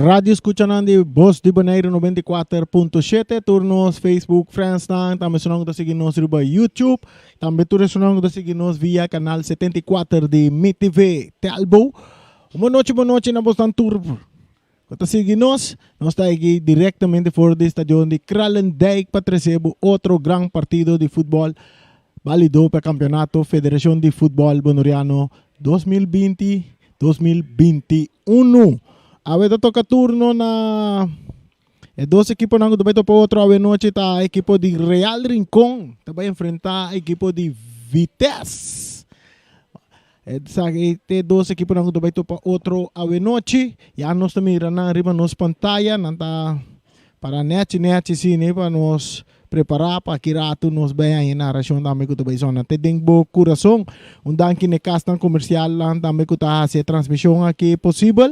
Radio escuchanan di Bos di Boneiru 94.7, tur nos Facebook friendsnan, tambe esunnan ku ta sigui nos riba YouTube, tambe tur esunnan ku ta sigui nos via kanal 74 di MiTV Telbo. Un bon nochi, bon nochi na bosnan tur ku ta sigui nos. Nos ta aki direktamente for di stadion di Kralendijk pa trese bo otro gran partido di futbòl balido pa Kampeonato Federashon di Futbòl Boneriano 2020, 2021. Awe ta toka turno na e dos ekiponan ku ta bai topa otro awe nochi ta ekipo di Real Rincon ta bai enfrenta ekipo di Vitesse. Esaki ta e dos ekiponan ku ta bai topa otro awe nochi. Ya nos ta mira nan riba nos pantaya, nan ta para nechi nechi asina pa nos Prepará pa ki ratu nos bai haña narashon tambe ku ta bai sona te den bo kurason. Un danki na e kasnan komersialnan tambe ku ta hasi e transmishon aki posibel.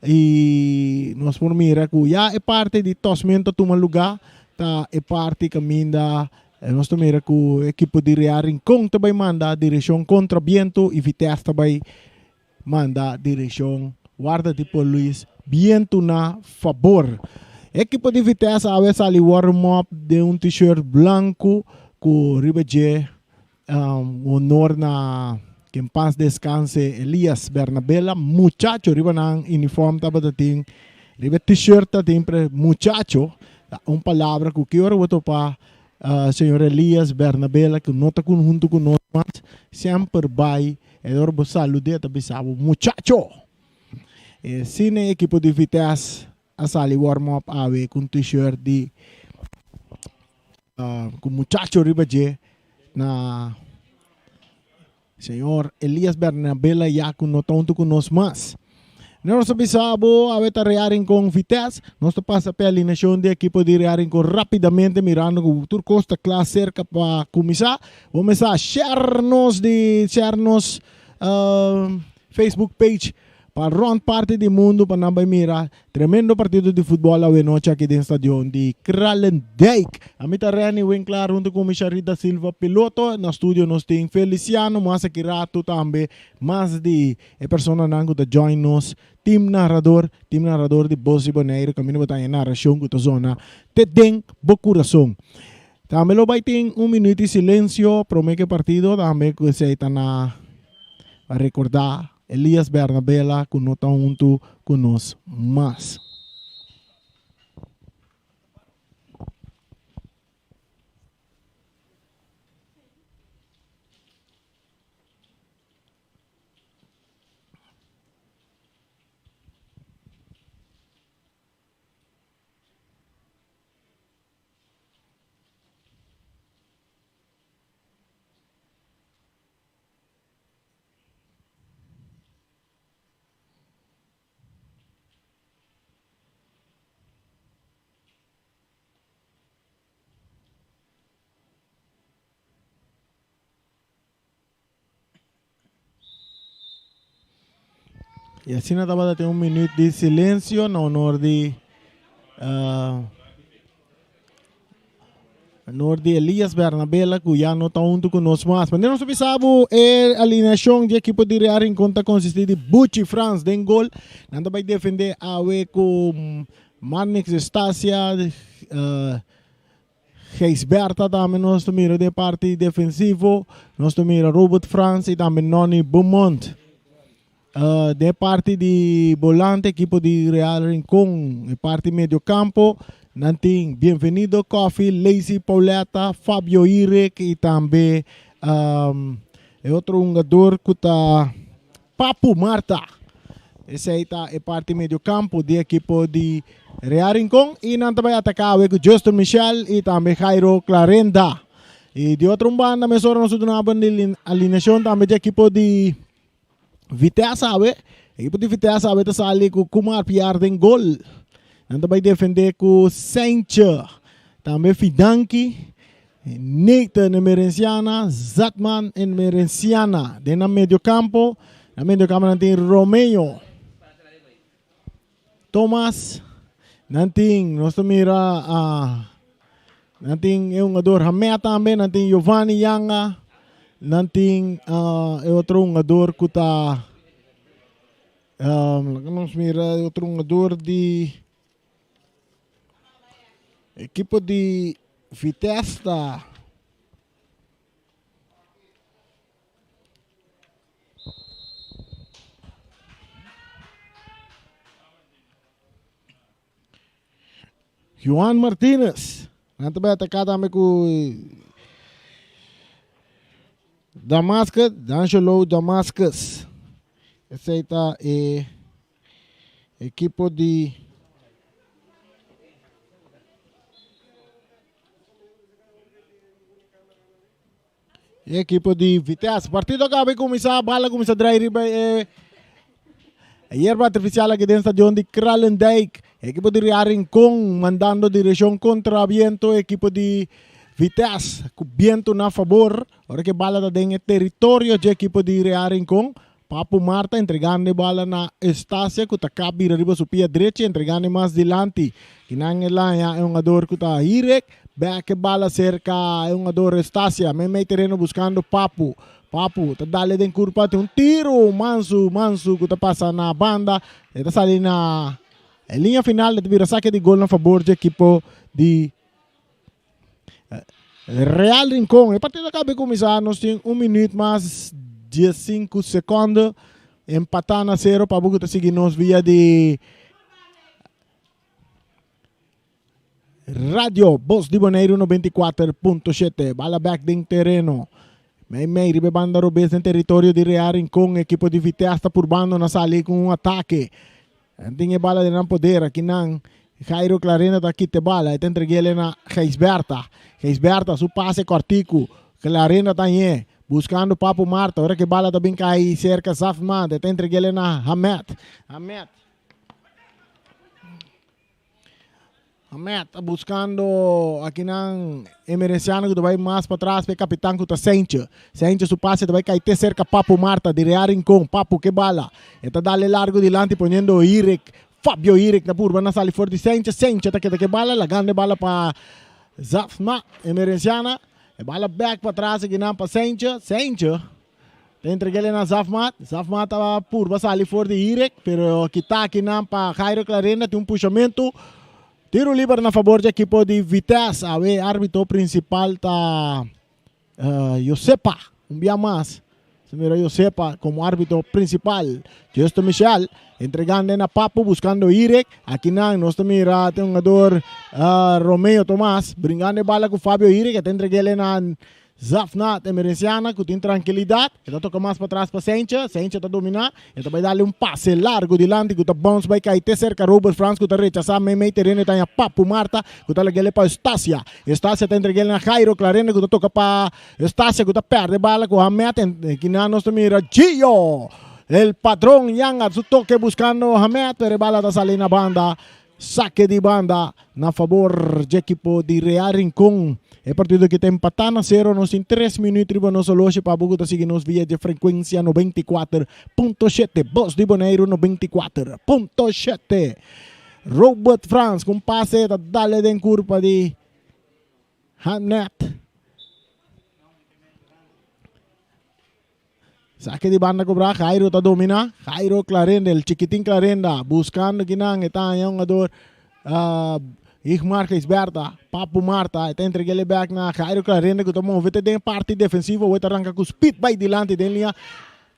I nos por mira ku ya e parti di tòsmento a tuma lugá, ta e parti kaminda nos ta mira ku e ekipo di Real Rincon ta bai manda direkshon kontra bientu i Vitesse ta bai manda direccion warda di polis bientu na fabor. Ekipo di Vitesse awe sali warm up den un t-shirt blanco cu riba dje honor na que en paz descanse Elias Bernabela muchacho riba nan uniform tabata tin riba e t-shirt ta tin pre muchacho ta un palabra cu ki ora bo topa señor Elias Bernabela cu no ta hunto cu nos mas semper bay E ora bo salud'é ta bisa bo, Muchacho! E sine e ekipo di Vitesse a sali warm up awe ku un t-shirt di ku muchacho riba dje na señor Elias Bernabela ya ku no ta huntu ku nos mas. Nos ta bisa bo awe ta Real Rincon Vitesse. Nos ta pasa p'e alineacion di ekipo di Real Rincon rapidamente mirando ku tur kos ta kla serka pa kuminsá. Bo mester a share nos di share nos Facebook page pa rond parti di mundu pa nan bai mira tremendo partido di futbol awe nochi aki den stadion di Kralendijk. Ami ta Renny Winklaar hunto ku mi Sharita Silva piloto. Na studio nos tin Feliciano mas aki ratu tambe mas di E personanan ku ta join nos team narrador, team narrador di Bos di Boneiru kaminda bo ta haña narashon ku ta zona te den bo kurason. Tambe lo bai tin un minuut di silensio prome ku e partido, tambe ku esei ta na pa rekordá Elias Bernabela ku no ta huntu ku nos mas. Y asina tabata tin un minuut di silencio na honor di uh, honor di Elias Bernabela ku ya no ta hunto ku nos mas. Wanneer nos bisa bo e alineacion di equipo di Real Rincon ta consisti di Bucci Frans den gol. Nan ta bai defende awe ku Marnix Estacia, uh, Gijsbertha tambe nos ta mira den parti defensivo. Nos ta mira Robert Frans y tambe Nonny Beaumont. Uh, den parti di volante, equipo di Real Rincon, e parti medio campo, nan tin Bienvenido Coffee, Lazy Pauletta, Fabio Irek y tambe um, e otro hungador ku ta Papu Marta. Esei ta e parti medio campo di ekipo di Real Rincon y nan ta bai ataca awe cu Justin Michel y tambe Jairo Clarenda. Y di otro un banda mesora nos duna alineacion tambe di ekipo di Vitesse awe. Ekipo di Vitesse awe ta sali cu Kumar Piar den gol. Nan ta bai defende cu Saintje, tambe Fidanki. Nathan Emerenciana, Zatman Emerenciana den nan medio campo. Na medio campo nan tin Romeo Thomas. Nan tin, nos ta mira, uh, nan tin e hungador Hamed tambe, nan tin Giovanni Yanga, nan tin uh, e otro hungador ku ta. Laga nos mira e otro hungador di ekipo di Vitesse ta Juan Martinez. Nan ta bai ataká tambe ku Damascus, D'Angelo Damascus. Esei ta e ekipo di E ekipo di Vitesse. Partido a kaba di kuminsá, bal a kuminsá drai riba e yerba artifisial aki den stadion di Kralendijk. Ekipo di Real Rincon mandando direkshon kontra biento ekipo di Vitesse ku biento na fabor. Ora ku e bala ta den e teritorio dje ekipo di Real Rincon. Papu Marta entregando e bala na Eustacia ku ta kap bira riba su pia drechi entregando e mas dilanti. Kinan e laña e hungador ku ta Hirek bek e bala serka e hungador Eustacia meimei tereno buskando Papu. Papu ta dale den kurpa tin un tiru mansu mansu ku ta pasa na banda e ta sali na e liña final e ta bira sake di gol na fabor dje ekipo di Real Rincon. E partido a kaba di kuminsá, nos tin un minuut mas diesinku sekondo. Empatá na sero pa bo ku ta sigui nos via di Radio Bos di Boneiru 94.7. Bala bek den tereno. Mei mei riba e banda robes den teritorio di Real Rincon. Ekipo di Vitesse ta purbando na sali ku un atake. Nan tin e bala den nan poder. Aki nan Jairo Clarenda ta kita e bala. E ta entreg'el na Gijsberta. Gijsberta su pase kòrtiku. Clarenda ta hañ'é. Buskando Papu Marta. Ora ku e bala ta bin kai serka Zafmand. E ta entreg'el na Hamed. Hamed. Hamed ta buskando akinan Emerenciano ku ta bai mas patras pa e kapitan ku ta Sentje. Sentje su pase ta bai kai te serka Papu Marta di Real Rincon. Papu ke bala. E ta dale largo dilanti poniendo Irek, Fabio Irek na purba na sali for di Sentje. Sentje ta keda ke bala lagando e bala pa Zafma Emerenciana. E bala bek patras akinan pa Sentje. Sentje Ta entreg'el na Zafmat. Zafmat a purba sali for di Irek, pero kita akinan pa Jairo Clarenda tin un pushamentu. Tiro liber na fabor dje ekipo di Vitesse. Awe arbitro principal ta Josepa. Un bia mas se mira Josepa como arbitro principal. Justo Michel entregando na Papu buscando Irek. Akinan nos ta mira tin hungador Romeo Tomas bringando e bala ku Fabio Irek. E ta entreg'el na Zafnat, Emerenciana ku tin trankilidat, e ta toka mas patras pa Sentje, Sentje ta dominá, e ta bai dale un pase largu dilanti ku ta bounce bai kai te serka Robert Frans ku ta rechasá meimei tereno e ta haña Papu Marta ku ta lag'el pa Eustacia, Eustacia ta entreg'el na Jairo Clarenda ku ta toka pa Eustacia ku ta pèrdè bala ku Hamed en kinan nos ta mira Gio el patron yanga su toke buskando Hamed pero e bala ta sali na banda. Sake di banda na fabor dje ekipo di Real Rincon. E partido aki ta empatá na sero. Nos tin tres minuut riba nos oloshi pa bo ku ta sigui nos via dje frekuensia 94.7. Bos di Boneiru 94.7. Robert Frans ku un pase ta dale den kurpa di Hamnet. Sake di banda cobra, Jairo ta domina. Jairo Clarenda, el chiquitin Clarenda, buscando kinan, e ta haña un jugador uh, Igmar Gisberta, Papu Marta, e ta entreg'el back na Jairo Clarenda ku ta move te den parti defensivo, awor ta ranka ku speed bai dilanti den linea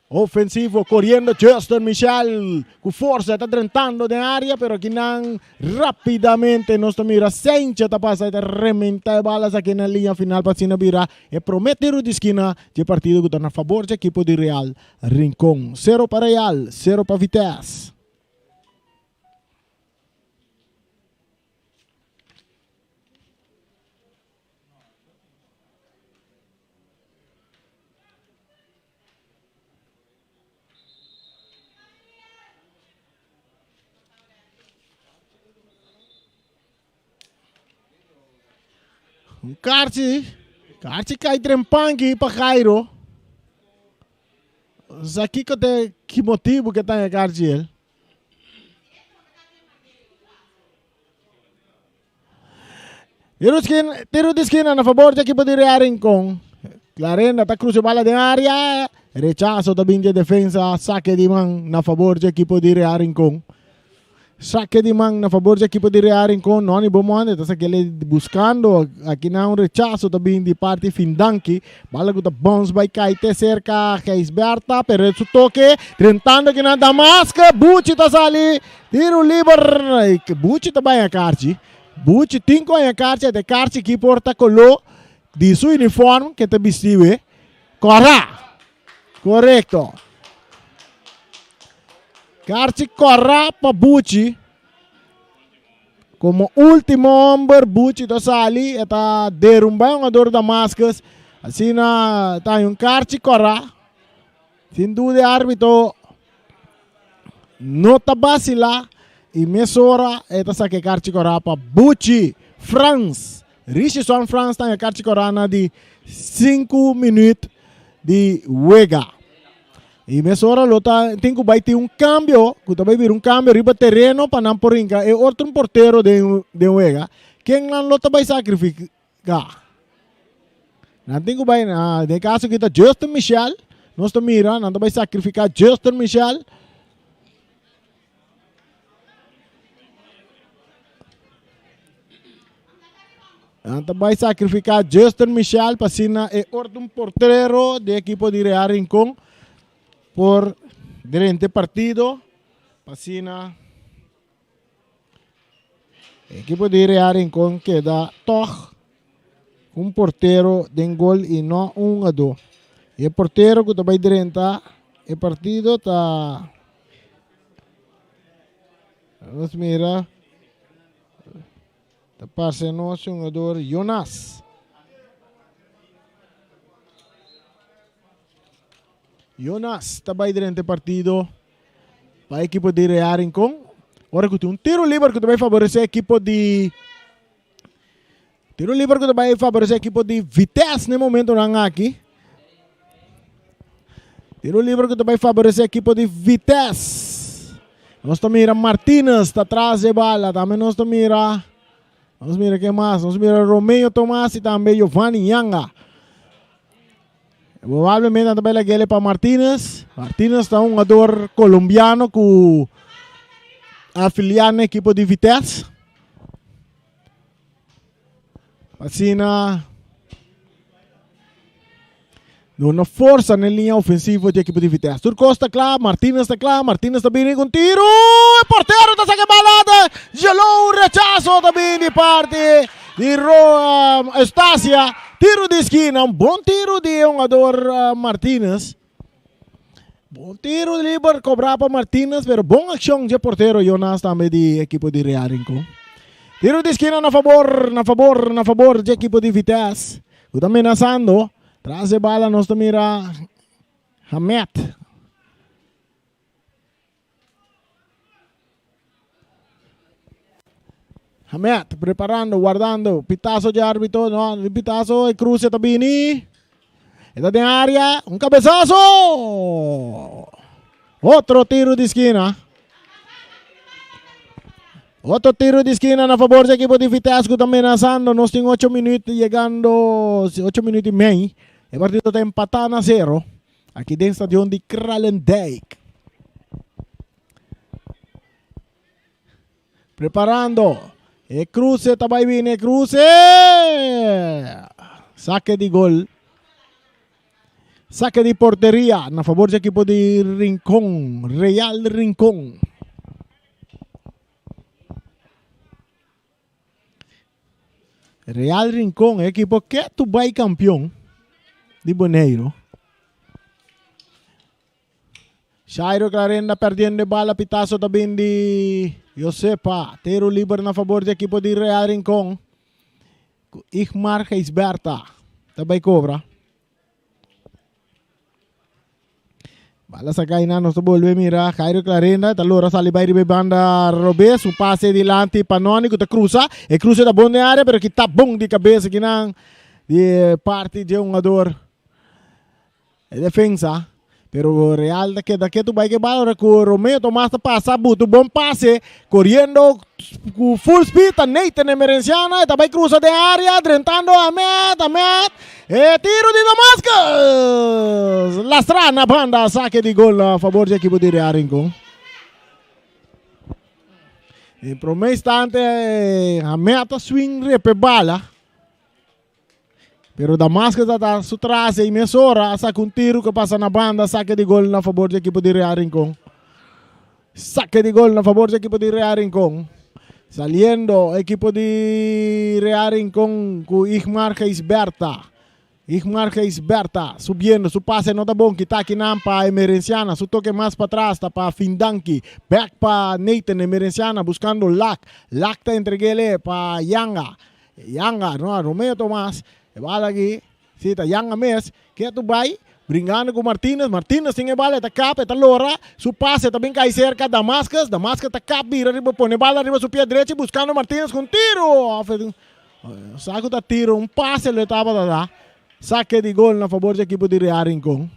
ofensivo, coriendo Justin Michel ku forsa, ta drentando den area, pero kinan rapidamente nos ta mira Sencha ta pasa, ta rementa e balas aki na linea final pa asina bira E promé tiro di skina dje partido ku ta na fabor dje ekipo di Real Rincon. Sero pa Real, sero pa Vitesse. Un karchi, karchi kai trempanki pa Jairo. Sa kiko te ki motibu ke ta e karchi el. Tiro skin, tiro di skina na favor di ekipo di Real Rincon. Clarenda ta cruza bala den área. Rechaso ta bin dje defensa, sake di man na fabor dje ekipo di Real Rincon. Sake di man na fabor dje ekipo di Real Rincon. Noni Beaumont ta sakele buscando aki na un rechaso ta bin di parti Findanki. Bala ku ta bounce bai kai te serka Gijsberta, pero su toke drentando aki na Damaske. Buchi ta sali tiro liber. Buchi ta bai a karchi. Buchi tin ku haña karchi, e karchi ki por ta kolo di su uniform ke ta bistiwe. Kòrá! Korekto. Karchi kòrá pa Buchi. Komo último hòmber Buchi ta sali, e ta derumbá e hungador Damascus. Asina ta haña un karchi kòrá. Sin duda e árbitro no ta basilá i mesora e ta saka e karchi kòrá pa Buchi Frans. Richison Frans ta haña karchi kòrá na di sinku minüt di wega. I mesora lo ta tin ku bai tin un kambio ku ta bai bira un kambio riba tereno pa nan por hinka e otro portero den den wega. Ken nan lo ta bai sakrifiká? Nan tin ku bai na den kaso aki ta Justin Michel. Nos ta mira nan ta bai sakrifiká Justin Michel. Nan ta bai sacrifica Justin Michel pa asina e otro portero di equipo di Real Rincon por drenta e partido pa asina equipo di Real Rincon keda toch un portero den gol y no un hungador. E portero cu ta bai drenta e partido ta Nos mira ta parse nos hungador Jonas. Jonas ta bai drenta e partido pa ekipo di Real Rincon. Ora ku tin un tiro liber ku ta bai favorece ekipo di Tiro liber ku ta bai favorece ekipo di Vitesse na e momentonan aki. Tiro liber ku ta bai favorece ekipo di Vitesse. Nos ta mira Martinez ta tras e bala. Tambe nos ta mira, nos mira ken mas? Nos mira Romeo Tomas y tambe Giovanni Yanga. Probablemente nan ta bai lag'ele pa Martinez. Martinez ta un hungador colombiano ku afilia na ekipo di Vitesse. Asina duna forsa na e liña ofensivo di ekipo di Vitesse. Tur kos ta kla, Martinez ta kla, Martinez ta bini ku un tiru, e portero ta saka e bala ta Jalou, rechaso ta bini di parti di Ro Eustacia, tiru di skina, un bon tiru di e hungador Martinez. Bon tiro liber cobrá pa Martinez, pero bon accion dje portero Jonas tambe di equipo di Real Rincon. Tiro di esquina na fabor, na fabor, na fabor dje equipo di Vitesse, cu ta menazando. Tras e bala nos ta mira Hamed. Hamed preparando, guardando. Pitazo dje arbitro, no, di pitazo e cruce ta bini. E ta den area, un cabezazo! Otro tiro di esquina. Otro tiro di esquina na favor di equipo di Vitesse cu ta menazando. Nos tin 8 minuut llegando, 8 minuut y mei. E partido ta empata na 0. Aki den stadion di Kralendijk. Preparando. E cruce ta bai bini, e cruce! Saque di gol. Saque di porteria na favor di equipo di Rincon, Real Rincon. Real Rincon, e equipo ke tu bai campeon di Boneiro. Shairo Clarenda perdiendo e bala, pitazo ta bin di Josepa. Tiro liber na favor di equipo di Real Rincon. Ku Igmar Gijsberta ta bai cobra. Bala saca ahí nos ta bolbe mira Jairo Clarenda ta lora sali bai riba e banda robes un pase dilanti pa Noni ku ta cruza e cruze ta bon den area pero kita bon di cabeza kinan di parti di hungador E defensa, pero Real ta keda ketu bai ke bal ora ku Romeo Tomas ta pasa buta un bon pase koriendo ku full speed ta Nathan Emerenciana e ta bai krusa den area drentando Ahmed Ahmed. E tiro di Damascus! Lastra na banda, sake di gol a favor di ekipo di Real Rincon. En prome instante Hamed a swing repe bala. Pero Damascus ta ta su tras y mesora a saca un tiro que pasa na banda, saque di gol na favor di equipo di Real Rincon. Saque di gol na favor di equipo di Real Rincon. Saliendo equipo di Real Rincon cu Igmar Gijsberta. Igmar Gijsberta subiendo, su pase no ta bon, kita akinan pa Emerenciana, su toque mas patras ta pa Findanki, back pa Nathan Emerenciana buscando Lak, Lak ta entreguele pa Yanga. Yanga, no, Romeo Tomas, e bala aki, si ta Yanga mes, ketu bai, bringando ku Martinez, Martinez tin e bala, e ta kap, e ta lora, su pase ta bin kai serka Damascus, Damascus ta kap bira riba, pone e bala riba su pia drechi buskando Martinez ku un tiro, of sa ku ta tiro, un pase lo e tabata da, sake di gol na fabor di ekipo di Real Rincon.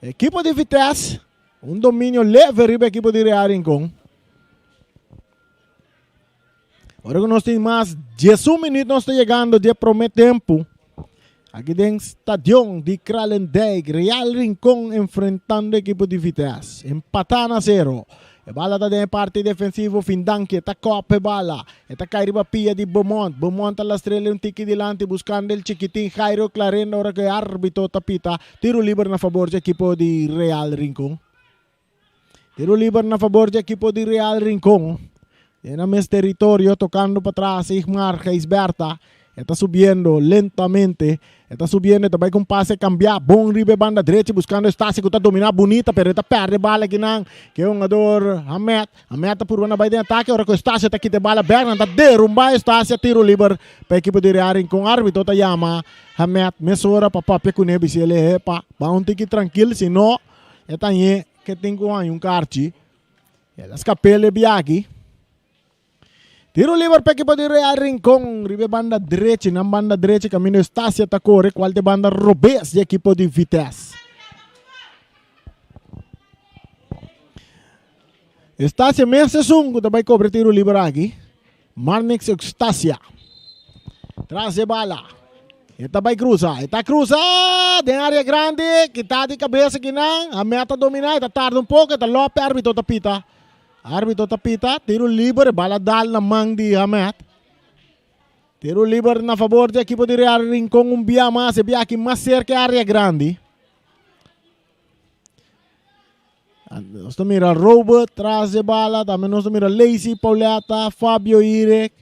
Ekipo di Vitesse, un dominio leve riba ekipo di Real Rincon. Ora ku nos tin mas 11 minuut nos ta yegando di e prome tempu. Aki den stadion di Kralendijk, Real Rincon enfrentando ekipo di Vitesse. Empatá na sero. E bala ta den e parti defensivo, Findanke ta kòp e bala. E ta kai riba pia di Beaumont. Beaumont ta lastr'el un tiki dilanti buskando el chikitin Jairo Clarenda ora ku e arbitro ta pita tiro liber na fabor dje ekipo di Real Rincon. Tiro liber na fabor di ekipo di Real Rincon. Den nan mes teritorio tocando patras Igmar Gijsberta. E ta subiendo lentamente. E ta subiendo, e ta bai cu un pase cambia. Bon riba e banda drechi buscando Estacio cu ta domina bunita pero e ta perde bala akinan. Ke hungador Hamed. Hamed ta purba na bai den atake ora cu Estacio ta kita e bala bek. Nan ta derumba Estacio. Tiro liber pa ekipo di Real Rincon. Arbitro ta yama Hamed mesora pa papia cune bisa el epa ba un tiki trankil si no. E ta ñe ke tin ku haña un karchi. El a skap'é e biahi. Tiro liber pa ekipo di Real Rincon riba e banda drechi. Nan banda drechi kaminda Eustacia ta kore kual ta e banda robes di ekipo di Vitesse. Eustacia mes esun ku ta bai kobra e tiro liber aki. Marnix Eustacia. Tras e bala. E ta bai cruza. E ta cruza den area grandi. Kita di cabeza kinan. A meta domina. E ta tarda un poco. E ta lope. Arbitro ta pita. Arbitro ta pita. Tiro liber. E bala dal na man di Hamed. Tiro liber na favor di equipo di Real Rincon. Un bia mas. E bia aki mas cerca e area grandi. Nos ta mira Robert tras de bala, tambe nos ta mira Lacey Pauletta, Fabio Irek.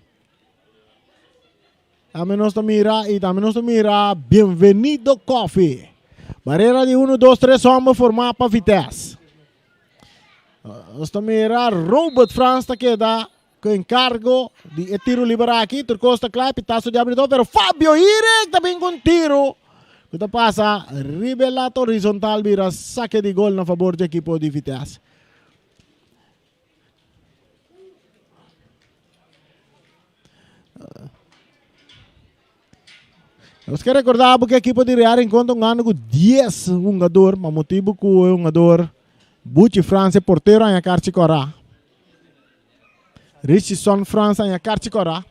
Tambe nos ta mira y tambe nos ta mira Bienvenido Coffee. Barrera di 1, 2, 3 homber formá pa Vitesse. Nos ta mira Robert Frans ta keda ku enkargo di e tiro liber aki. Tur kos ta kla, pitazo di abridor, pero Fabio Irek ta bin ku un tiro ku ta pasa riba e lata horizontal bira sake di gol na fabor di ekipo di Vitesse. Nos ke rekordá bo ku ekipo di Real Rincon ta hungando ku dies hungador, pa motibu ku e hungador Buchi Frans e portero haña karchi kòrá. Richison Frans haña karchi kòrá.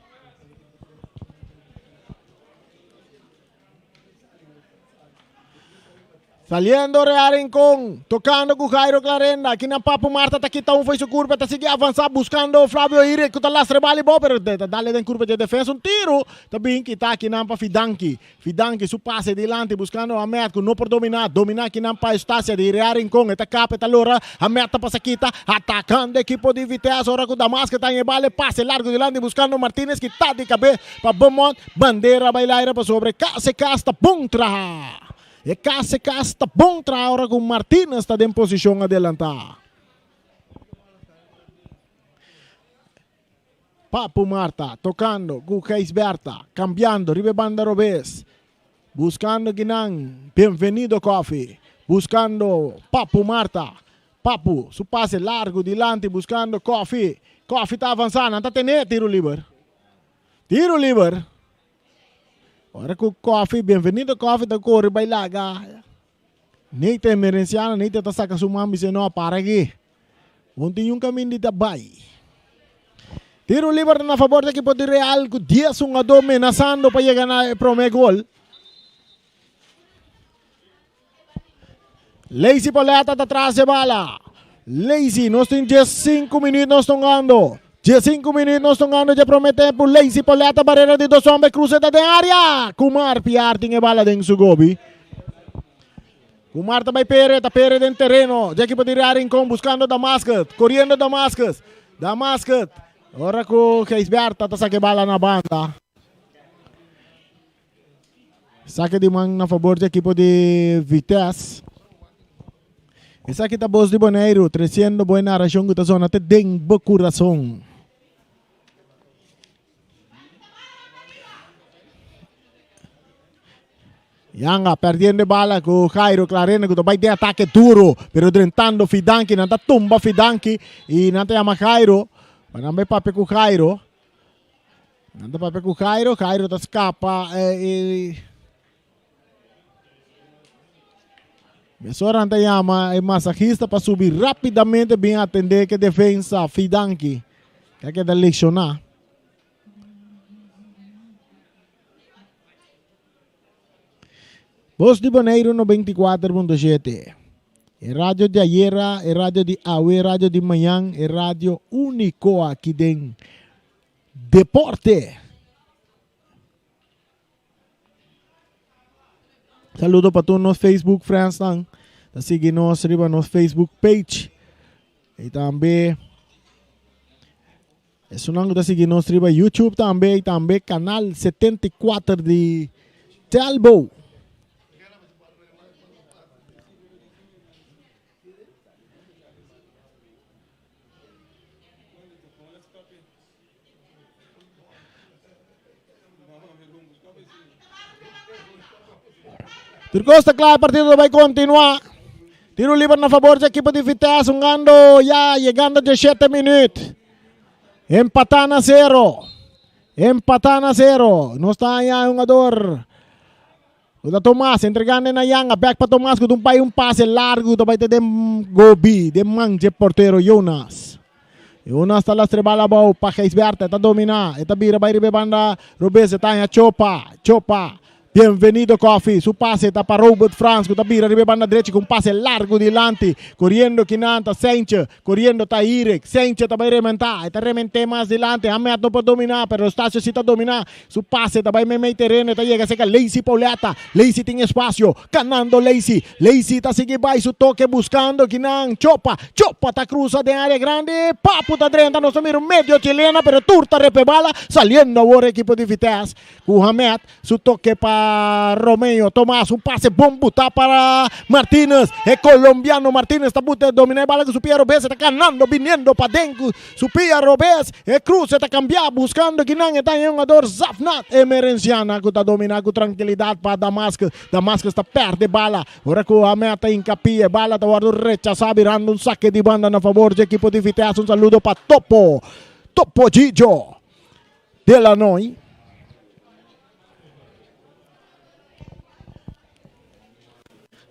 Saliendo Real Rincon, tocando cu Jairo Clarenda. Aki nan Papu Marta ta kita un fo'i su curpa, ta sigui avansa buscando Flavio Ire cu ta lastra e bal bou, pero ta dale den curpa dje defensa. Un tiro ta bin kita aki nan pa Fidanki. Fidanki su pase dilanti buscando Ahmed cu no por domina. Domina aki nan pa Eustacia di Real Rincon. E ta kap, e ta lora. Ahmed ta pasa kita, atacando ekipo di Vitesse. Ora cu Damasco ta haña e bal, e pase largo dilanti buscando Martinez kita di kabes pa Beaumont. Bandera bay laira pasobra e kas e kas ta bon traha. E kas e kas ta bon traha ora ku Martinez ta den posishon adelantá. Papu Marta tokando ku Gijsberta, kambiando riba e banda robes, buskando kinan Bienvenido Coffee, buskando Papu Marta. Papu su pase largu dilanti buskando Coffee. Coffee ta avansá, nan ta ten'é tiro liber. Tiro liber. Ora ku Coffee, Bienvenido Coffee ta kore bai laga Nathan Emerenciano, Nathan ta saka su man bisa no para aki. Bon tin un kaminda di ta bai. Tiro liber na fabor di ekipo di Real ku dies hungadó menasando pa yega na e promé gol. Lazy Pauletta ta tras e bala. Lazy, nos tin 15 minuut nos tongando. 15 minuut nos tongando dje prome tempo. Lazy Pauletta barrera di dos hombre cruza ta den área. Kumar Piar tin e bala den su gobi. Kumar ta bai pere, ta pere den terreno. Dje equipo di Real Rincon buscando Damascus. Corriendo Damascus. Damascus. Ora ku Gijsberta ta saca e bala na banda. Saque di man na favor di equipo di Vitesse. Esaki ta Bos di Boneiru, treciendo bo e narracion cu ta zona te den bo curason. Yanga perdiendo e bala cu Jairo Clarena cu ta bay den ataque duro, pero drentando Fidanki, nan ta tumba Fidanki y nan ta yama Jairo, pa nan bay papia cu Jairo. Nan ta papia ku Jairo, Jairo ta skapa e Mesora nan ta yama e masajista pa subi rapidamente bin atende ke defensa Fidanki ke a keda lesioná. Bos di Boneiru 94.7. E radio di ayera, e radio di awe, e radio di mañan, e radio úniko aki den deporte. Saludo pa tur nos Facebook friends nan. Ta sigui nos riba nos Facebook page. Y tambe esunnan ku ta sigui nos riba YouTube tambe y tambe canal 74 di Telbo. Tur cos ta cla, e partido ta bay continua. Tiro liber na favor di equipo di Vitesse, hungando ya yegando 17 minuut. Empata na zero. Empata na zero. Nos ta haña hungador. Ku ta Tomas entregando na Yanga, back pa Tomas ku ta un bai un pase largu ta bai te den gobi den man dje portero Jonas. Jonas ta lastra e bala abou pa Gijsberta, e ta domina, e ta bira bai riba e banda robes, e ta haña Chopa, Chopa, Bienvenido Coffee, su pase ta pa Robert Frans ku ta bira riba e banda drechi ku un pase largu dilanti, koriendo kinan ta Seintje, Coriendo ta Irek, Sencho ta bay rementa, e ta remente mas dilanti, Hamed no por domina, pero Eustacio si ta domina, su pase ta bay meimei tereno, e ta yega cerca Lacey Pauletta, Lacey tin espacio, canando Lacey, Lacey ta sigui bay su toke buscando kinan, Chopa, Chopa ta cruza den area grandi, Papu ta drenta, nos ta mira un medio chilena, pero tur ta repe bala, saliendo awor ekipo di Vitesse, cu Hamed. Su toke pa Romeo Tomas, un pase bon buta para Martinez. E colombiano Martinez ta buta domina e bala cu su pia robes, e ta ganando biniendo paden cu su pia robes. E cruce ta cambia buscando kinan e ta e hungador Zafnat Emerenciana cu ta domina cu trankilidad pa Damascus. Damascus ta perde bala ora cu a meta hincapi e bala ta wordo rechasa birando un saque di banda na favor dje ekipo di Vitesse. Un saludo pa Topo, Topo Gigio. Delanoy.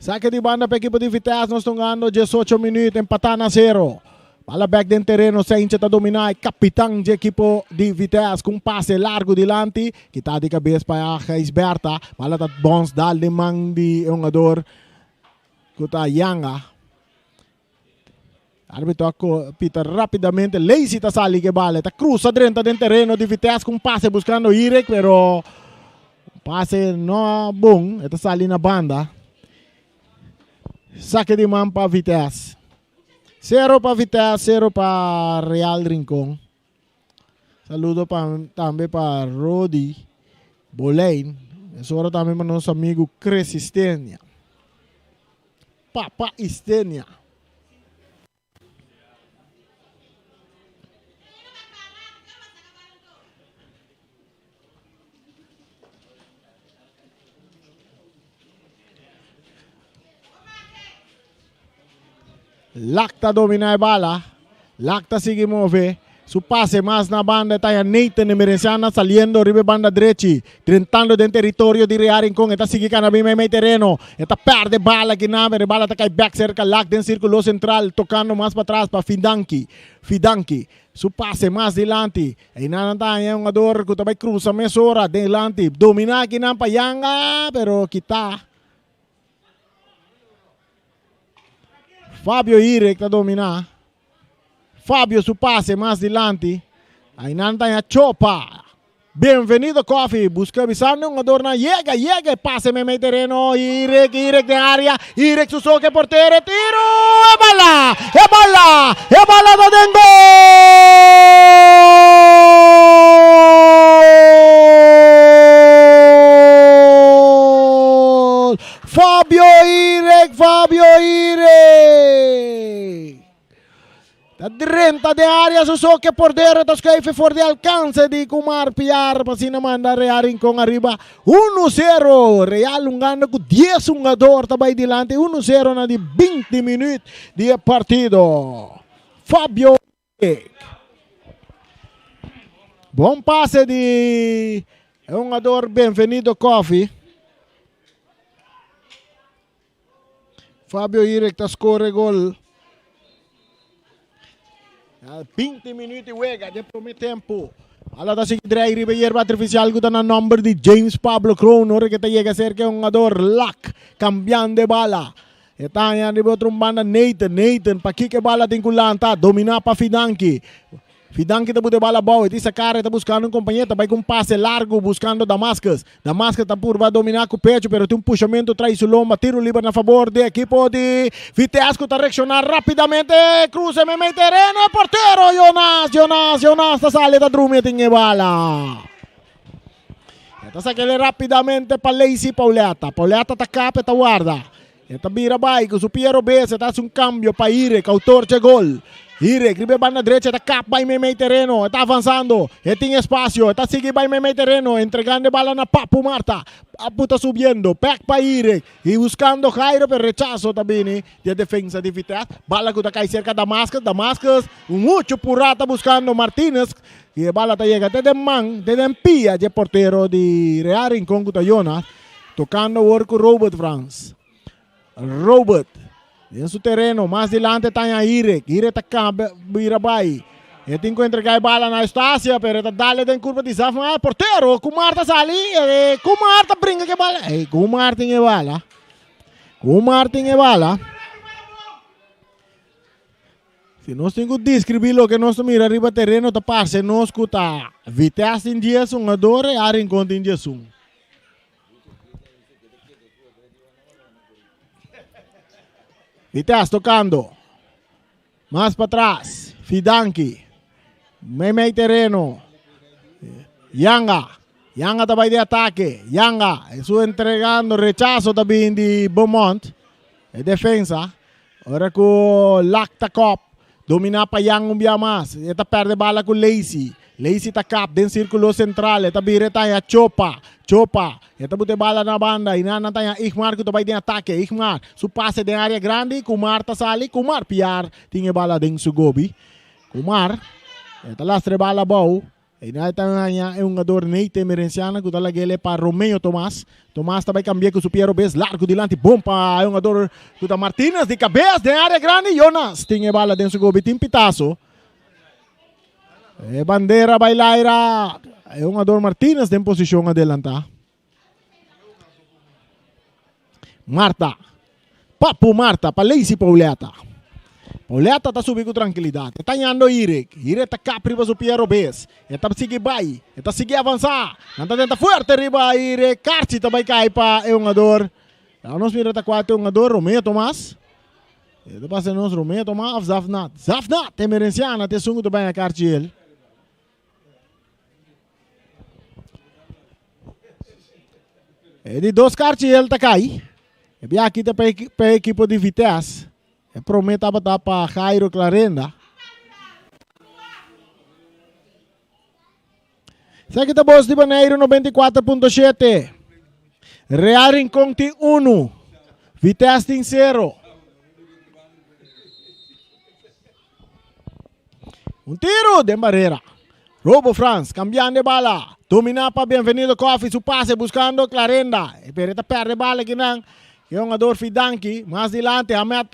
Saque di banda pa equipo di Vitesse. Nos tongando 18 minuut. Empatá na zero. Bala back den terreno. Saintje ta dominá. E kapitan di equipo di Vitesse. Ku un pase largo dilanti. Kita di kabes pa Gijsberta. Bala ta bons dal den man di e hungador ku ta Yanga. Arbitro a pita rapidamente. Lacey ta sali ke bala. Ta cruza drenta den terreno di Vitesse con pase buscando Irek, pero pase no bon. E ta sali na banda. Saque di man pa Vitesse. Zero pa Vitesse, zero pa Real Rincon. Saludo pa, tambe pa Rodi Bolein. Es ora tambe pa nos amigo Chris Istenia. Papa Istenia. Lak ta domina e bala. Lak ta sigui move. Su pase mas na banda e ta Nathan Emerenciana saliendo riba e banda drechi. Drentando den teritorio di Real Rincon. E ta sigui cana bin meimei tereno. E ta perde bala aki nan, pero e bala ta cay bek cerca Lak den circulo central. Tocando mas patras pa Fidanki. Fidanki. Su pase mas dilanti. Einan nan ta haña e hungador cu ta bay cruza mesora dilanti. Domina aki nan pa Yanga, pero kita. Fabio Irek ta dominá. Fabio su pase mas dilanti. Ainan ta haña Chopa. Bienvenido Coffee busca bisando un jugador yega, yega e pase meimei tereno. Irek, Irek den área. Irek su soke portero e tiro. E bala, e bala, e bala ta den gol! Fabio Irek, Fabio Irek! Ta drenta den área su soke portero ta schuiven for di alcance di Kumar Piar pa asina manda Real Rincon ariba 1-0. Real hungando ku 10 hungador ta bai dilanti 1-0 na di 20 minuut di e partido. Fabio Eek. Bon pase di e hungador Benvenido Koffie. Fabio Irek ta score gol. 20 minuut di wega den prome tempo. Bala ta sigui drei riba yerba artificial ku ta na nomber di James Pablo Kroon. Ora ke ta yega serka e hungador Lak kambiando e bala. E ta haña riba otro un banda Nathan. Nathan pakiko e bala tin ku lanta. Dominá pa Fidanki. Fidanki ta buta e bala abou, e tin sa kara, e ta buskando un kompañer, ta bai ku un pase largu buskando Damascus. Damascus ta purba dominá ku pechu, pero tin un pushamentu trai su lomba. Tiru liber na fabor di ekipo di Vitesse ku ta reakshoná rápidamente. Kruse meimei tereno, e portero Jonas, Jonas, Jonas ta sali, ta drumi, e tin e bala. E ta sak'el rápidamente pa Lacey Pauletta. Pauletta ta kap, e ta warda. E ta bira bai ku su pia robes, e ta hasi un kambio pa Irek, outor dje gol. Irek riba e banda drecha e ta kap bai meimei tereno, e ta avansando, e tin espasio, e ta sigui bai meimei tereno, entregando e bala na Papu Marta. Papu ta subiendo, bèk pa Irek i buskando Jairo, pero rechaso ta bini di e defensa di Vitesse. Bala ku ta kai serka Damascus, Damascus muchu purá ta buskando Martinez i e bala ta yega te den man, te den pia dje portero di Real Rincon ku ta Jonas. Tocando awor cu Robert Frans. Robert den su tereno, mas dilante ta haña Irek. Irek ta cambia, bira bay. E tin cu entrega e bala na Eustacia, pero e ta dale den curva di Zafma. E portero, Kumar ta sali. E Kumar ta brinca cu e bala. Ey, Kumar tin e bala. Kumar tin e bala. Si nos tin ku deskribí loke nos ta mira riba tereno ta parse nos ku ta Vitesse tin diesun, Ador i A Rincon tin diesun. Vitesse tokando. Mas patras, Fidanki. Meimei tereno. Yanga. Yanga ta bai di atake. Yanga, esun entregando rechaso ta bin di Beaumont. E defensa, ora ku Lak ta kòp, dominá pa Yang un bia mas. E ta pèrdè bala ku Lacey. Lacey ta kap den sírkulo sentral. E ta bira e ta haña Chopa. Chopa, e ta buta e bala na banda. I nan ta haña Igmar ku ta bai den atake. Igmar, su pase den área grandi. Kumar ta sali. Kumar Piar tin e bala den su gobi. Kumar, e ta lastra e bala abou. Einan e ta haña e hungador Nate Emerenciana ku ta lag'el e pa Romeo Tomas. Tomas ta bai kambia ku su pia robes largu dilanti bon pa e hungador ku ta Martinez di kabes den área grandi. Jonas tin e bala den su gobi tin pitaso. E bandera bai laira e hungador Martinez den posishon adelantá. Marta. Papu Marta pa Lacey Pauletta. Pauletta ta subi ku trankilidat. E ta ñando Irek. Irek ta kap riba su pia robes. E ta sigui bai. E ta sigui avansá. Nan ta tenta fuerte riba Irek. Karchi ta bai kai pa e hungador. Laga nos mira ta kua ta e hungador. Romeo Tomas. E ta pasa nos Romeo Tomas òf Zafnat. Zafnat Emerenciana ta esun ku ta bai na karchi el. E di dos karchi el ta kai. E bia aki ta pa e ekipo di Vitesse. E prome tabata pa Jairo Clarenda. Esaki ta bos di Boneiru 94.7. Real Rincon tin 1. Vitesse tin 0. Un tiro den barera. Robo Frans cambiando e bala. Domina pa Bienvenido Coffee. Su pase buscando Clarenda. E pero ta perde bala kinan. E hungador Fidanki mas dilante. Ahmed,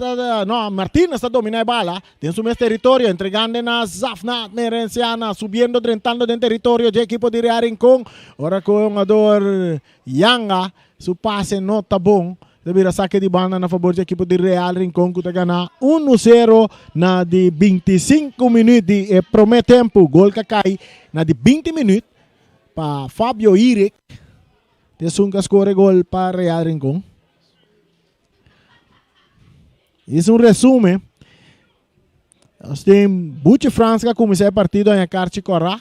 no, Martinez ta domina e bala. Den su mes territorio. Entregando na Zafnat Merenciana. Subiendo, drentando den territorio dje equipo di Real Rincon. Ora cu e hungador Yanga su pase no ta bon. Ta bira sake di banda na fabor di ekipo di Real Rincon ku ta gana 1-0 na di 25 minuut di e prome tempu. Gol ka kai na di 20 minuut pa Fabio Irik. T'esun ka score gol pa Real Rincon. Is un resume. Nos tin Buchi Frans ka kuminsá e partido haña karchi kòrá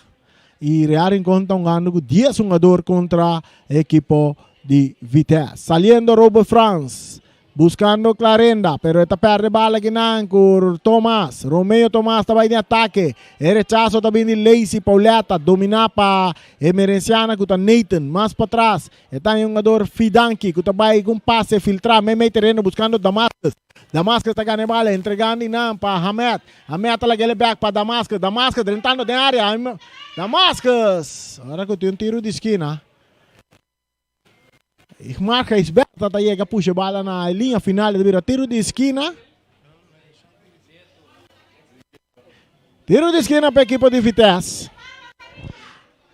i Real Rincon ta hungando ku dies hungador kontra e ekipo di Vitesse. Saliendo Robert Frans buskando Clarenda pero e ta pèrdè bala kinan ku Thomas. Romeo Thomas ta bai den atake. E rechaso ta bin di Lacey Pauletta dominá pa e Merenciana ku ta Nathan mas patras. E ta e hungador Fidanki ku ta bai ku un pase filtrá meimei tereno buskando Damascus. Damascus ta gana e bala, entregando i nan pa Hamed. Hamed ta laga el bek pa Damascus. Damascus drentando den area. Damascus! Ora ku tin un tiru di skina. Igmar Gijsberta ta yega pusha e bala na e liña final. E ta bira tiru di skina. Tiru di skina pa ekipo di Vitesse.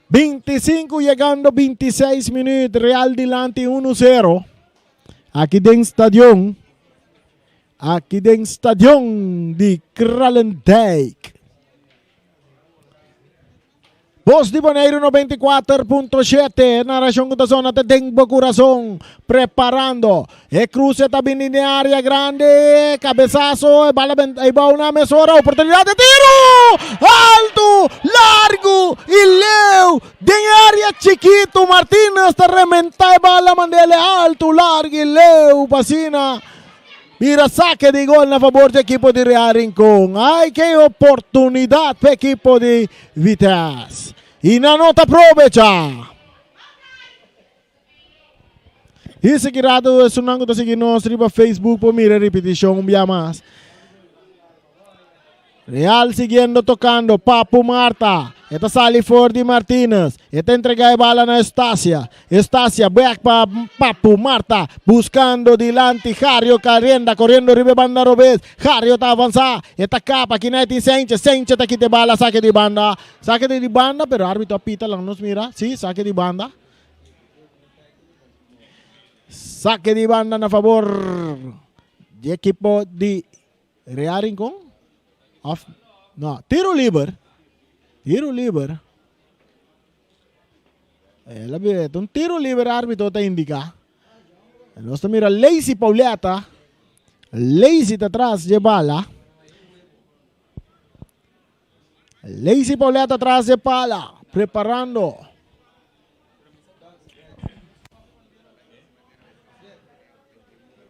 25 yegando 26 minuut. Real dilanti 1-0. Aki den stadion. Aki den stadion di Kralendijk. Bos di Boneiru 94.7, narashon ku ta sona te den bo kurason. Preparando. E kruse ta bini den área grandi. Kabesaso, e bala ben e bou na mesora. Oportunidat de tiru! Altu, largu i leu. Den área chikitu Martinez ta rementá e bala mand'el altu, largu i leu pa asina bira sake di gol na fabor di ekipo di Real Rincon. Ai ke oportunidat pa ekipo di Vitesse i nan no ta probechá. I sigui rato esunnan ku ta sigui nos riba Facebook por mira e ripitishon un bia mas. Real siguiendo tocando, Papu Marta, e ta sali for di Martinez, e ta entrega e bala na Eustacia, Eustacia back pa Papu Marta, buscando dilanti Jario Carenda, corriendo riba e banda robes, Jario ta avanza, e ta capa, aki tin Sanchez, Sanchez ta kita e bala, sake di banda, sake di banda, pero arbitro a pita, laga nos mira, si, sake di banda. Sake di banda na favor di ekipo di Real Rincon. Of no, tiro liber. Tiro liber. El a bira un tiro liber árbitro ta indica. Nos ta mira Lacey Pauletta. Lacey ta tras de bala. Lacey Pauletta tras de pala. Preparando.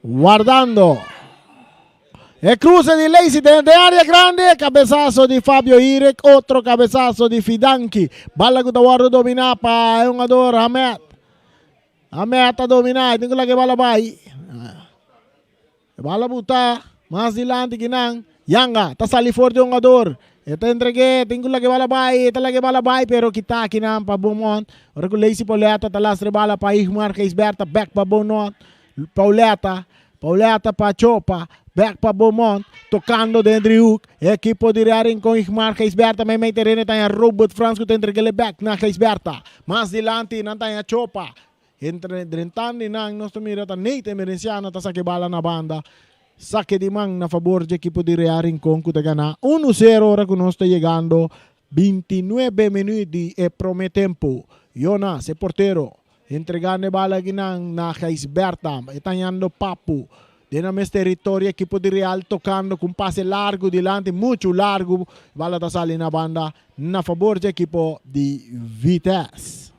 Guardando. E cruce di Lacey den de área grande. Cabezazo di Fabio Irek. Otro cabezazo di Fidanki. Bala ku ta wordo dominá pa e hungador Hamed. Hamed ta dominá. Tin ku laga e bala bai. E bala buta mas dilanti ki nan. Yanga ta sali for di hungador. E ta entreg'é, tin ku laga e bala bai, e ta laga e bala bai, pero kita akinan pa Beaumont. Ora ku Lacey Pauletta ta lastra e bala pa Igmar Gijsberta, bèk pa Beaumont. Pauletta, Pauletta pa Chopa, bèk pa Beaumont, tokando den driehoek. E ekipo di Real Rincon, Igmar Gijsberta meimei tereno ta haña Robert Frans ku ta entreg'é bèk na Gijsberta. Mas dilanti nan ta haña Chopa. Entre drentando i nan nos ta mira ta Nate Emerenciano ta saka e bala na banda. Sake di man na fabor dje ekipo di Real Rincon ku ta gana unu sero ora ku nos ta yegando 29 minuut di e prome tempu. Jonas e portero entregando e bala akinan na Gijsberta. E ta hañando Papu den nan mes teritorio ekipo di Real tokando ku un pase largu dilanti muchu largu. Bala ta sali na banda na fabor dje ekipo di Vitesse.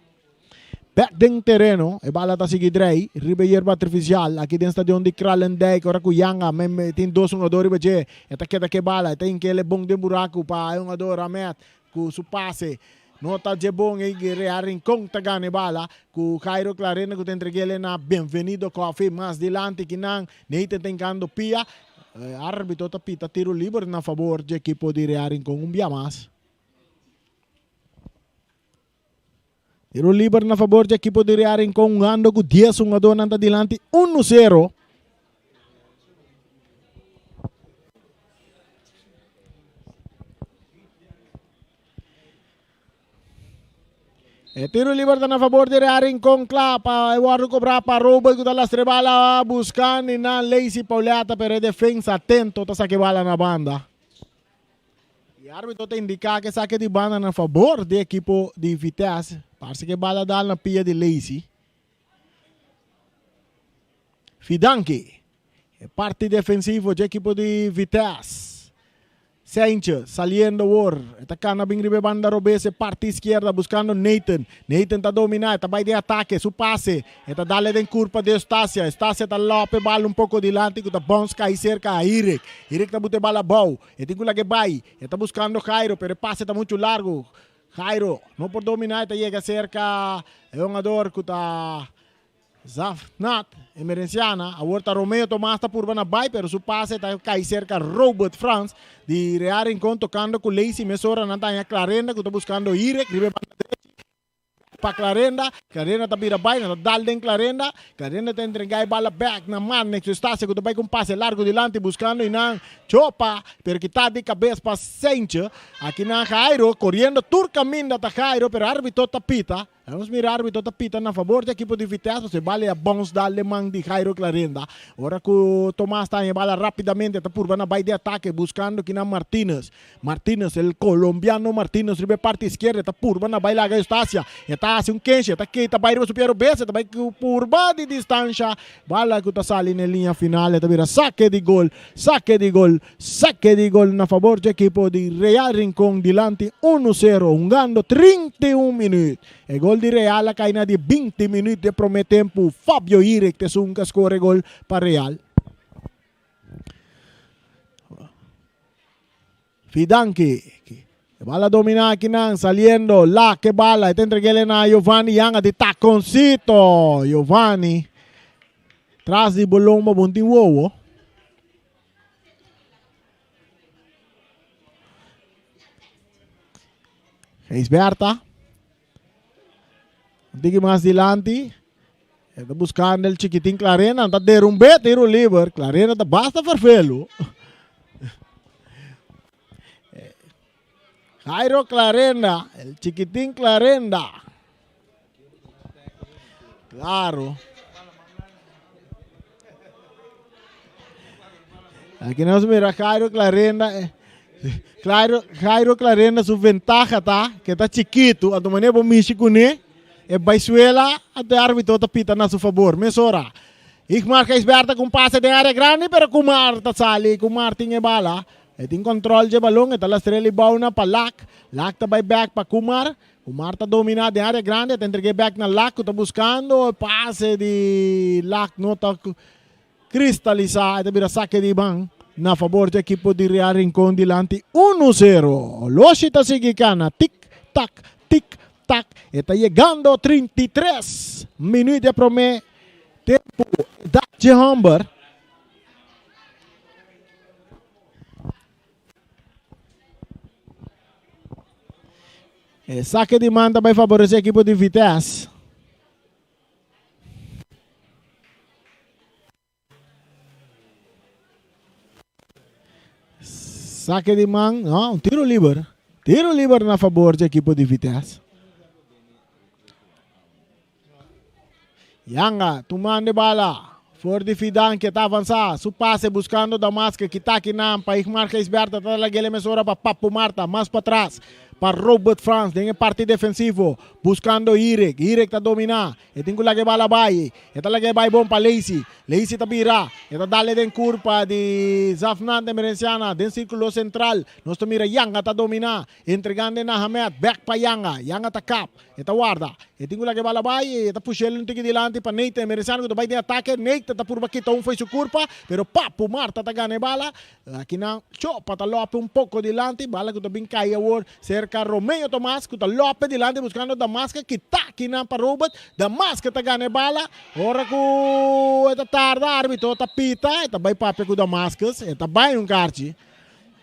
Bek den tereno, e bala ta sigui drei riba e yerba artifisial aki den stadion di Kralendijk ora ku Yanga tin dos hungador riba dje. E ta keda ku e bala, e ta hink'el e bon den buraku pa e hungador Ahmed ku su pase no ta dje bon e Real Rincon ta gana e bala ku Jairo Clarena ku ta entreg'el na Bienvenido Coffee mas dilanti kinan Nathan ta hinkando pia. E arbitro ta pita tiro liber na fabor dje ekipo di Real Rincon un bia mas. Tiro liber na fabor di ekipo di Real Rincon hungando ku 10 hungadornan ta dilanti 1-0. E tiro liber ta na fabor di Real Rincon kla pa e wòrdu kobrá pa Robert ku ta lastra e bala buskando i nan Lacey Pauletta pero e defensa atento ta saka e bala na banda. E árbitro ta indiká ku esaki di banda na fabor di ekipo di Vitesse. Parse ku e bala dal na pia di Lacey. Fidanki, e parti defensivo dje ekipo di Vitesse. Sanchez saliendo awor, e ta cana bin riba e banda robes, e parti izquierda buscando Nathan. Nathan ta domina, e ta bay den atake, su pase, e ta dale den curpa di Eustacia. Eustacia ta lop e bal un poco dilanti cu ta bounce cay cerca a Irek. Irek ta buta e bal abou, e tin cu laga e bay. E ta buscando Jairo, pero e pase ta mucho largo. Jairo no por domina, e ta yega cerca e hungador cu ta Zafnat, Emerenciana, awor ta Romeo Tomas ta purba na bai pero su pase ta kai serka Robert Frans di Real Rincon tokando ku Lacey mesora nan ta haña Clarenda ku ta buskando Irek riba e banda drechi pa Clarenda, Clarenda ta bira bai nan ta dal den Clarenda, Clarenda ta entrega e bala bek na Marnix Eustacia ku ta bai ku un pase largo dilanti buskando einan Chopa pero kita di kabes pa Seintje, akinan Jairo koriendo tur kaminda ta Jairo pero arbitro ta pita. Nos mira arbitro ta pita na fabor di ekipo di Vitesse pasobra e bala ya bounce dal den man di Jairo Clarenda. Ora ku Tomas ta haña e bala rapidamente ta purba na bai di atake buskando kinan Martinez. Martinez el colombiano Martinez riba e parti izquierda e ta purba na bai laga Eustacia. E ta hasi un kenshi e ta kei ta bai riba su pia robes e ta bai purba di distansha. Bala ku ta sali na e liña final e ta bira sake di gol, sake di gol. Sake di gol na fabor dje ekipo di Real Rincon dilanti uno sero hungando 31 minuut. E gol di Real a kai na di 20 minuut di e prome tempu. Fabio Irek ta esun ku a skor e gol pa Real. Fidanki e bala domina akinan saliendo Lak e bala e ta entreg'el na Giovanni Yanga di takoncito. Giovanni tras di bolomba bon tin wowo. Gijsberta. Un tiki mas dilanti. E ta buscando el chiquitín Clarena. Ta derumbe tiro liber. Clarena ta basta fervelo. Jairo Clarenda, el chiquitín Clarenda. Claro. Aquí nos mira Jairo Clarenda. Eh, Jairo, Jairo Clarenda su ventaja ta que ta chiquito, a tu manera bo mishi kuné, e baisuela, a te árbitro ta pita na su favor. Mesora. Igmar Gijsberta con pase den área grande, pero Kumar ta sali, Kumar tin e bala. E tin control dje balon, e ta lastr'é libou na pa Lak. Lak ta bai bek pa Kumar. Kumar ta dominá den área grandi, e ta entreg'é bek na Lak ku ta buskando e pase di Lak no ta kristalisá, e ta bira sake di ban na fabor dje ekipo di Real Rincon dilanti uno sero. Oloshi ta sigui kana, tik tak, tik tak, e ta yegando 33 minuut di e promé tempu. Edat dje hòmber. E saque di man ta bai favorece equipo di Vitesse. Saque di man, no, un tiro liber. Tiro liber na favor di equipo di Vitesse. Yanga tumando e bala for di Fidan ke ta avansa su pase buscando Damasque ki ta akinan pa Igmar Gijsberta ta lag'el e mesora pa Papu Marta mas patras pa Robert Frans den e parti defensivo buscando Irek Irek ta domina e tin cu laga e bala bay e ta laga e bay bon pa Lacey Lacey ta bira e ta dale den curpa di Zafnant Emerenciana den circulo central nos ta mira Yanga ta domina entregando e na Hamed bek pa Yanga Yanga ta kap E ta warda. E tin ku laga e bala bai i e ta push'el un tiki dilanti pa Nathan. Mereciano ku ta bai den atake. Nathan ta purba kita un fo'i su kurpa, pero Papu Marta ta gana e bala. Akinan Chopa ta lope un poko dilanti. Bala ku ta bin kai awor serka Romeo Tomas ku ta lope dilanti buskando Damaske. Kita akinan pa Robert. Damaske ta gana e bala. Ora ku e ta tarda arbitro ta pita. E ta bai papia ku Damaskus. E ta bai un karchi.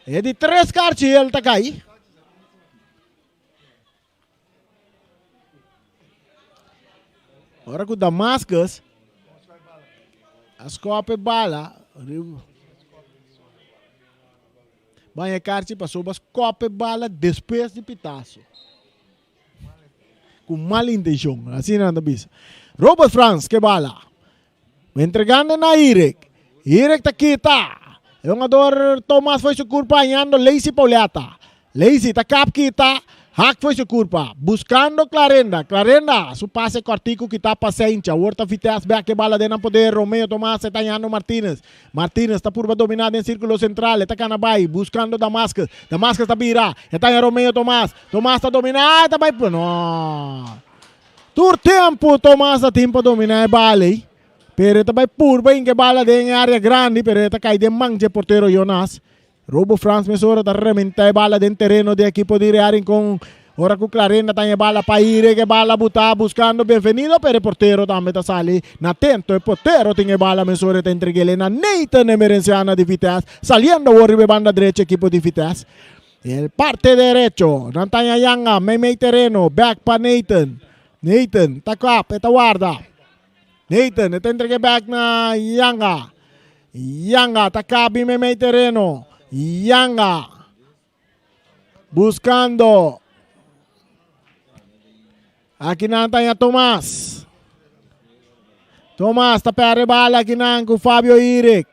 E di tres karchi el ta kai. Ora ku Damascus a skòp e bala baña e karchi pasobra skòp e bala despues di pitaso. Ku mal intenshon, asina nan ta bisa. Robert Frans ke bala. Entregando na Irek. Irek ta kita. E hungador Thomas foi su kurpa hañando Lacey Pauletta. Lacey ta kap kita. Hak foi su kurpa. Buskando Clarenda. Clarenda su pase kòrtiku kita pa Seincha. Awor ta Vitesse bèk e bala den nan poder. Romeo Thomas e ta hañando Martinez. Martinez ta purba dominá den sírkulo sentral. E ta kana bai buskando Damascus. Damascus ta bira. E ta haña Romeo Thomas. Thomas ta dominá. E ta bai. No. Tur tempu Thomas ta tin pa dominá e bala ei, pero e ta bai purba hinka e bala den e área grandi, pero e ta kai den man dje portero Jonas. Robo Frans mesora ta rementá e bala den tereno di ekipo di Real Rincon. Ora ku Clarenda ta haña e bala pa Irek, e bala butá buskando Bienvenido, pero e portero tambe ta sali na tento. E portero tin e bala mesora e ta entreg'el na Nathan Emerenciana di Vitesse, saliendo awor riba e banda drechi ekipo di Vitesse. El parte derecho, nan ta haña Yanga meimei tereno, bek pa Nathan. Nathan ta kap, e ta warda. Nathan e ta entrega bek na Yanga. Yanga ta kabi meimei tereno. Yanga buskando. Aki nan ta haña Tomas. Tomas ta perde bala aki nan ku Fabio Irik.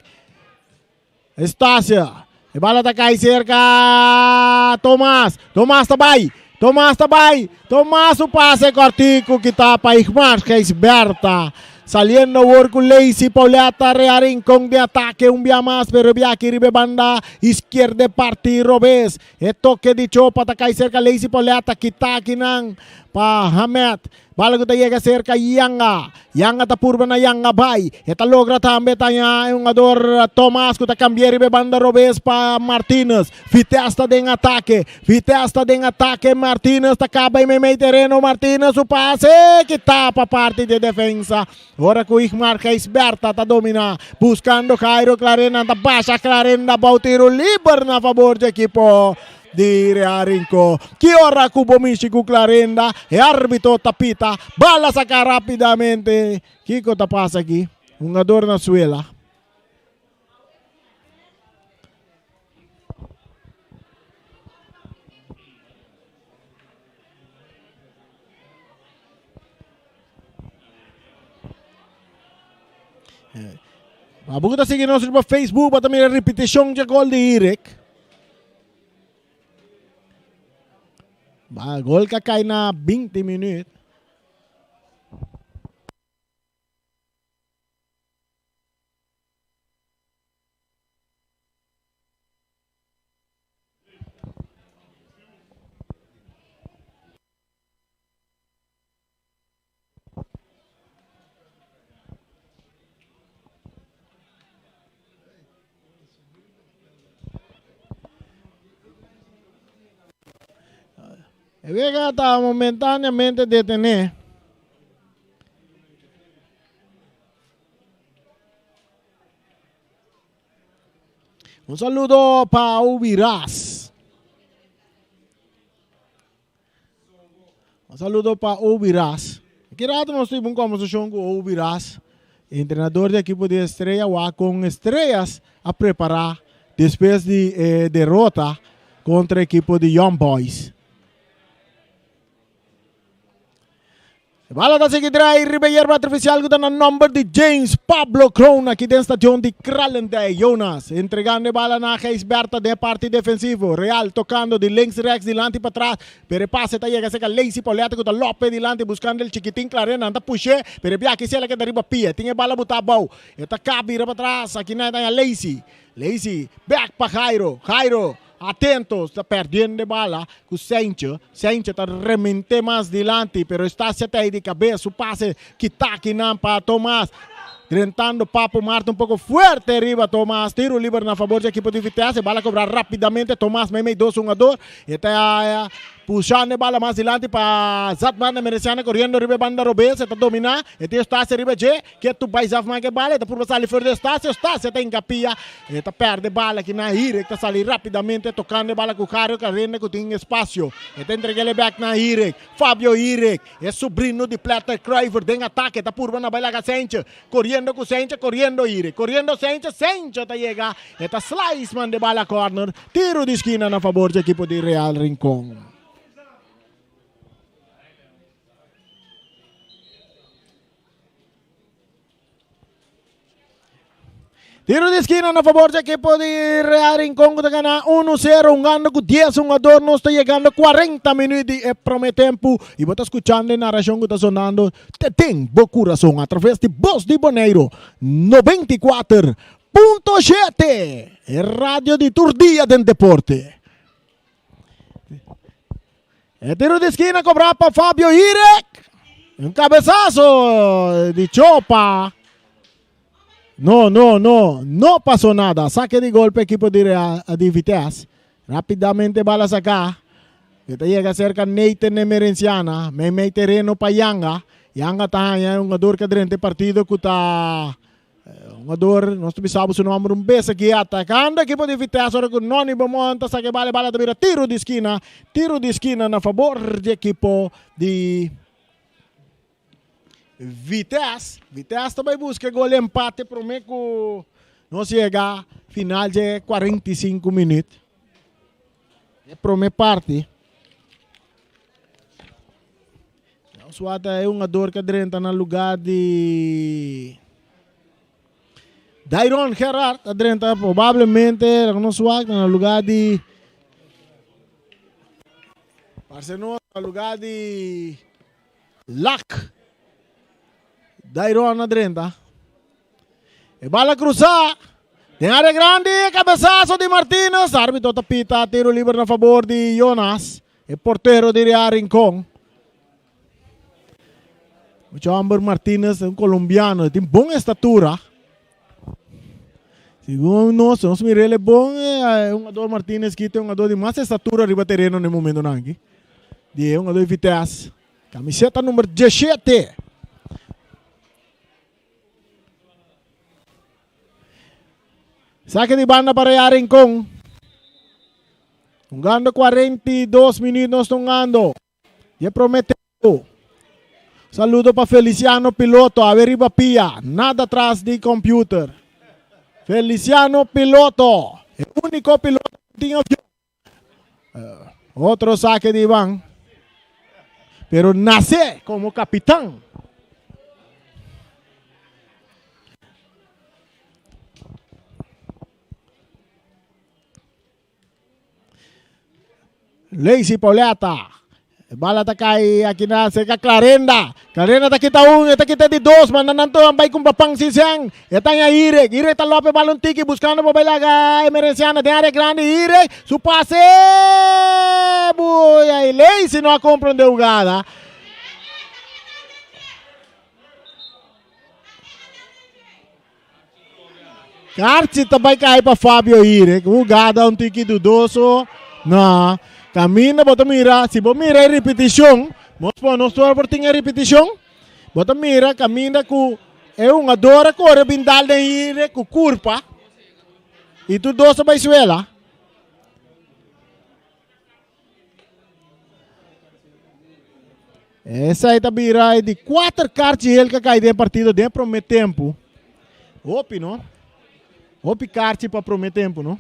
Estacia. E bala ta kai serka Tomas. Tomas ta bai. Tomas ta bai. Tomas su pase kortiku kita pa Igmar Gijsberta. Saliendo awor ku Lacey Pauletta Real Rincon den atake un bia mas pero e bia aki riba e banda iskierde parti robes. E toke di Chopa ta kai serka Lacey Pauletta kita akinan pa Hamed. Bala ku ta yega serka Yanga. Yanga ta purba na Yanga bai. E ta logra tambe taña e hungador Thomas ku ta kambia riba e banda robes pa Martinez. Vitesse ta den atake. Vitesse ta den atake. Martinez ta kaba e meimei tereno. Martinez su pase kita pa parti di e defensa. Ora ku Igmar Gijsbertha ta domina buskando Jairo Clarenda. Ta basha Clarenda bou tiro liber na fabor di ekipo di Real Rincon. Ki ora ku bo mishi ku Clarenda, e arbitro ta pita, bala saka rapidamente. Kiko ta pasa aki? Hungador na suela. Abo ku ta sigui nos riba Facebook, bo ta mira repetishon dje gol di Irek. Ba gol ka kai na 20 minuut. E wega ta momentáneamente detené. Un saludo pa Ubiras. Un saludo pa Obi Ras. Aki rato nos tuvo un conversacion cu Obi Ras, entrenador di equipo di Estrella, wak con Estrellas a prepara despues di e derota contra equipo di Young Boys. E bala ta sigui draai riba e yerba artificial cu ta na nomber di James Pablo Kroon aki den stadion di Kralendijk. Jonas entregando e bala na Gijsbertha den e parti defensivo. Real tocando di links rechts dilanti patras pero e pase ta yega cerca Lacey Pauletta cu ta lope dilanti buscando el chikitin Clarenda. Nan ta pushe pero e biaha kisela keda riba pia. Tin e bala buta abou. E ta caba bira patras aki nan e ta haña Lacey. Lacey back pa Jairo. Jairo. Atento, ta perdiendo e bala cu Seintje. Seintje ta remente mas dilanti, pero Estacia ta ey di cabes. Su pase kita akinan pa Thomas. Drentando Papo Marte un poco fuerte riba Thomas. Tiro liber na favor di ekipo di Vitesse. E bala cobra rapidamente. Thomas meimei dos hungador. E ta pushando e bala mas dilanti pa Zatman Emerenciana coriendo riba e banda robes. E ta domina. E tin Estacia riba dje. Ketu bai Zafman ke bala, e ta purba sali for di Estacio, Estacio ta hinka pia, e ta perde bala aki na Hirek ta sali rapidamente tokando e bala ku Jario Carrenda ku tin espacio, e ta entreg'el e bek na Hirek, Fabio Hirek, e sobrino di Pletter Kruiver den atake ta purba na bai laga Sentje, koriendo ku Sentje, koriendo Hirek, koriendo Sentje, Sentje ta yega, e ta slice manda e bala corner, tiro di skina na fabor dje ekipo di Real Rincon. Tiro di eskina na fabor di ekipo di Real Rincon ku ta gana uno sero hungando ku dies hungador. Nos ta yegando cuarenta minuut di e prome tempu i bo ta skuchando e narashon ku ta sonando te den bo kurason atraves di Bos di Boneiru 94.7, e radio di tur dia den deporte. E tiro di eskina kobrá pa Fabio Irek. Un kabesaso di Chopa. No, no, no, no pasó nada. Saque di gol pa ekipo di Real di Vitesse. Rapidamente bala saká. E ta yega serka Nathan Emerenciana. Mei mei tereno pa Yanga. Yanga ta haña e hungador ku a drenta e partido ku ta hungador, nos ta bisa bo su nomber un bes aki, atakando ekipo di Vitesse ora ku Noni Beaumont ta saka e bala, e bala ta bira tiro di skina. Tiro di skina na fabor di ekipo di Vitesse, Vitesse ta bai buska e gol empate prome ku nos yega final dje 45 minuut. E prome parti. Nos wata e hungador ku a drenta na lugar di Dairon Gerard a drenta probablemente nos wak na lugar di Parce nos na lugar di Lak. Dairon a drenta. E bala cruzá. Den área grandi, cabezazo di Martinez. Árbitro ta pita tiro liber na favor di Jonas, e portero di Real Rincon. Mucho homber Martinez, un colombiano, tin bon estatura. Segun nos, nos mira el bon, eh, un jugador Martinez ki ta un jugador di mas estatura riba tereno na e momentonan aki. Di e jugador di Vitesse. Camiseta number 17. Saque di banda para Real Rincon. Hungando 42 minuut nos ta hungando. Dje prome tempo. Saludo pa Feliciano Piloto, awe riba pia, nada tras di computer. Feliciano Piloto, e unico piloto ku tin avion. Otro saque di Ivan, pero nace como capitan. Lacey Pauletta. E bala ta kai aki na cerca Clarenda. Clarenda ta kita un, e ta kita di dos, manda nan tur bai kumpra pan sin sen. E ta haña Irek. Irek ta lope bala un tiki buscando pa bai laga Emerenciana den area grandi. Irek su pase! Buya y Lacey no a comprende hugada. Karchi ta bai kai pa Fabio Irek. Hugada un tiki dudoso. No. Kaminda bo ta mira, si bo mira e ripitishon, nos por nos tur por tin e ripitishon. Bo ta mira kaminda ku e hungador a kore bin dal den Irek ku kurpa i tur dos a bai suela. Esei ta bira e di kuater karchi hel ka kai den partido den prome tempu. Hopi no. Hopi karchi pa prome tempu no.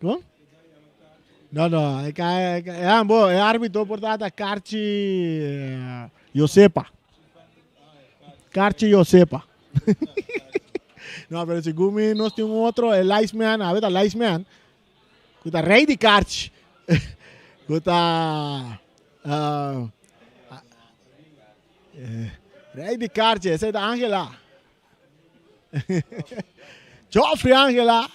Kon? No no, e ka e ambo e arbitro por ta karchi Josepa. Karchi Josepa. No, pero segun mi nos tin un otro, e linesman, awe ta linesman, ku ta rei di karchi, ku ta uh, rei di karchi, ese ta Angela. Joffrey Angela,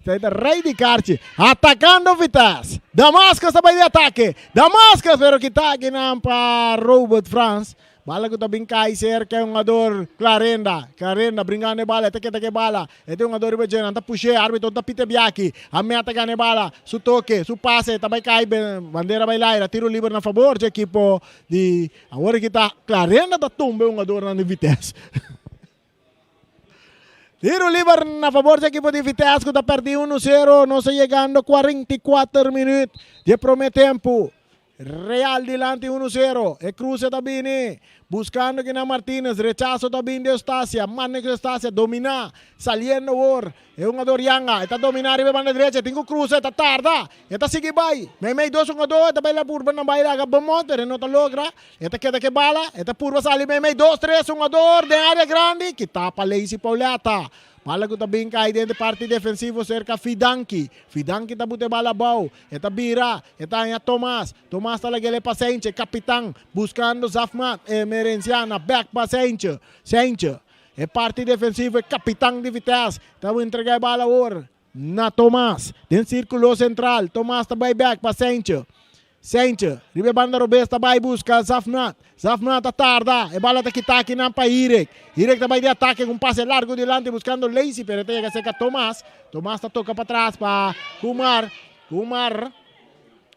ese ta rei di karchi, atacando Vitesse. Damascus ta bai di atake. Damascus, pero kita akinan pa Robert Frans. Bala ku ta bin kai serka e hungador Clarenda. Clarenda bringando e bala, e ta keda ku e bala. E tin hungador riba dje, nan ta push'é, arbitro ta pita e biaki. A meta gana e bala, su toke, su pase ta bai kai, bandera bai laira, tiro liber na fabor dje ekipo di Awor aki ta Clarenda ta tumba e hungadornan di Vitesse. Tiro liber na fabor dje ekipo di Vitesse ku ta pèrdí uno sero. Nos ta yegando 44 minüt dje promé tempu. Real dilanti uno sero. E kruse ta bini buskando kinan Martinez. Rechaso ta bini di Eustacia. Mannex Eustacia dominá. Saliendo awor e hungador Yanga. E ta dominá riba e banda derecha. E tin ku krusa. E ta tarda. E ta sigui bai. Meimei dos hungador. E ta bai la purba nan bai laga Beaumont pero e no ta logra. E ta keda ku e bala. E ta purba sali meimei dos tres hungador den área grandi. Kitá pa Lacey Pauletta. Bala ku ta bin kai den e parti defensivo serka Fidanki. Fidanki ta buta e bala abou. E ta bira, e ta haña Tomas. Tomas ta lag'el e pa Seintje, kapitan, buskando Zafmat. E Merenciana bèk pa Seintje. Seintje, e parti defensivo, e kapitan di Vitesse, ta entrega e bala awor na Tomas. Den sirkulo sentral, Tomas ta bai bèk pa Seintje. Seintje, riba e banda robes ta bai buska Zafnat. Zafnat ta tarda, e bala ta kita akinan pa Hirek. Hirek ta bai di atake ku un pase largu dilanti buskando Lacey, pero e ta yega serka Tomas. Tomas ta toka patras pa Kumar. Kumar,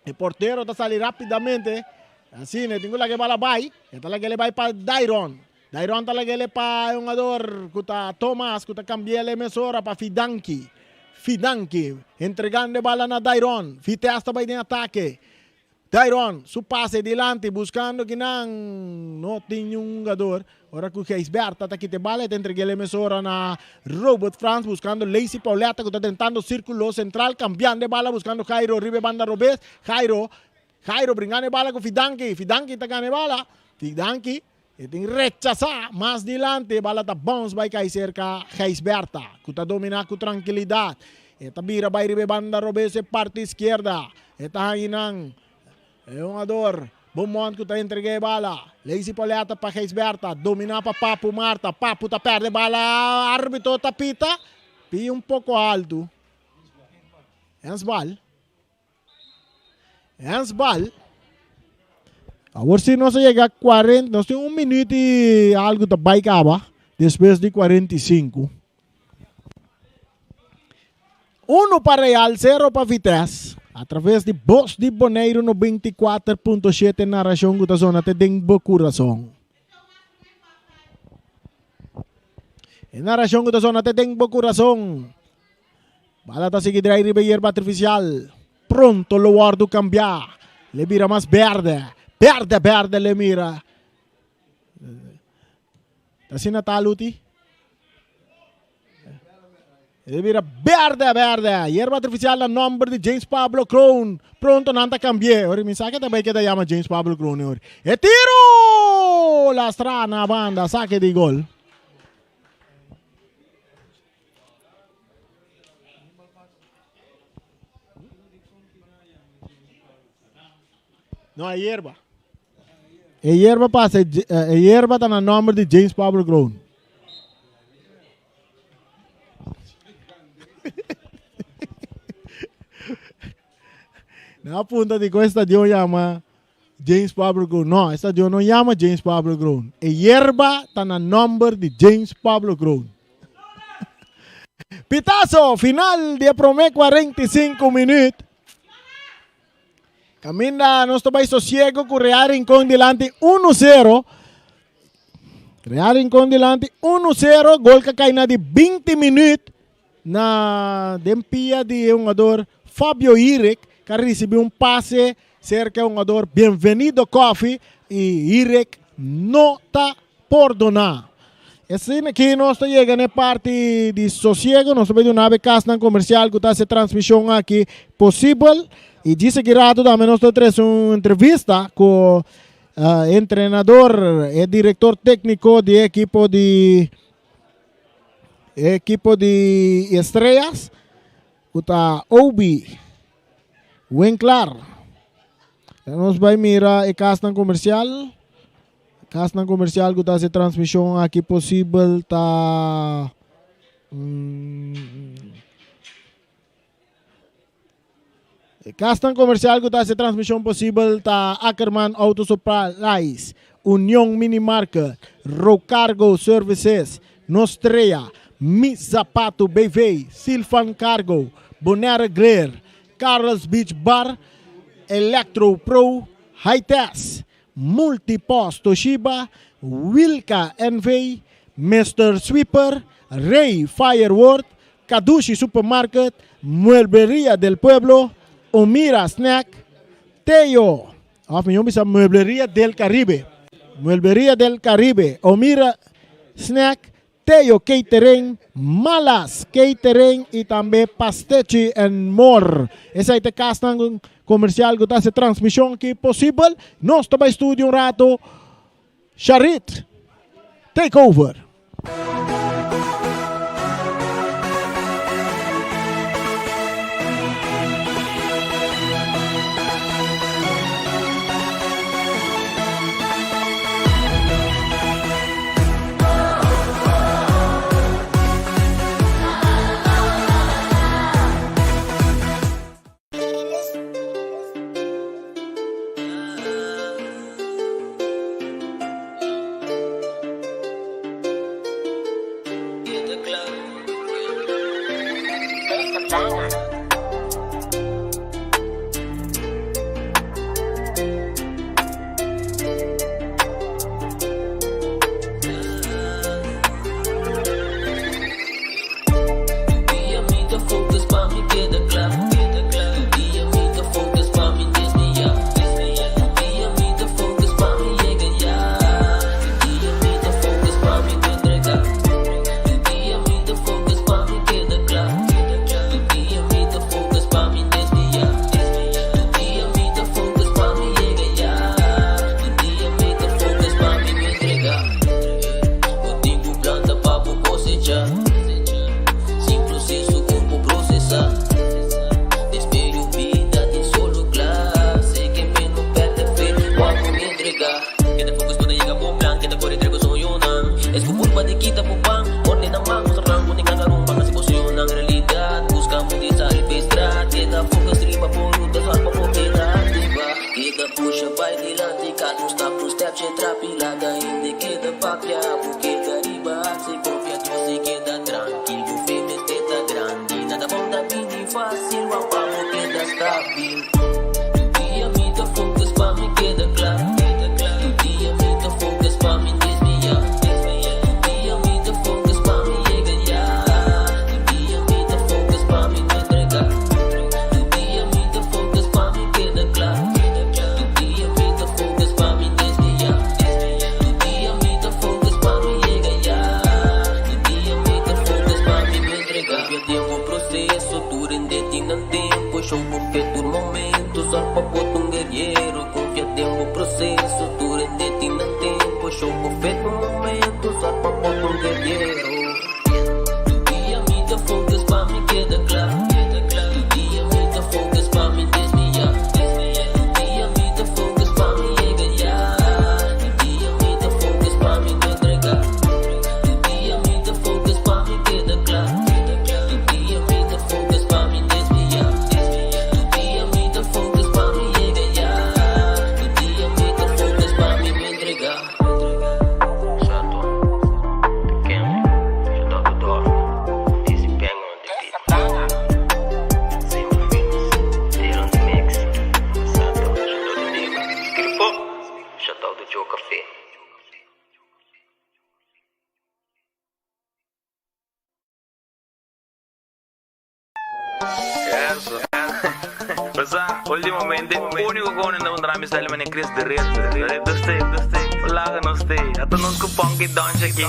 e portero ta sali rapidamente. Asina e tin ku laga e bala bai. E ta laga el e bai pa Dairon. Dairon ta laga el e pa e hungador ku ta Tomas ku ta kambia el e mesora pa Fidanki. Fidanki entregando e bala na Dairon. Vitesse ta bai den atake. Dairon su pase dilanti buskando kinan no tin niun hungador. Ora ku Gijsberta ta kita e bala e ta entrega el e mesora na Robert Frans buskando Lacey Pauletta ku ta drentando sirkulo sentral kambiando e bala buskando Jairo riba e banda robes. Jairo Jairo bringando e bala ku Fidanki. Fidanki ta gana e bala. Fidanki E tin rechasá mas dilanti, e bala ta bounce bai kai serka Gijsberta, ku ta dominá ku trankilidat. E ta bira bai riba e banda robes e parti iskierda. E ta hañi nan e hungador Beaumont ku ta entregá e bala. Lacey Pauletta pa Gijsberta, dominá pa Papu Marta. Papu ta pèrdè e bala, árbitro ta pita, pia un poko altu. Hensbal. Handsbal. Awor si nos a yega 40, nos tin un minuut y algo ta bai caba despues di 45. Uno pa Real, cero pa Vitesse. A traves di Bos di Boneiru 94.7 narracion cu ta zona te den bo curason. E narracion cu ta zona te den bo curason. Bala ta sigui drai riba e yerba artifisial. Pronto lo wòrdu kambiá. L'e bira mas bèrdè. Bèrdè bèrdè l'e mira. Ta asina ta, Luti? E bira bèrdè bèrdè. Yerba artifisial na nòmber di James Pablo Kroon. Pronto nan ta kambi'é. Ora mi sa ke ta bai keda yama James Pablo Kroon e ora. E tiru! Lastrá na banda. Sake di gol. No, e yerba. E yerba pasa, e yerba ta na nomber di James Pablo Kroon. Na punta di ku e stadion yama James Pablo Kroon. No, e stadion no yama James Pablo Kroon. E yerba ta na nomber di James Pablo Kroon. Pitazo final di e prome 45 minuut. Caminda nos ta bai sosiego ku Real Rincon dilanti 1-0. Real Rincon dilanti 1-0. Gol ka kai na di 20 minuut. Na den pia di e hungador Fabio Hirek ka risibi un pase serka e hungador Bienvenido Coffie y Hirek no ta pordona. Esina aki nos ta yega na e parti di sosiego, nos ta bay duna awe kasnan komersial ku ta hasi e transmishon aki posibel y djis aki rato tambe nos ta trese un entrevista ku e entrenador, e direktor tekniko di e ekipo di E ekipo di Estrellas ku ta Obi Winklar. Nos bai mira e kasnan komersial. Kasnan komersial ku ta hasi transmishon aki posibel ta E kasnan komersial ku ta hasi e transmishon posibel ta Ackerman Auto Supplies, Union Mini Market, Rocargo Services, Nostrea, Mi Zapato BV, Silvan Cargo, Bonaire Grill, Carlos Beach Bar, Electro Pro, Hi-Test, Multipost Toshiba, Wilka NV, Mister Sweeper, Rey Firework, Kadushi Supermarket, Muebleria del Pueblo, Omira Snack, Teo. Òf mihó bisa Muebleria del Caribe. Muebleria del Caribe, Omira Snack, Teo Catering, Malas Catering i tambe Pastechi and More. Esei ta e kasnan komersial ku ta hasi e transmishon aki posibel. Nos ta bai studio un rato. Sharit, take over. Ultimamente, único con en un drama style man Chris de Red. Red do stay, do stay. Laga no stay. Ata nos ku punky dance aqui.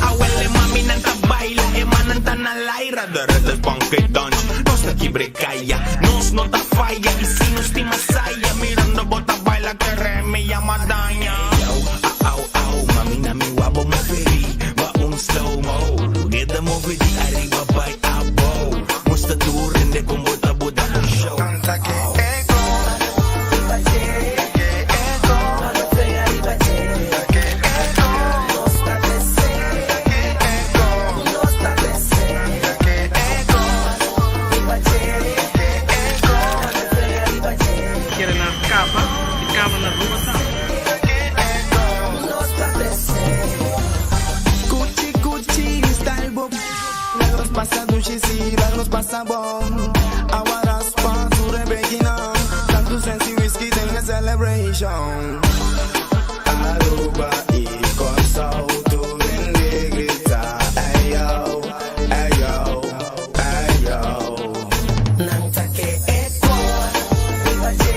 Awele mami nan ta baila, e manan ta na laira. De red es funky dance, nos ta kibre caya. Nos no ta falla, y si nos tin masaya. Mirando bo ta baila, kere mi llama daña. Au, au, au, mami na mi wabo move riba un slow mo. Keda move di ariba bai abou. Musta tur hende con bo ta bo da un show. Kere na caba y caba na Aruba tambe. celebration. Aruba y Kòrsou, tur hende grita, ayo, ayo, ayo. Nan ta ke e kos, riba dje,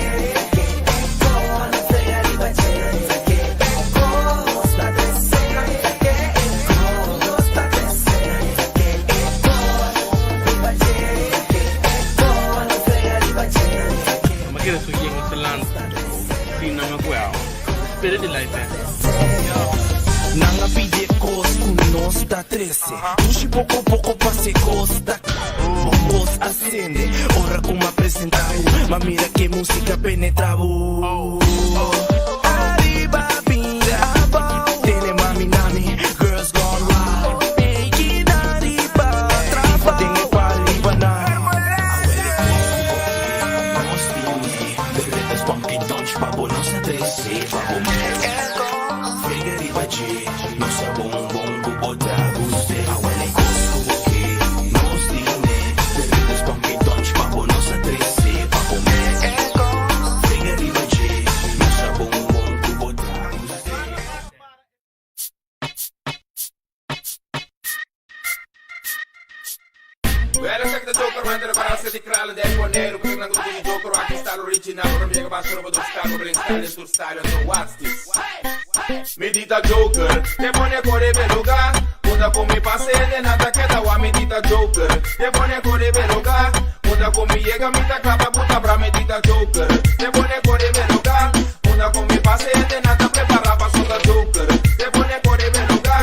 ke e kos, frega riba dje, ta ke e kos, ta trese, ta ke e kos, ta trese, ta ke e kos, riba dje, ke e kos, frega riba dje, ta ke. Mi a kere su yen Zeland si nan a kue awa. Spirit di life eh. Nan a pidi e kos ku nos ta trese. Dushi poko poko pase kos ta Bo bos a sende ora ku m'a presenta bo. M'a mira ke musika penetra bo. Ariba bira abou. Tene mami nami, girls gone wild. Ey kida riba trabou. Den e party riba nan. Awel e kos ku bo ke, nos tin e. De redes funky dutch pa bo nos a trese pa bo mes. Frega riba dje, nos a bon bon ku bo ta guste. Awel e kos ku bo ke, nos tin e. De redes funky dutch pa bo nos a trese pa bo mes. Frega riba dje, nos a bon bon ku bo ta guste. Well, esaki ta Joker, man, ta para di kralen den Boneiru, ku nan grupo di Joker, aki style original, ora mi yega basha roba dos style, bring style den tur style, so what's this? Mi di ta Joker, te pone kore be luga, unda ku mi pasa hende nan ta keda wa mi di ta Joker, te pone kore be luga, unda ku mi yega mi ta klapa buta bra mi di ta Joker, te pone kore be luga, unda ku mi pasa hende nan ta prepara paso ta Joker, te pone kore be luga,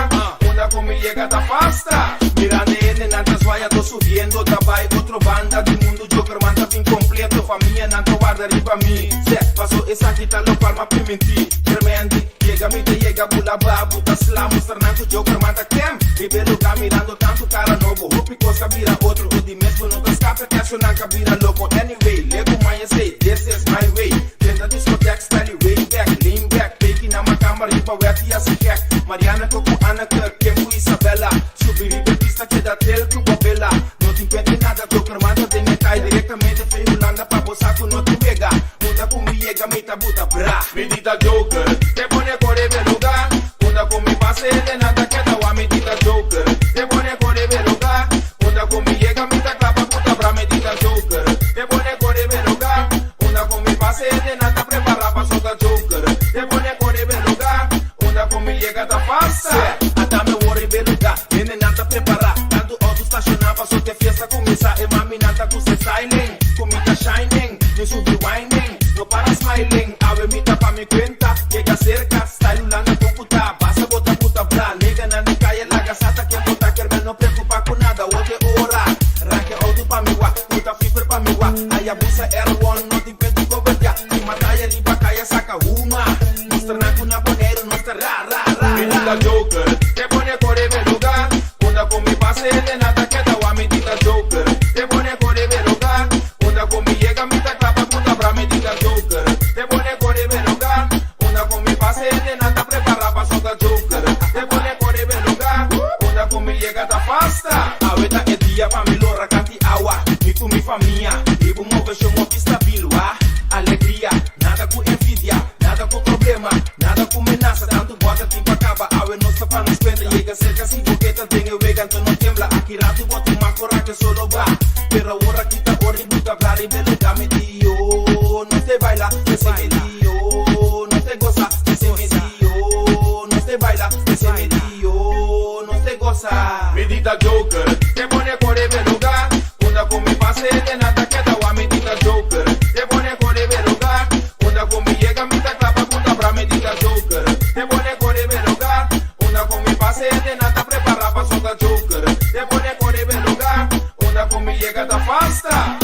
unda ku mi yega ta pasta. Mirando e hendenan ta zwaya to subiendo ta bai otro banda di mundu Jokerman ta bin completo famianan ta warda riba mi sè paso esaki ta locual m'a priminti Kermendi yega mi ta yega bula babu ta sla mustra nan cu Jokerman ta kem riba e lugar mirando tanto cara nobo hopi cos ta bira otro o di mes bo no ta scape caso nan ka bira loco anyway lego maña say this is my way Drenta discoteca style way back lean back peki na macamba riba wet y haci gek Mariana cu cu Anneke Kim cu Isabella Subi riba e pista keda tel cu bo bela No tin pet di nada Joker manda den e tai Directamente fe Hulanda pa bo sa cu no tin wega Unda cu mi yega mi ta buta bra Mi di ta Joker Te pone core be luga Unda cu mi pasa hende nan ta keda wa Mi di ta Joker Te pone core be luga Unda cu mi yega mi ta klapa buta bra Mi di ta Joker Te pone core be luga Unda cu mi pasa hende nan ta prepara paso ta Joker Te pone core be luga Unda cu mi yega ta pasa. Ata mi wor riba e luga, hende nan ta prepara. Tantu auto staciona paso t'e fiesta cuminsa. E mami nan ta cu se styling, cu mi ta shining. Mi subi wining, no para smiling. Awe mi ta pa mi cuenta, yega cerca. Style Hulanda con cu ta, basta bo ta buta bra. Nega nan di caya laga sa ta ken bo ta kermel no preocupa cu nada. Wote ora, ranke auto pa mi wa, puta fifer pa mi wa. Hayabusa R1 no tin cuento cobertia. Tin mataya riba caya saca huma. Mustra nan cu na Boneiru nos ta ra ra ra Mi di ra. ta Joker, te pone core be luga. Unda cu mi pasa hende nan ta keda wa mi di ta Joker, te pone core be luga. Unda cu mi yega mi ta klapa buta bra mi di ta Joker, te pone core be luga. Unda cu mi pasa hende nan ta prepara paso ta Joker, te pone core be luga. Unda cu mi yega ta pasta. Awe ta e dia pa mi lora kanti awa. Mi cu mi famia, riba un moveshon hopi stabil wa. Alegria, nada cu envidia, nada cu problema, nada cu menasa. Tantu bota tin pa caba, awe nos ta pa nos cuenta. Yega cerca si bo ke ta den e wega, anto no tembla. Aki ratu bo tuma coraje solo ba. Pero awor aki ta ora di buta bla riba e luga. Mi di yo, nos te baila, p'esei mi di yo, nos te gosa, p'esei mi di yo, nos te baila, p'esei mi di yo, nos te gosa. Mi di ta Joker, te pone core be luga. Unda cu mi pasa hende nan ta keda wa. Mi di ta Joker, te pone core be luga. Unda cu mi yega mi ta klapa buta bra. Mi di ta Joker, te pone core be luga. Unda cu mi pasa hende nan ta prepara paso ta Joker, te pone core be luga. Unda cu mi yega ta pasta.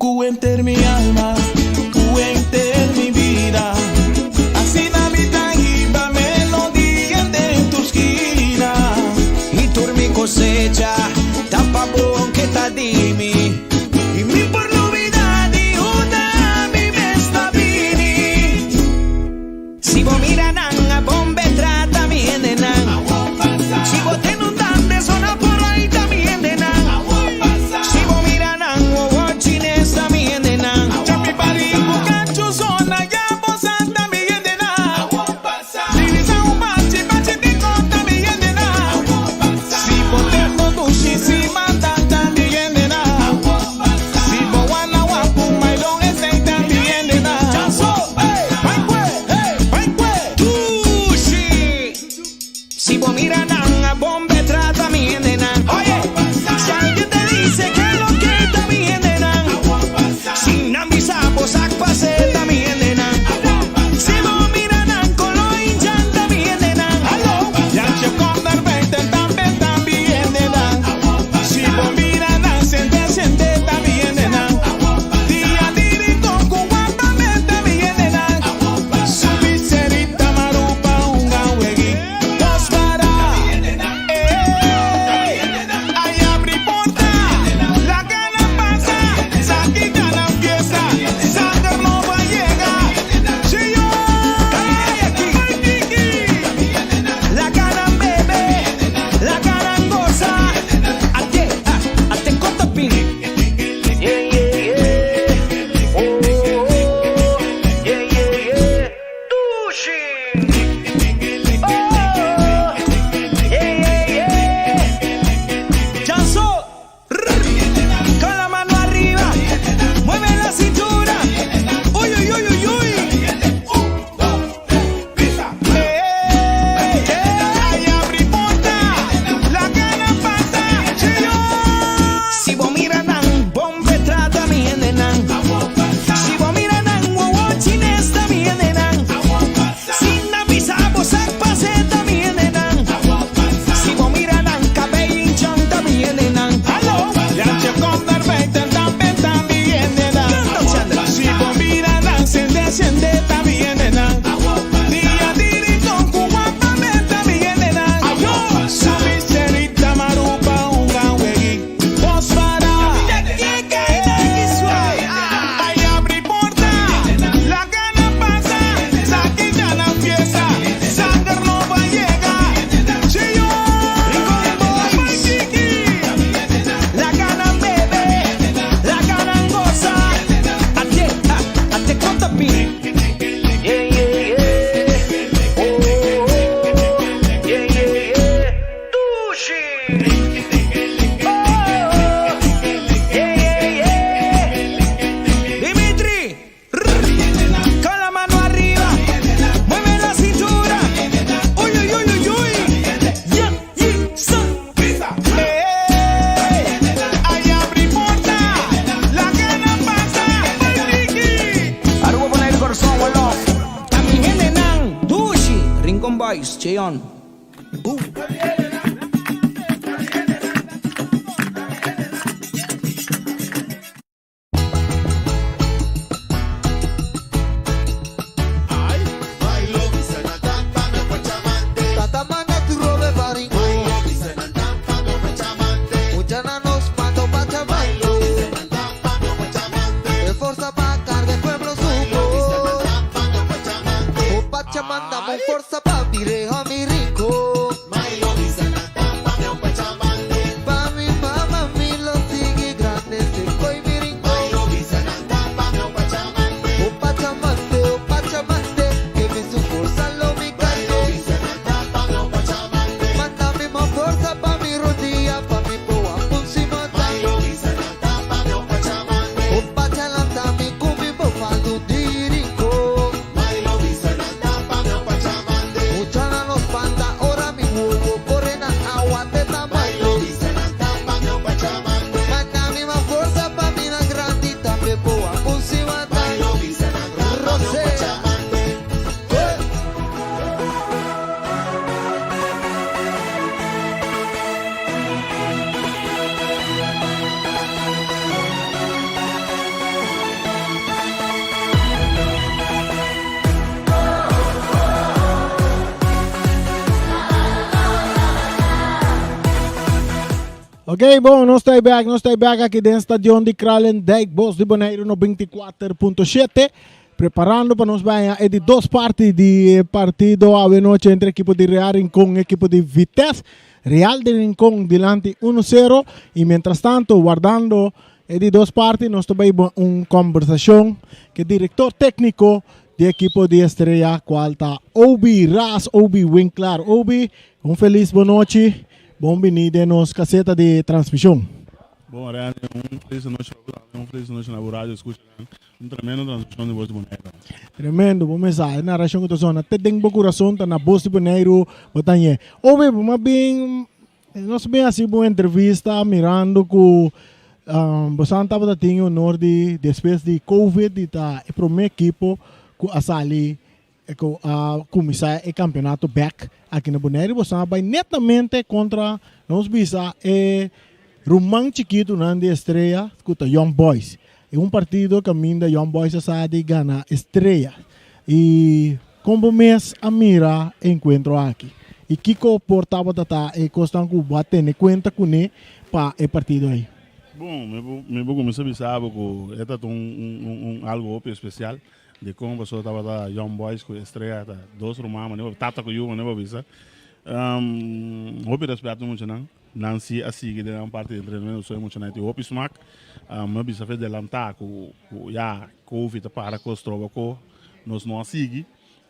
Ku henter mi alma, ku henter mi bida. Asina mi ta hiba melodia den tur skina. I tur mi kosecha, ta pa bo ke ta di mi. I mi por lubidá di. Rincon Boys, Cheon. Boom. Ok, bon, nos ta back, nos ta back aki den stadion di Kralendijk, Bos di Boneiru 94.7. Preparando pa nos bay e di dos parti di partido awe nochi entre ekipo di Real Rincon y ekipo di Vitesse. Real di Rincon dilanti 1-0 y mientras tanto wardando e di dos parti nos ta bay un conversacion cu director tecnico di ekipo di Estrella cual ta Obi Ras, Obi Winklaar. Obi, un feliz bon nochi, bon bini den nos caseta di transmision. Bon, Randy, un feliz nochi pa bo, un feliz nochi na bo radio escucha. Un tremendo transmishon di Bos di Boneiru. Tremendo, bo mesa. E narashon ku ta sona te den bo kurason ta na Bos di Boneiru bo ta ñe. Obe, bo mas bien, nos bin hasi bo entrevista mirando ku bosan tabata tin e honor di despues di Covid di ta e prome ekipo ku a sali ku a kuminsá e kampeonato bèk aki na Boneiru. Bosan a bai netamente kontra nos bisa e ruman chikitunan di Estrella ku ta Young Boys. E un partido kaminda Young Boys a sa di gana Estrella. I kon bo mes a mira e enkuentro aki? I kiko por tabata ta e kosnan ku bo a tene kuenta kuné pa e partido ei? Bon, mi por kuminsá bisa bo ku e ta un algu hopi espesial. Dikon pasobra tabata Young Boys ku Estrella ta dos ruman manera bo tata ku yu manera bo bisa. Hopi respet na muchanan. Nan si a sigui den nan parti di entrenamentu pasobra e muchanan tin hopi smak. Mi a bisa fe delantá ku ku ya covid a para kos troba ko nos no a sigui.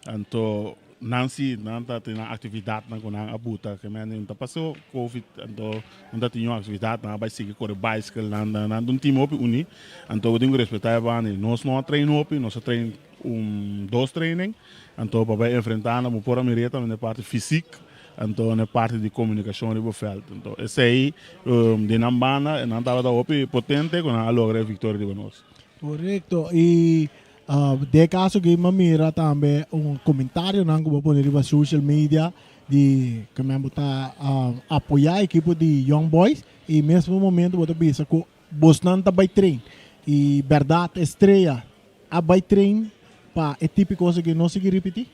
Anto nan si nan ta tin nan aktividatnan ku nan a buta ke men ta pasó covid anto nan ta tin yon aktividat nan a bai sigui kore baiskel nan nan ta un team hopi uní anto bo tin ku respetá e banda nos no a train hopi nos a train un dos training anto pa bai enfrentá nan bo por a mir'é tambe na e parti fisik anto na e parti di komunikashon riba vèlt anto esei di nan banda nan tabata hopi potente ku nan a logra e viktoria riba nos. Korekto i Den e kaso aki mi a mira tambe un komentarionan ku bo a pone riba social media di ku men bo ta apoyá ekipo di Young Boys i mesmo momento bo ta bisa ku bosnan ta bai train i bèrdat Estrella a bai train pa e tipo kos aki no sigui ripití?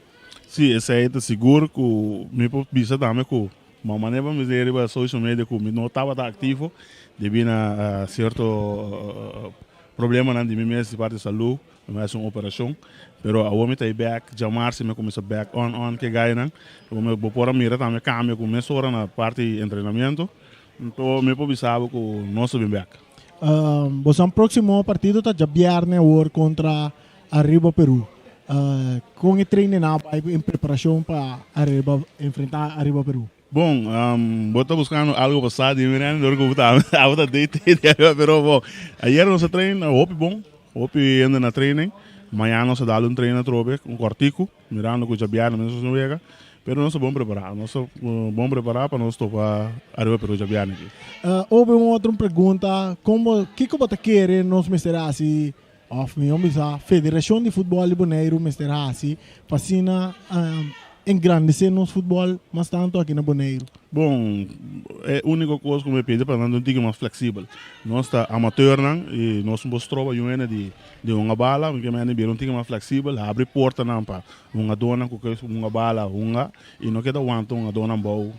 Sí, esei ta sigur ku mi por bisa tambe ku ma manera pa mi lei riba social media ku mi no tabata aktivo debí na sierto Problemanan di mi mes di parti salú, mi a hasi un operashon, pero awor mi ta ei bèk, djamarsi mi a kuminsá bèk on on ku e gainan, bo bo por a mira tambe kambio ku mesora na parti entrenamiento, anto mi por bisa bo ku nos ta bin bèk. Boso próksimo partido ta djabièrnè awor kontra Aruba Peru. Kon e training a bai en preparashon pa Aruba enfrentá Aruba Peru? Bon, bo ta buscando algo pa sa di mi Randy dor cu bo ta abo ta DT di ariba pero bon ayer nos a train hopi bon hopi hende na training mañana nos a dal un train atrobe un cortico mirando cu djabièrnè mes nos no wega pero nos ta bon prepara nos ta bon prepara pa nos topa ariba Peru djabièrnè aki. Obe un otro pregunta con bo kico bo ta kere nos mester haci of mihor bisa federacion di futbol di Boneiru mester haci pa asina. engrandesé nos futbòl mas tantu aki na Boneiru? Bon, e úniko kos ku mi pidi pa nan ta un tiki mas fleksibel. Nos ta amateurnan i nos no por stroba yu hende di di hunga bala. Mi ke mende bira un tiki mas fleksibel, habri portanan pa hungadónan ku ke hunga bala hunga i no keda wanta hungadónan bou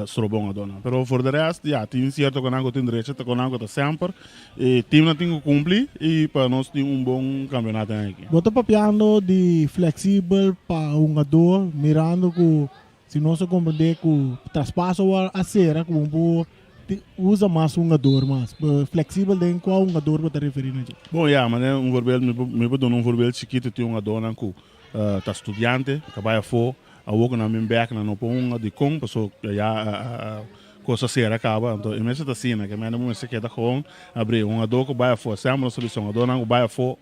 stroba hungadónan. Pero for de rest, ya, tin sierto konan ku tin derecho ta konan ku ta semper e timnan tin ku kumpli i pa nos tin un bon kampionato aki. Bo ta papiando di fleksibel pa hungadó mirando ku Si nos a comprende cu traspaso awor a cera cu bo por usa mas hungador mas flexibel den cua hungador bo ta referi na dje? Bon ya, manera un voorbeeld mi por mi por duna un voorbeeld chikito tin hungadornan cu ta studiante ta bay afo awor cu nan bin bek nan no por hunga dicon paso ya Cos a cera caba, anto e mester ta asina, ke mende bo mester keda gewoon abri. Un hungador cu bay afo, semper nos ta bisa hungadornan cu bay afo,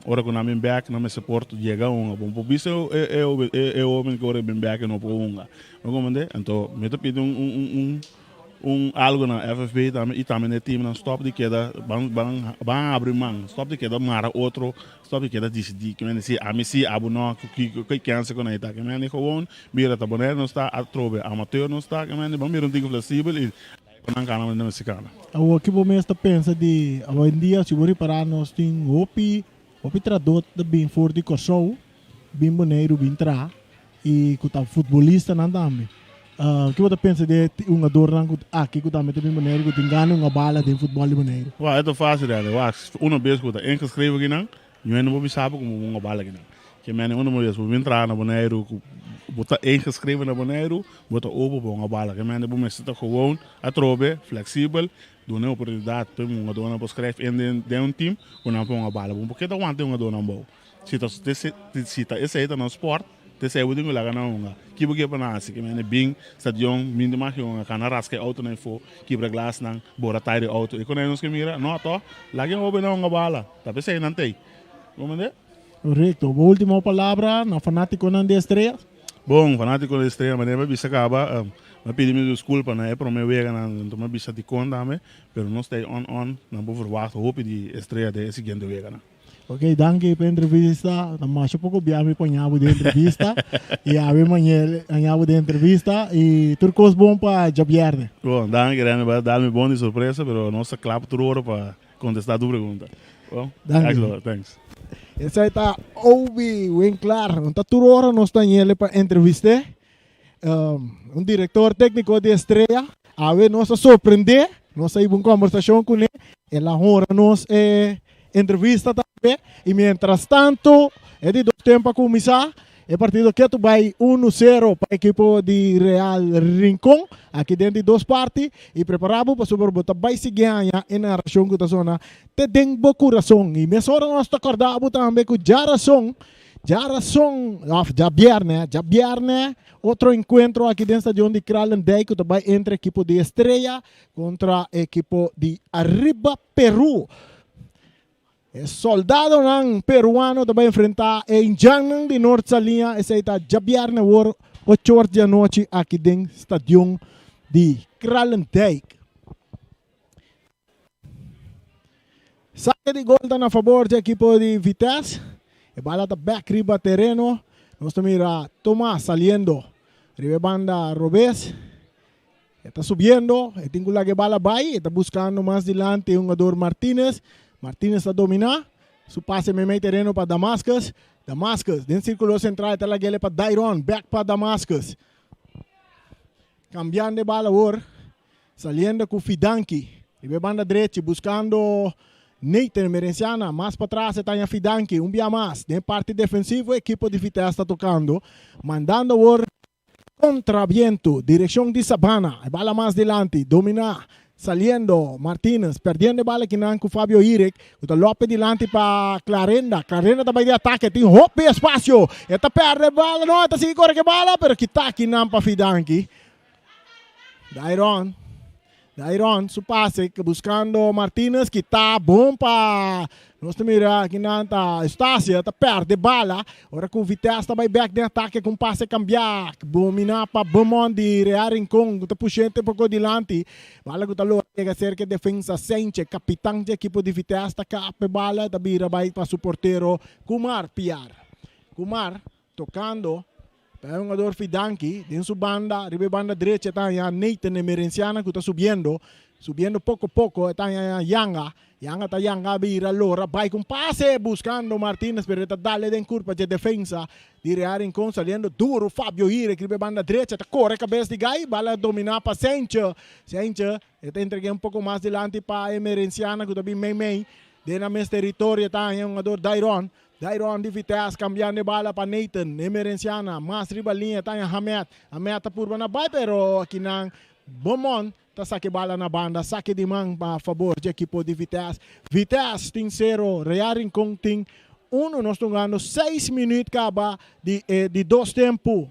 ora cu nan bin bek nan mester por yega hunga. Bo no por bisa e hoben cu ora e bin bek e no por hunga. Bo comprende? Anto mi ta pidi un un algo na FFB tambe y tambe na e teamnan stop di keda ban ban ban abri man, stop di keda mara otro, Stop di keda disidí ke mende si ami si abo no ku kiko ke kense ku nan ta ke mende gewoon mira ta Bonaire nos ta atrobe amateur nos ta ke mende ban bira un tiki flexibel i pa nan kana manera mester kana. Awor ki bo mes ta pensa di awendia si bo ripará nos tin hopi hopi tradó ta bin for di Kòrsou bin Boneiru bin traha i ku ta futbolistanan tambe. Ki bo ta pensa di e hungadornan ku aki ku tambe ta bin Boneiru ku tin gana hunga bala den futbòl di Boneiru? Wak, e ta fásil realde. Wak, una bes ku bo ta ingeschreven kinan, ñoe no por bisa bo komo bo hunga bala kinan. Ke mene una bes bo bin traha na Boneiru ku bo ta ingeschreven na Boneiru, bo ta open pa hunga bala. Ke mene bo mester ta gewoon atrobe, flexibel, duna e oportunidat pa e hungadornan por schrijf in den un team ku nan por hunga bala. Bo no por keda wanta e hungadornan bou. Si ta si ta esei ta nos sport, ta esei bo tin ku laga nan hunga. Ki bo ke pa nan hasi? Ke mende bin stadion, bin di maki hunga, kana raska e autonan efo, kibra glasnan, bora tayer di auto. E konei nos ke mira? No to. Laga e hobennan hunga bala. Ta p'esei nan t'ei. Bo mende? Korekto. Bo ultimo palabra na fanatikonan di Estrella? Bon, fanatikonan di Estrella, manera mi a bisa kaba, mi a pidi mi diskulpa na e prome weganan, anto mi a bisa dikon tambe, pero nos ta ei on on, nan por verwagt hopi di Estrella den e siguiente weganan. Ok, danki pa entrevista. Ta masha poko bia mi poña bo den entrevista. I awe mañe haña bo den entrevista. I tur kos bon pa djabièrnè. Bon, danki Rene, bo a dal mi bon di sorpresa, pero nos ta kla pa tur ora pa kontestá tur pregunta. Bon, Danki. Excellent, thanks. Esei ta Obi Winklaar. No ta tur ora nos ta hañ'el pa entrevist'é. Un direktor tékniko di Estrella. Awe nos a sorprendé, nos a hiba un kombersashon kuné, el a hora nos e entrevista tambe. I mientras tanto e di dos tempu a kuminsá, e partido ketu bai unu sero pa ekipo di Real Rincon aki den di dos parti. I prepará bo pasobra bo ta bai sigui haña e narashon ku ta sona te den bo kurason. I mesora nos ta kòrda bo tambe ku djarason Djarason, òf djabièrnè, djabièrnè, otro enkuentro aki den stadion di Kralendijk ku ta bai entre ekipo di Estrella kontra ekipo di Arriba Peru. E soldadonan peruano ta bai enfrentá e indjannan di Noord Saliña, esei ta djabièrnè awor ocho or di anochi aki den stadion di Kralendijk. Saque di gol ta na fabor di ekipo di Vitesse. E bala ta bek riba tereno. Nos ta mira Thomas saliendo riba e banda robes. E ta subiendo, e tin ku laga e bala bai. E ta buskando mas dilanti e hungador Martinez. Martinez ta domina. Su pase meimei tereno pa Damascus. Damascus den sirkulo sentral e ta lag'el pa Dairon. Bek pa Damascus. Kambiando e bala awor. Saliendo cu Fidanki riba e banda drechi buscando Nathan Merenciana. Mas patras e ta haña Fidanki un bia mas den parti defensivo e ekipo di Vitesse ta tocando. Mandando awor contra biento direccion di Sabana. E bala mas dilanti domina saliendo Martinez perdiendo e bala kinan cu Fabio Irek cu ta lope dilanti pa Clarenda. Clarenda ta bay di atake tin hopi espacio e ta perde e bala no e ta sigui core cu e bala pero kita kinan pa Fidanki. Dairon. Dairon su pase buscando Martinez kita bon pa nos ta mira kinan ta Eustacia ta perde bala ora cu Vitesse ta bay bek den atake cu un pase cambia domina pa Beaumont di Real Rincon cu ta pushente poco dilanti bala cu ta logra yega cerca e defensa Senche capitan di ekipo di Vitesse ta kap e bala ta bira bay pa su portero Kumar Piar Kumar tocando. Pa e hungador Fidanki, den su banda, riba e banda drechi e ta haña Nathan Emerenciana ku ta subiendo, subiendo poko poko, e ta haña Yanga, Yanga ta yanga bira lora bai ku un pase buskando Martinez pero e ta dale den kurpa dje defensa di Real Rincon saliendo duro Fabio Hirek riba e banda drecha ta kore kabes di gai bala domina pa Sentje, Sentje e ta entreg'é un poko mas dilanti pa Emerenciana ku ta bin mei mei den nan mes teritorio e ta haña hungador Dairon, Dairon di Vitesse kambiando e bala pa Nathan Emerenciana mas riba liña e ta haña Hamed, Hamed ta purba na bai pero akinan Beaumont Ta sake bala na banda, sake di man pa fabor dje ekipo di Vitesse. Vitesse tin sero, Real Rincon tin uno. Nos ta hungando seis minuut kaba di e di dos tempu.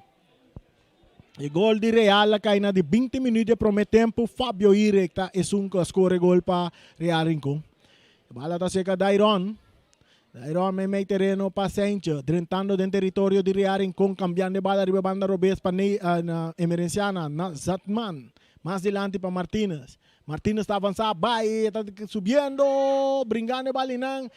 E gol di Real a kai na di binti minuut di e prome tempu. Fabio Irek ta esun ku a skor e gol pa Real Rincon. E bala ta seka Dairon. Dairon meimei tereno pa Seintje, drentando den teritorio di Real Rincon, kambiando e bala riba e banda robes pa Emerenciana na Zatman. Mas dilanti pa Martinez. Martinez ta avansá, bai, e ta subiendo, bringando e balinan,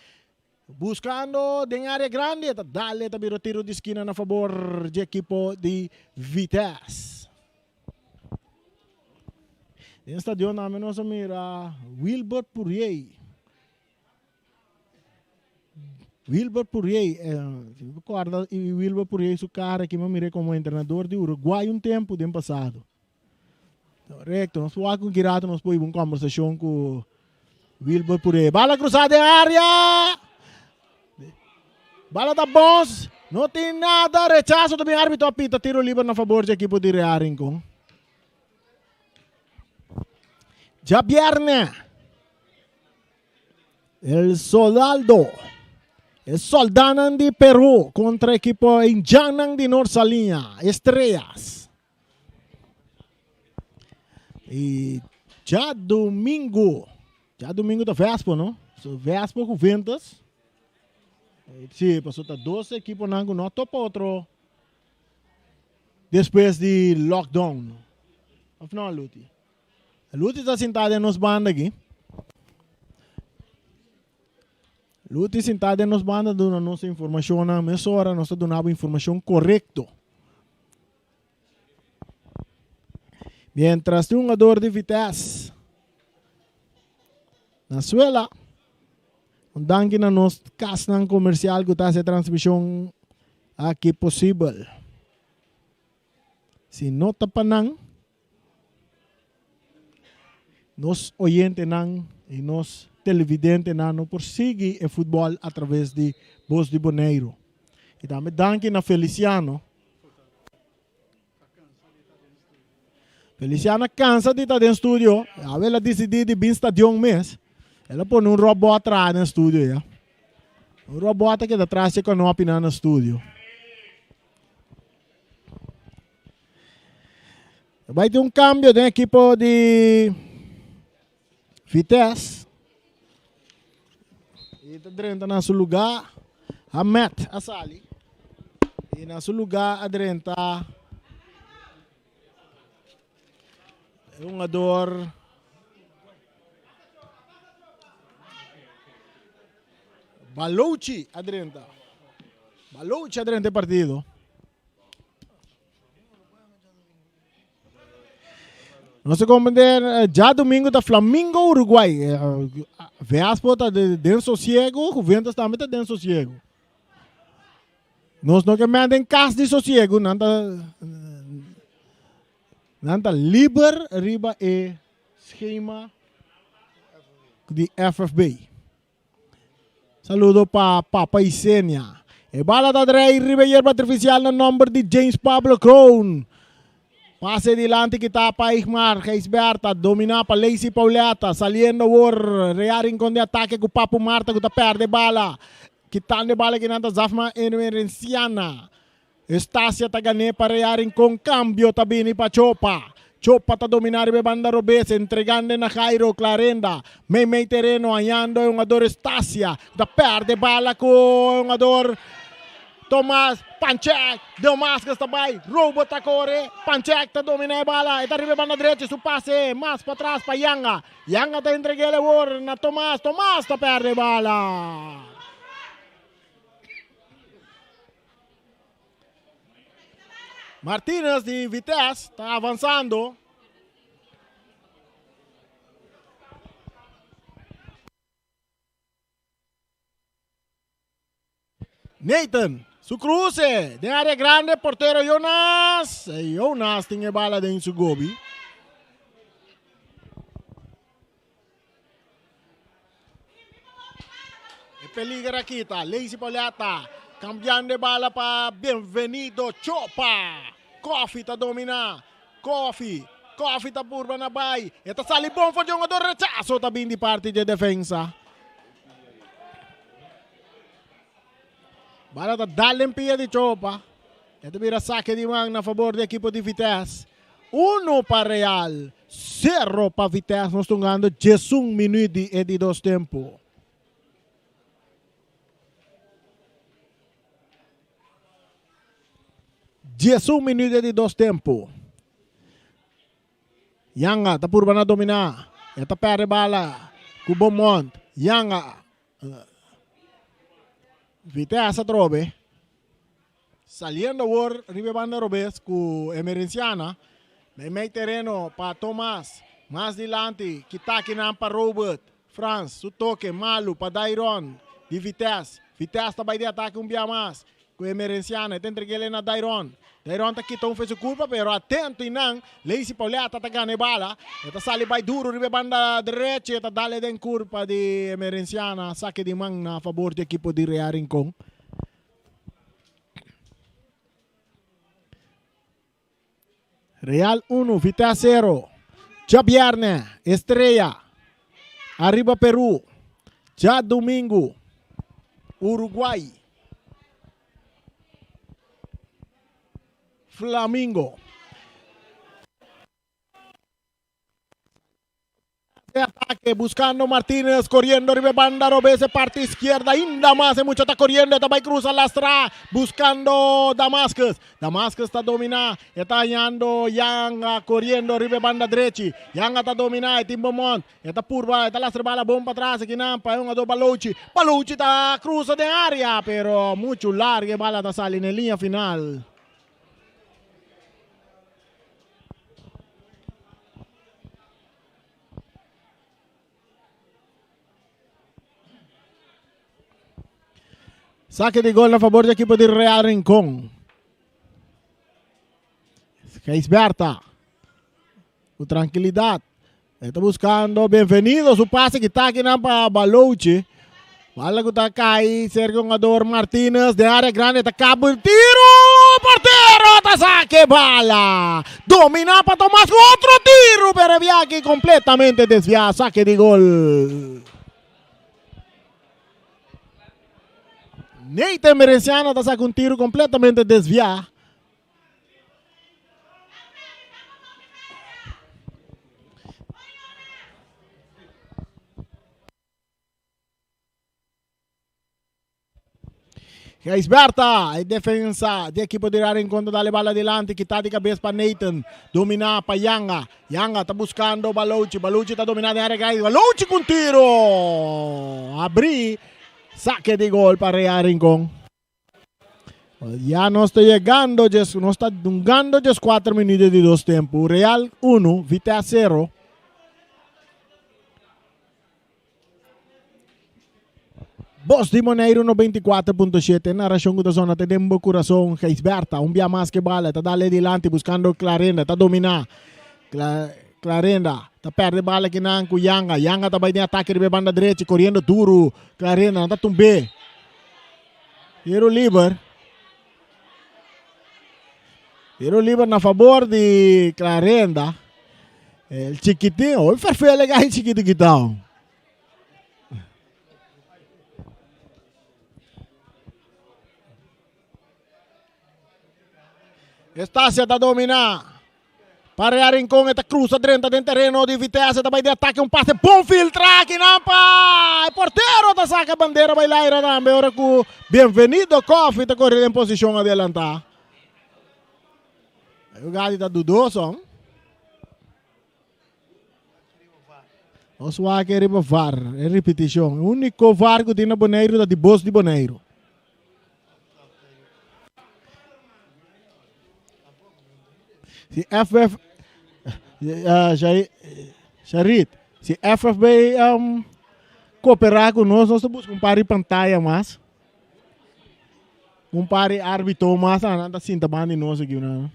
buskando den área grandi, e ta dal, e ta bira tiro di skina na fabor dje ekipo di Vitesse. Den stadion tambe nos a mira Wilbert Puriey. Wilbert Puriey, si mi corda Wilbert Puriey su cara aki mi a mir'é como entrenador di Uruguay un tempo den pasado. Correcto, nos por wak un kirato nos por hiba un conversacion cu Wilbert Puriey. Bala cruza den area! Bala ta bons, no tin nada, rechazo ta bin arbitro a pita tiro liber na fabor di ekipo di Real Rincon. Djabierne. El Soldaldo. E soldanan di Peru kontra ekipo Indiannan di Nor Saliña, Estrellas. I djadumingu, djadumingu ta Vespo, no? So Vespo ku Ventas. Sí, pasobra ta dos ekiponan ku no a topa otro despues di lockdown. Of no, Luti? Luti ta sintá den nos banda aki. Luti sintá den nos banda duna nos informashonnan. Mesora nos ta duna bo informashon korekto. Mientras tin hungador di Vitesse na suela. Un danki na nos kasnan komersial ku ta hasi e transmishon aki posibel. Si no ta pa nan, Nos oyentenan i nos televidentenan no por sigui e futbòl atraves di Bos di Boneiru. I tambe danki na Feliciano. Feliciano a kansa di ta den studio, awe el a disidí di bin stadion mes. El a pone un robòt traha den studio ya. Un robòt a keda tras dje kanopinan na studio. Bai tin un cambio den equipo di Vitesse. Y ta drenta na su lugar Hamed a sali. Y na su lugar a drenta e hungador Balouchi a drenta. Balouchi a drenta e partido. Nos ta comprender eh, djadomingo ta Flamingo Uruguay. Eh, Vespo ta den sosiego, Juventus tambe ta den sosiego. Nos no ke manda en kas di sosiego, nan ta nan ta liber riba e schema di FFB. Saludo pa Papa Isenia. E bala ta drei riba e yerba artificial na nomber di James Pablo Kroon. Pase dilanti kita pa Igmar Gijsberta, domina pa Lacey Pauletta, saliendo awor Rea Rincon den atake ku Papu Marta ku ta perde bala. Kitando e bala kinan ta Zafma Emerenciana. Estacia ta gané pa Rea Rincon, cambio ta bini pa Chopa. Chopa ta dominá riba e banda robes, entregando na Jairo Clarenda. Mei mei tereno hañando e hungador Estacia, ku ta perde bala ku e hungador Tomas Panchek. Deomascus ta bai, Robert ta kore, Panchek ta dominá e bala, e ta riba e banda drechi, su pase mas patras pa Yanga. Yanga ta entreg'el awor na Tomas, Tomas ta perde e bala. Martinez di Vitesse ta avansando. Nathan, su cruce den área grande, portero Jonas. Jonas tin e bala den su gobi. E peliger aki ta Lacey Pauletta cambiando e bala pa Bienvenido Chopa. Koffie ta domina. Koffie, Koffie ta purba na bai. E ta sali bon for di hungador rechazo ta bin di parti dje defensa. Bala ta dal den pia di Chopa. E ta bira sake di man na fabor di ekipo di Vitesse. Uno pa Real, sero pa Vitesse. Nos ta hungando diesun minuut di e di dos tempo. Diesun minuut di e di dos tempo. Yanga ta purba na dominá. E ta pèrdè bala ku Beaumont. Yanga. Vitesse atrobe. Saliendo awor riba e banda robes ku Emerenciana. Meimei tereno pa Thomas. Mas dilanti kitakinan pa Robert. Frans su toke malu pa Dairon di Vitesse. Vitesse ta bai di atake un bia mas ku Emerenciana. E ta entreg'el na Dairon. Dairon ta kita un fe su kurpa pero atento einan Lacey Pauletta ta gana e bala. E ta sali bai duru riba e banda derecho i e ta dal e den kurpa di Emerenciana. Sake di man na fabor di ekipo di Real Rincon. Real 1, Vitesse 0. Djabièrnè, Estrella ariba Peru. Djadumingu, Uruguay, Flamingo. De ataque buscando Martínez, corriendo riba banda robes e parte izquierda, ainda mas e mucha ta corriendo, ta bay cruza lastra, buscando Damascus. Damascus ta domina, e ta hallando Yanga corriendo riba banda drechi. Yanga ta domina, e tin Beaumont, e ta purba, e ta lastra bala bon patras akinan pa e hungador Balouchi. Balouchi ta cruza den area, pero mucho largo e bala ta sali na e linea final. Saque di gol na favor di equipo di Real Rincón. Gijsberta. Con tranquilidad. Está buscando Bienvenido. Su pase que está aquí para Balouchi. Bala ku ta kai serka hungador Martinez den área grande ta kaba el tiro. Portero ta sake bala. Domina pa Tomas ku otro tiro pero e biaki completamente desviá. Sake di gol. Nathan Merenciano ta saka un tiro completamente desviá. Gijsberta, e defensa di ekipo di Real Rincon ta dale bala dilanti, kita di kabes pa Nathan, domina pa Yanga, Yanga ta buskando Balouchi, Balouchi ta domina den area grandi, Balouchi ku un tiro! Abri, sake di gol pa Real Rincon. Ya nos ta yegando, nos ta dungando 14 minuto di dos tempu. Real 1, Vitesse 0. Bos di Moneiru 94.7, narracion ku ta zona te den bo kurason. Gijsberta, un bia mas ke bala, ta dale dilanti buskando Clarenda, ta dominá. Cla Clarenda ta perde bala kinan ku Yanga. Yanga ta bai den atake riba e banda drechi, koriendo duru. Clarenda nan ta tumb'é. Tiro liber. Tiro liber na fabor di Clarenda. El chiquitín, hoy ferfele gai chiquito quitao. Estacia ta domina. Parea Rincon e ta cruza drenta den terreno di Vitesse ta bai di ataque un pase bon filtra akinan pa e portero ta saca bandera bai laira tambe ora cu Bienvenido Coffee ta corre den posicion adelanta. E jugada ta dudoso. Nos wak e riba VAR, e ripitishon. E úniko VAR ku tin na Boneiru ta di Bos di Boneiru. Si FF Sharit, si FFB um, cooperá ku nos, nos ta buska un par di pantaya mas. Un par di árbitro mas, nan ta sinta banda di nos aki. Nan.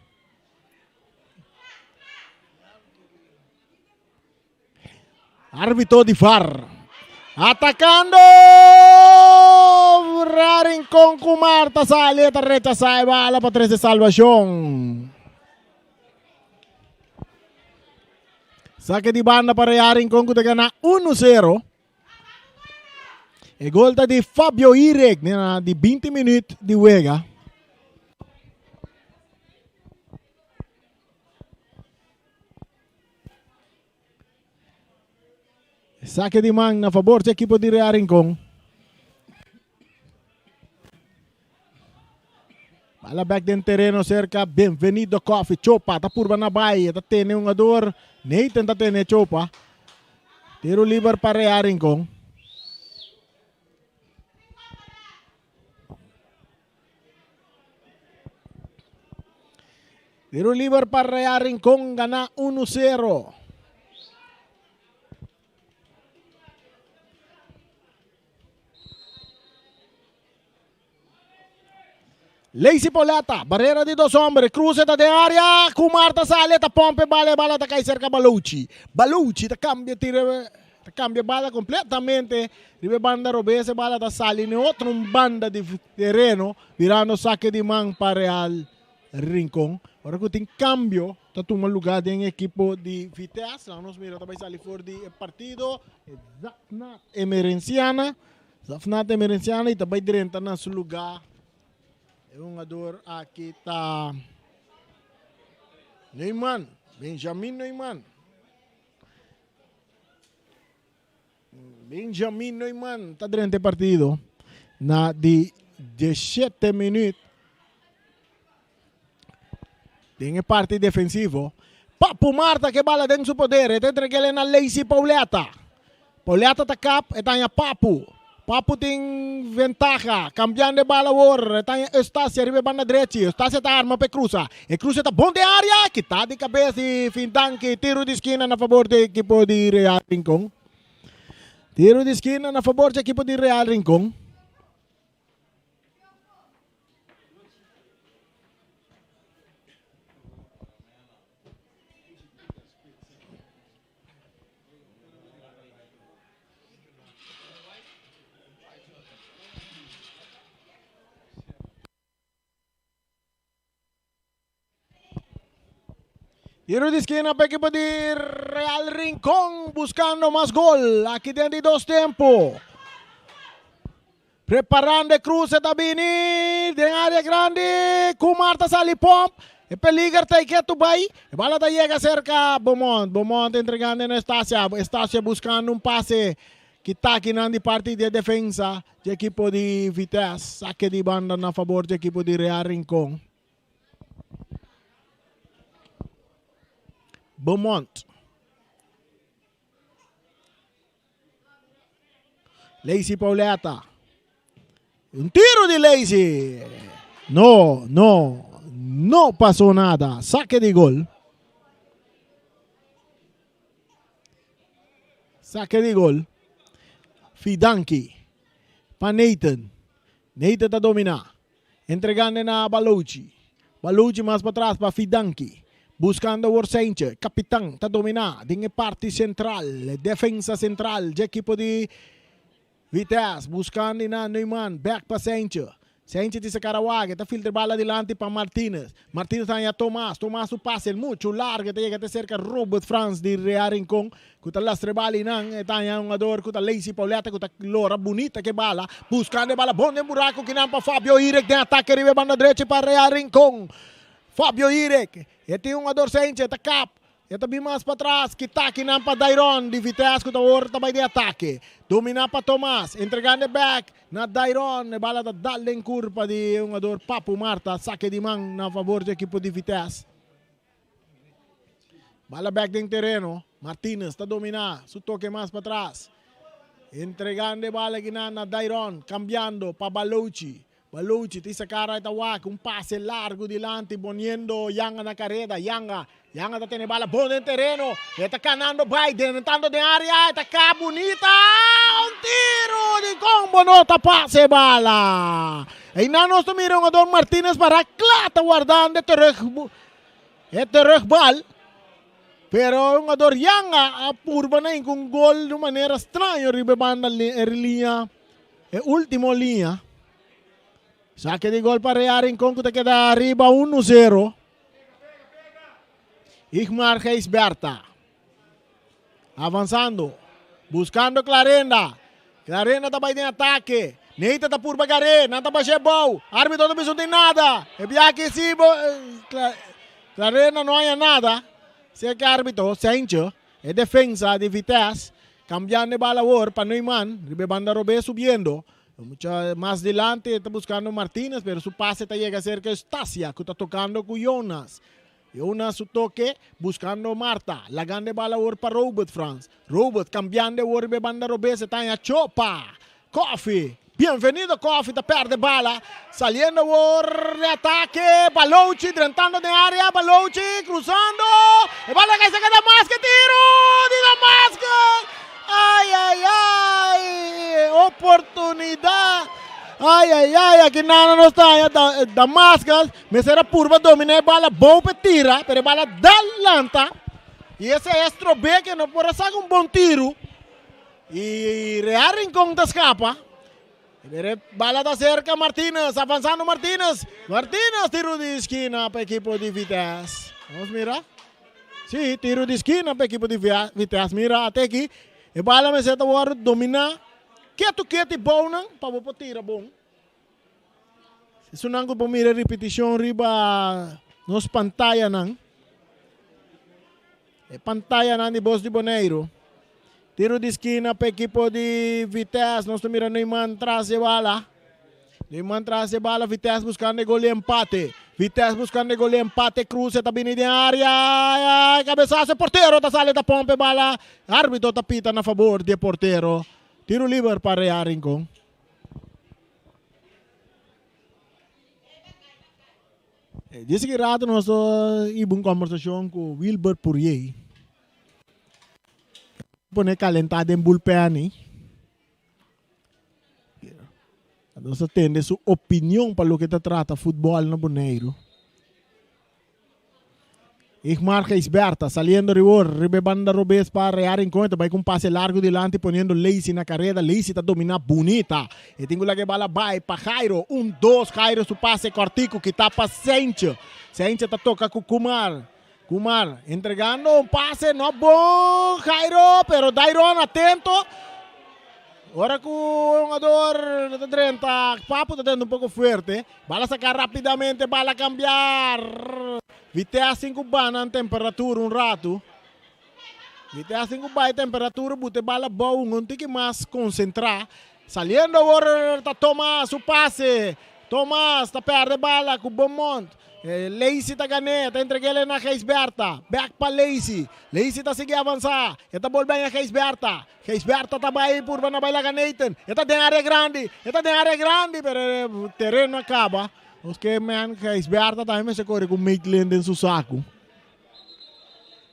Árbitro di VAR. Atacando! Rincón Kumar ta sali, ta rechazá e bala pa trece salvación. Saque di banda pa Real Rincón ku ta gana 1-0. E gol ta di Fabio Irek na di 20 minuut di wega. Saque di man na favor di equipo di Real Rincón. Bala back den terreno cerca Bienvenido Coffee. Chopa ta purba na bai. Ta tene un jugador. Nathan ta tene Chopa. Tiro liber pa Real Rincón. Tiro liber pa Real Rincón gana 1-0. Lacey Pauletta, barrera di dos hombre, cruce ta den área, Kumar ta sale, ta pompe bala, e bala ta cai cerca Baluchi. Baluchi ta cambia tira, ta cambia bala completamente riba e banda robes, e bala ta sali na otro banda di tereno, birando saque di man pa Real Rincon. Ora cu tin cambio ta tuma lugar den equipo di Vitesse, laga nos mira ta bay sali for di e partido, Zafnat Emerenciana. Zafnat Emerenciana y ta bay drenta na su lugar. E hungador aki ta Neumann, Benjamin Neumann. Benjamin Neumann ta drenta e partido na di 17 minuut. Den e parti defensivo, Papu Marta ke bala den su poder, e ta entreg'el na Lacey Pauletta. Pauletta ta kap, e ta haña Papu. Papu tin ventaha, kambiando e bala awor, e ta haña Eustacia riba e banda drechi. Eustacia ta arma pa e krusa. E krusa ta bon den area, kita di kabes di Fintanki. Tiro di skina na fabor di ekipo di Real Rincon. Tiro di skina na fabor di ekipo di Real Rincon. Tiro di esquina pa equipo di Real Rincón buscando mas gol aki den di dos tempo. Preparando e cruce ta bini den area grandi. Kumar ta sali pomp. E peliger ta iketu bai. E bala ta yega cerca Beaumont. Beaumont entregando na Estacia. Estacia buscando un pase. Kita kinan di parti di defensa di equipo di Vitesse. Saque di banda na favor di equipo di Real Rincón. Beaumont. Lacey Pauletta. Un tiro di Lacey. No, no, no pasó nada. Saque di gol. Saque di gol. Fidanki. Pa Nathan. Nathan ta domina. Entregando na Balouchi. Balouchi mas patras pa Fidanki. Buscando awor Seintje. Capitan ta domina den e parti central. Defensa central dje ekipo di Vitesse. Buscando na Neumann. Back pa Seintje. Seintje tin sacar awage. Ta filtra bala dilanti pa Martinez. Martinez ta haña Tomas. Tomas su pase mucho largo. Ta yega te cerca Robert Frans di Real Rincon. Ku ta lastra e bala i nan e ta haña un hungador ku ta Lacey Pauletta ku ta lora bunita ku e bala. Buskando e bala bon den buraku kinan pa Fabio Irek den atake riba e banda drechi pa Real Rincon. Fabio Irek e tin un hungador Saintje ta kap. E ta bin mas patras kita kinan pa Dairon di Vitesse ku ta awor ta bai den atake. Domina pa Tomas entregando e bek na Dairon. E bala ta dal den kurpa di e hungador Papu Marta. Sake di man na fabor di ekipo di Vitesse. Bala bek den tereno. Martinez ta domina. Su toke mas patras. Entregando e bala kinan na Dairon. Cambiando pa Balouchi. Balouchi ta saca right awak, un pase largo dilanti poniendo Yanga na careda. Yanga, Yanga ta tene bala bon den tereno. E ta canando bay, drentando den area, e ta ca bunita. Un tiro di combo no ta pasa e bala. Eynan nos ta mira hungador Martinez para cla ta wardando e terug, e terugbal. Pero e hungador Yanga a purba na hinca un gol di un manera straño riba e banda e liña. E ultimo liña. Saque di gol pa Real Rincon ku ta keda ariba 1-0. Igmar Gijsberta. Avanzando. Buscando Clarenda. Clarenda ta bai den atake. Neita ta purba gar'é. Nan ta bash'é bou. Arbitro ta bisa no tin nada. E biaha si bo Clarenda no haña nada. Serka arbitro Sentje. E defensa di Vitesse cambiando e bala awor pa Neumann riba e banda robes subiendo. Mucha mas dilanti ta buscando Martinez pero su pase ta yega cerca Eustacia cu ta tocando cu Jonas. Jonas su toke buscando Marta lagando e bala awor pa Robert Frans. Robert cambiando awor riba e banda robes e ta haña Chopa. Koffie. Bienvenido Koffie ta perde bala. Saliendo awor de atake. Balouchi drentando den area. Balouchi cruzando. E bala cai cerca Damasque. Tiro di Damasque. Ay, ay, ay. Oportunidad. Ay, ay, ay. Aki nana nos ta. Damascus. Mester a purba domina e bala. Bou pe tira. Pero e bala dal lanta. Y ese es Strobeck no por a saca un bon tiro. Y Real Rincon ta scapa. E bala ta cerca Martinez, avanzando Martinez. Martinez tiro di esquina pa equipo di Vitesse. Vamos mira. Sí, tiro di esquina pa equipo di Vitesse. Mira, ate aki. E bala mester ta wordo domina. Ketu ketu e bounan pa bo por tira bon. Esunnan ku por mira ripitishon riba nos pantayanan. E pantayanan di Bos di Boneiru. Tiro di skina pa ekipo di Vitesse. Nos ta mira Neumann tras di e bala. Neumann tras di e bala. Vitesse buskando e gol di empate. Vitesse buskando e gol di empate. Cruz e ta bini den area. Kabesaso e portero ta sali ta pompa e bala. Arbitro ta pita na fabor di e portero. Tiro liber pa Real Rincon. Djis ki rato nos ta hiba un kombersashon ku Wilbert Pourier. Pone kalentá den bullpen ei. Nos ta tende su opinion pa loke ta trata futbòl na Boneiru. Igmar Gijsbertha saliendo riba riba e banda robes pa Real Rincon. E ta bai ku un pase largu dilanti poniendo Lacey na kareda. Lacey ta dominá bunita. E tin ku laga e bala bai pa Jairo. Un, dos, Jairo su pase kòrtiku kitá pa Sentje. Sentje ta toka ku Kumar. Kumar entregando un pase no bon Jairo pero Dairon atento. Ora ku e hungador ta drenta Papu ta drenta un poko fuerte. Bala saká rápidamente, bala kambiá. Vitesse tin ku bana an temperatura un ratu. Vitesse tin ku bai temperatura buta e bala abou un tiki mas konsentrá. Saliendo awor ta Thomas su pase. Thomas ta pèrdè bala ku Beaumont. Lacey ta gan'é, ta entreg'é na Gijsbertha. Bèk pa Lacey. Lacey ta sigui avansá. E ta bolbe haña Gijsbertha. Gijsbertha ta bai purba na bai laga Nathan. E ta den área grandi. E ta den área grandi, pero e tereno a kaba. Nos ke men Gijsbertha tambe mester kore ku Maitland den su saku.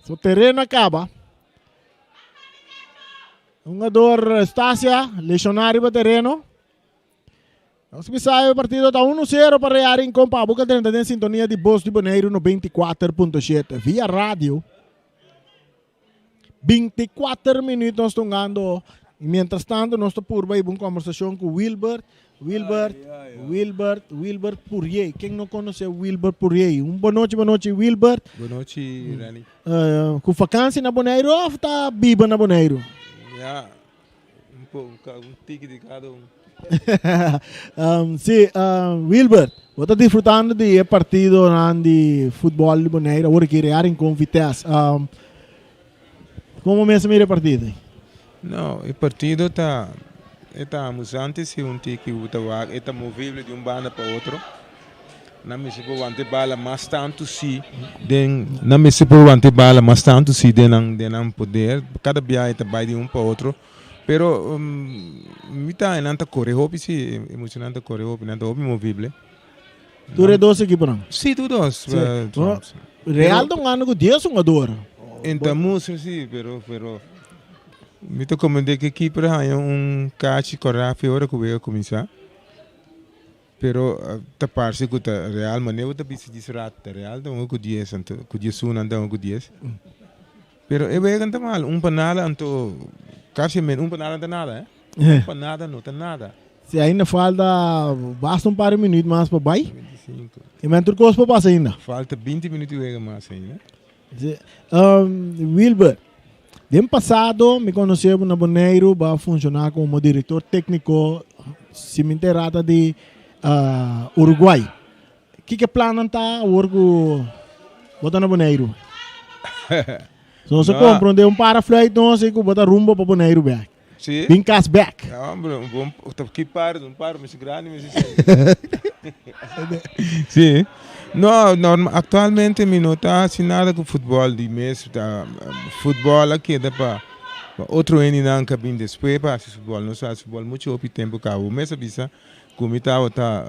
Su tereno a kaba. Hungador Estacia lesioná riba tereno. Nos bisa e partido ta 1-0 pa Real Rincon pa abo ka drenta den sintonia di Bos di Boneiru 94.7 via radio. 24 minuut nos ta hungando y mientras tanto nos ta purba hiba un conversacion cu Wilbert, Wilbert, Wilbert, Wilbert Pourier. Ken no conoce Wilbert Pourier? Un bonochi, bonochi Wilbert. Bonochi Renny. Cu vakantie na Boneiru of ta biba na Boneiru? Ya, un poco, un tiki di cada un. Si, Wilbert, bo ta disfrutando di e partidonan di futbòl di Boneiru awor aki Real Rincon Vitesse. Komo mes a mira e partido? No, e partido ta e ta amusante si un tiki bo ta wak e ta movible di un banda pa otro. Nan mester por wanta e bala mas tantu si den nan mester por wanta e bala mas tantu si den nan den nan poder. Kada biaha e ta bai di un pa otro. Pero um, mi ta nan ta kore hopi si, e muchanan ta kore hopi, nan ta hopi movible. Tur e dos ekiponan. Si, tur dos. Si. Bueno, Real ta un ano ku 10 hungador. Enta mustra si, pero pero mi ta komende ku e keeper haña un kachi kòrá fe ora ku wega kuminsá. Pero ta parse ku ta Real, manera bo ta bisa djis rat, ta Real ta hunga ku dies anto ku diesun nan ta hunga ku dies. Pero e wega no ta mal, un pa nada anto kasi men un pa nada no ta nada eh. Un pa nada no ta nada. Si ainda falta basta un par di minuut mas pa bai. 25. E men tur kos por pasa ainda. Falta 20 minuut di wega mas ainda. Si, um, Wilber, den pasado mi konosé bo na Boneiru, bo a funshoná komo direktor tékniko, si mi ta erata, di uh, Uruguay. Kiko plannan ta awor ku bo ta na Boneiru? So nos a No. komprondé un para fluit nos i ku bo ta rumbo pa Boneiru bèk. Si. Bin kas bèk. Ja, hombre, un bon, ta ki par, un par mester grandi mester Si. No, norma, actualmente mi no ta hasi nada ku futbol di mes. Ta, futbol a keda pa, pa otro hendenan ka bin despues pa hasi futbol. Nos a hasi futbol mucho hopi tempo kaba. Bo mes a bisa ku mi tabata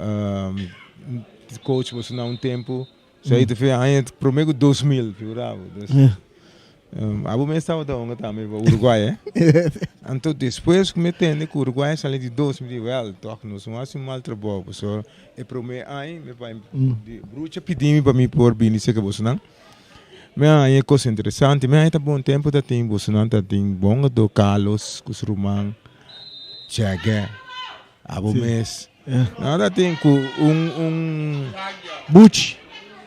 coach boso na un tempo. Esei ta fe aña prome ku 2000, figura bo. Dus, abo mes tabata hunga tambe pa Uruguay, eh. Anto despues ku mi tende ku Uruguay a sali di dos, mi di, wèl, tòg nos no hasi un mal trabou, pasobra e prome aña mi bai di brucha pidi mi pa mi por bini serka bosonan. Mi a haña e kos interesante, mi a haña ta bon tempu ta tin bosonan ta tin bon gadó Carlos ku su ruman Chègè, abo mes. Nan ta tin ku un un Buchi.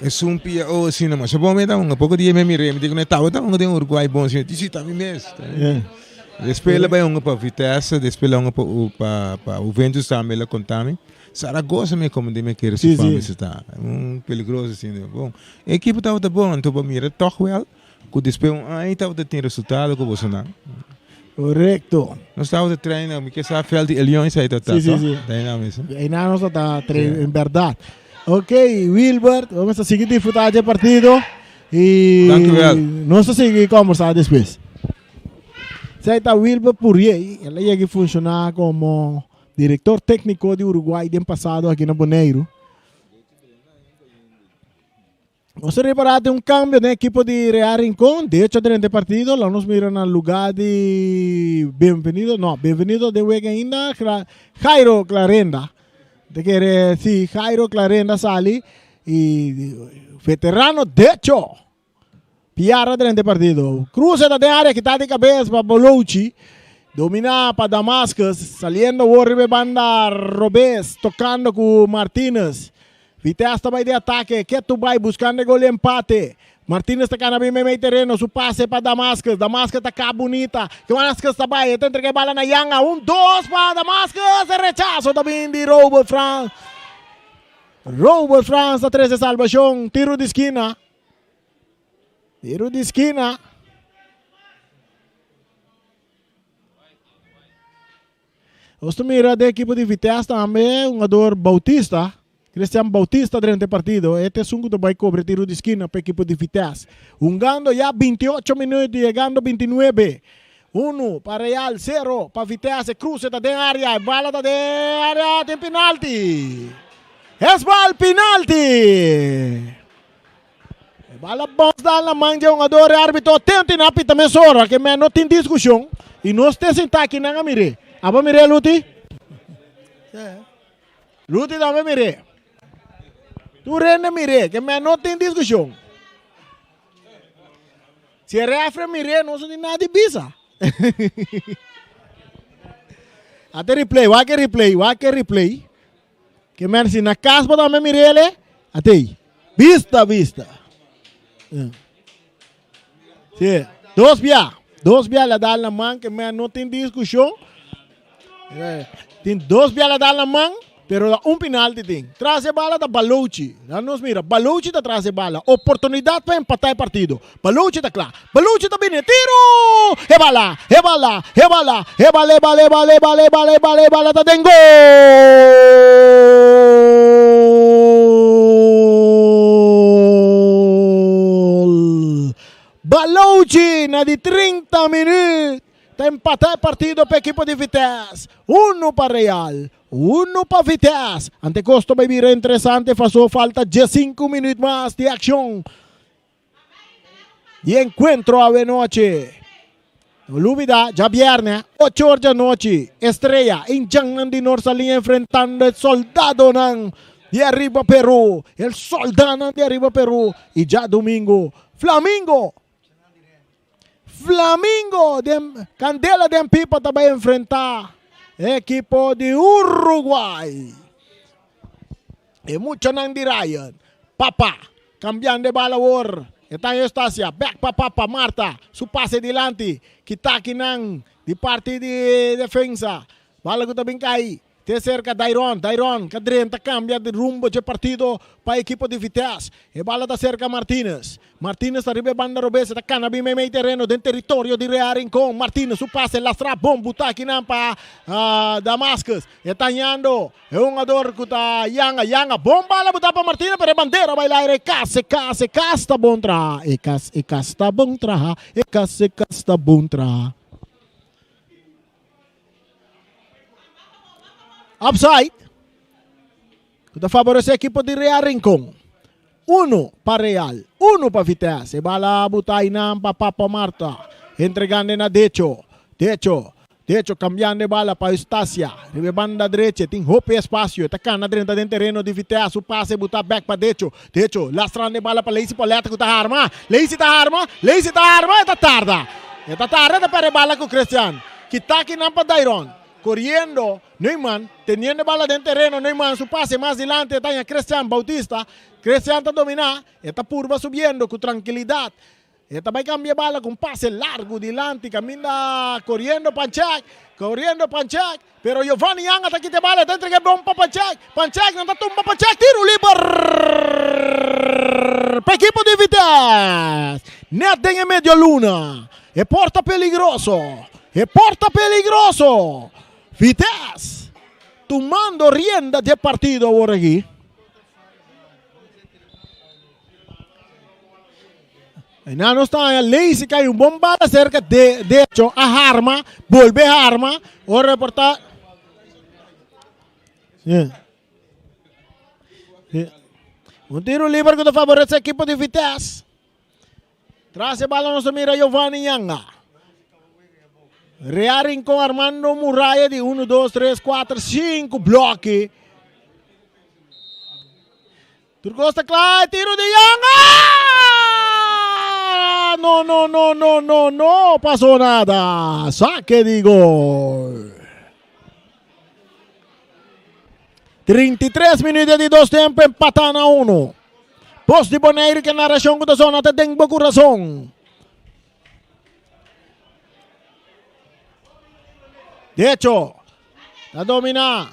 Esun pia oh asina masha bon mi ta hunga poko dia mi a mir'é mi di ku no e tabata hunga den Uruguay bon asina di si ta mi mes. Despues el a bai hunga pa Vitesse despues el a hunga pa pa pa Juventus tambe el a konta mi. Zaragoza mi a komende mi a kere su fama si ta un peligroso asina bon. E ekipo tabata bon anto bo a mira tòg wèl Ku despues un aña tabata tin resultado ku bosonan. Korekto. Nos tabata traina, mi ke sa veld di Elion esei ta ta, Sí, sí, to? sí. Traina mes. Einan nos ta ta train en berdad. Ok, Wilbert, vamos a sigui disfruta dje partido. Y Dank u wel. nos ta sigui conversa despues. Esei ta Wilbert Pourier, el a yega funciona como director técnico di Uruguay den pasado aki na Boneiru. Nos a repará den un kambio den ekipo di Real Rincon. De hecho, durante e partido lo nos mira na lugá di Bienvenido, no, Bienvenido den wega ainda, Jairo Clarenda. Te kere, si, Jairo Clarenda sali y veterano de hecho. Piara durante e partido. Cruce ta den área, kita di kabes pa Bolouchi. Domina pa Damascus, saliendo awor riba e banda robes, tocando ku Martinez. Vitesse ta bai den atake, ketu bai buskando e gol di empate. Martinez ta kana bin meimei tereno, su pase pa Damascus, Damascus ta ka bunita, Damascus ta bai, e ta entrega e bala na Yanga, un dos pa Damascus, e rechaso ta bin di Robert Frans. Robert Frans ta trese salbashon, tiro di skina. Tiro di skina. Nos ta mira den ekipo di Vitesse tambe hungador Bautista, Christian Bautista drenta e partido. E ta esun ku ta bai kobra e tiro di skina pa ekipo di Vitesse. Hungando ya 28 minuut, yegando 29. Unu pa Real, sero pa Vitesse. E kruse ta den area, e bala ta den area, tin pinalti. Es bal pinalti! E bala bounce dal na man dje hungador, e arbitro atento y nan a pita mesora ke men no tin discusion y nos te sinta aki nan a mir'é. Abo mir'é Luti? Luti tambe mir'é. Tur hende mir'é ke men no tin discusion. Si e refre mir'é nos no tin nada di bisa. Ate replay, wak e replay, wak e replay. Ke men si na kas bo tambe mirele, atei. Bista, bista. Si, dos bia. Dos bia la dal na man, ke men no tin diskushon. Tin dos bia la dal na man, pero da un penalti tin. Tras e bala ta Balouchi. Dan nos mira, Balouchi ta tras e bala. Oportunidat pa empatá e partido. Balouchi ta kla. Balouchi ta bini. Tiro! E bala, e bala, e bala, e bala, e bala, e bala, e bala, e bala, e bala, e bala ta den gol! Balouchi na di 30 minuut. Ta empatá e partido pa ekipo di Vitesse. Uno pa Real, uno pa Vitesse. Ante kos ta bai bira interesante paso falta diesinku minuut mas di akshon di enkuentro awe nochi. No lubida djabièrnè ocho or djanochi Estrella Indjannan di Noord Saliña enfrentando e soldadonan di ariba Peru, el soldanan di ariba Peru i djadumingu Flamingo Flamingo den Candela den Pipa ta bai enfrentá e ekipo di Uruguay. E muchanan di Ryan. Papa kambiando e bala awor. E ta Eustacia. Bek pa Papa Marta. Su pase dilanti. Kita kinan di parti di defensa. Bala ku ta bin kai. Te serka Dairon, Dairon ka drenta kambia di rumbo dje partido pa ekipo di Vitesse. E bala ta serka Martinez. Martinez ta riba e banda robes, e ta kana bin meimei tereno den teritorio di Real Rincon. Martinez su pase lastra bon buta akinan pa Damascus. E ta hañando e hungador ku ta Yanga. Yanga bon bala buta pa Martinez pero e bandera bai laira. E kas, e kas, e kas ta bon traha. E kas, e kas ta bon traha. E kas, e kas ta bon traha. Offside. Ku ta favorece ekipo di Real Rincon. Uno pa Real, uno pa Vitesse. E bala buta einan pa Papa Marta. Entregando na Decho. Decho. Decho cambiando e bala pa Eustacia. Riba e banda dreche tin hopi espacio. E ta cana drenta den tereno di Vitesse. Su pase buta back pa Decho. Decho lastrando e bala pa Lacey Pauletta ku ta harma. Lacey ta harma. Lacey ta harma. E ta tarda. E ta tarda e ta perde e bala ku Christian. Kita kinan pa Dairon. Koriendo Neumann, teniendo e bala den tereno, Neumann su pase mas dilanti e ta haña Christian Bautista. Christian ta dominá, e ta purba subiendo ku trankilidat. E ta bai kambia e bala ku un pase largu dilanti kaminda koriendo Panchek, koriendo Panchek, pero Giovanni Yanga ta kita e bala, e ta entrega e bon pa Panchek, Panchek nan ta tumba Panchek, tiru liber pa ekipo di Vitesse, net den e medio luna. E por ta peligroso. E por ta peligroso. Vitesse tumando rienda dje partido awor aki. Einan nos ta haña Lacy kai un bon bala cerca de derecho a harma, bolbe harma, ora por ta Sí. Sí. Un tiro liber ku ta favorece ekipo di Vitesse. Tras e bala nos ta mira Giovanni Yanga. Real Rincon armando muraya di 1, 2, 3, 4, 5 bloki. Tur kos ta kla, e tiro di Yanga! No, no, no, no, no, no pasó nada. Saque di gol. 33 minuut di dos tempo empatá na uno. Bos di Boneiru ke narashon ku ta sona ta den bo kurason. Decho ta dominá.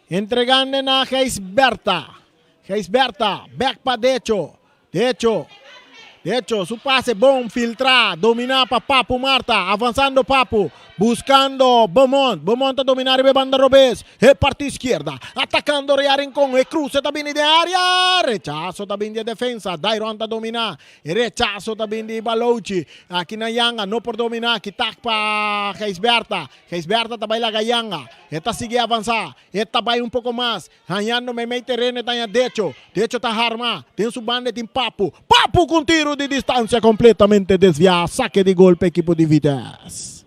Entregando na Gijsberta. Gijsberta, bek pa Decho. Decho. Decho, su pase bon filtrá, dominá pa Papu Marta, avansando Papu, buscando Beaumont, Beaumont ta dominá riba e banda robes, e parti izquierda, atacando Real Rincon, e cruce ta bini den área, rechazo ta bini di e defensa, Dairon ta dominá, e rechazo ta bini di Balouchi, aki na Yanga no por dominá, kitak pa Gijsberta, Gijsberta ta bai laga Yanga, e ta sigui avansá, e ta bai un poko mas, Hañando meimei tereno e ta haña Decho. Decho ta harma. Den su banda e tin Papu. Papu ku un tiru di distansia kompletamente desviá. Sake di gol pa ekipo di Vitesse.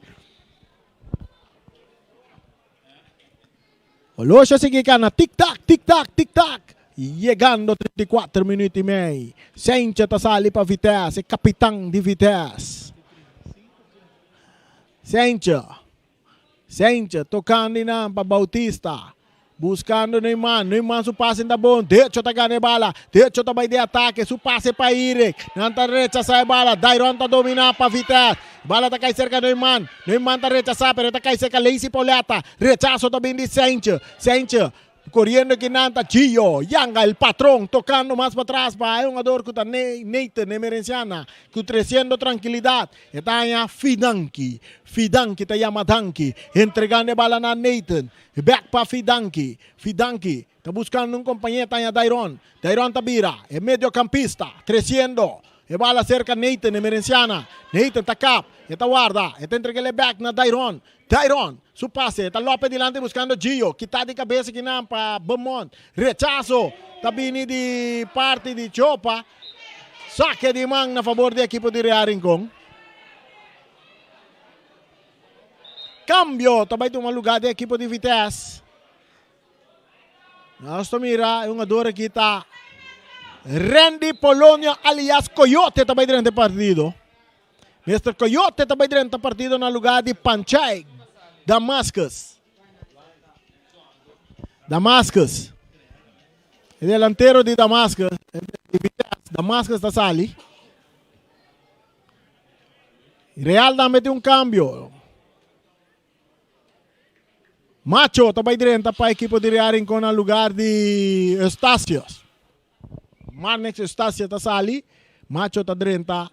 Olosho a sigui kana tik tak, tik tak, tik tak. Yegando 34 minuut i mei. Sentje ta sali pa Vitesse, e kapitan di Vitesse. Sentje. Sentje tocando y nan pa Bautista. Buscando Neumann. Neumann su pase ta bon. Decho ta gana e bala. Decho ta bay de ataque. Su pase pa Irek. Nan ta rechasa e bala. Dairon ta domina pa Vitesse. Bala ta cay cerca Neumann. Neumann ta rechasa pero e ta cay cerca Lacey Pauletta. Rechaso ta bin di Sentje. Sentje Coriendo kinan ta Gio Yanga, el patron, tocando mas patras pa e hungador cu ta Nathan Emerenciana, cu treciendo trankilidad. E ta haña Fidanki. Fidanki ta yama Danki, entregando e bala na Nathan. Bek pa Fidanki. Fidanki ta buscando un compañero, ta haña Dairon. Dairon ta bira e mediocampista, treciendo. E bala serka Nathan Emerenciana. Nathan ta kap. E ta warda. E ta entreg'é bèk na Dairon. Dairon su pase. E ta lòp'e dilanti buskando Gio. Kita di kabes akinan pa Beaumont. Rechaso ta bini di parti di Chopa. Sake di man na fabor di ekipo di Real Rincon. Kambio ta bai tuma lugá di ekipo di Vitesse. Nos ta mira e hungador aki ta Randy Polonio alias Coyote ta bai drenta e partido. Mister Coyote ta bai drenta partido na lugar di Panchay Damascus. Damascus. E delantero di Damascus, di Vitesse, Damascus ta sali. Real tambe tin un cambio. Macho ta bai drenta pa ekipo di Real Rincon na lugar di Eustacios. Marnex Eustacio ta sali, Macho ta drenta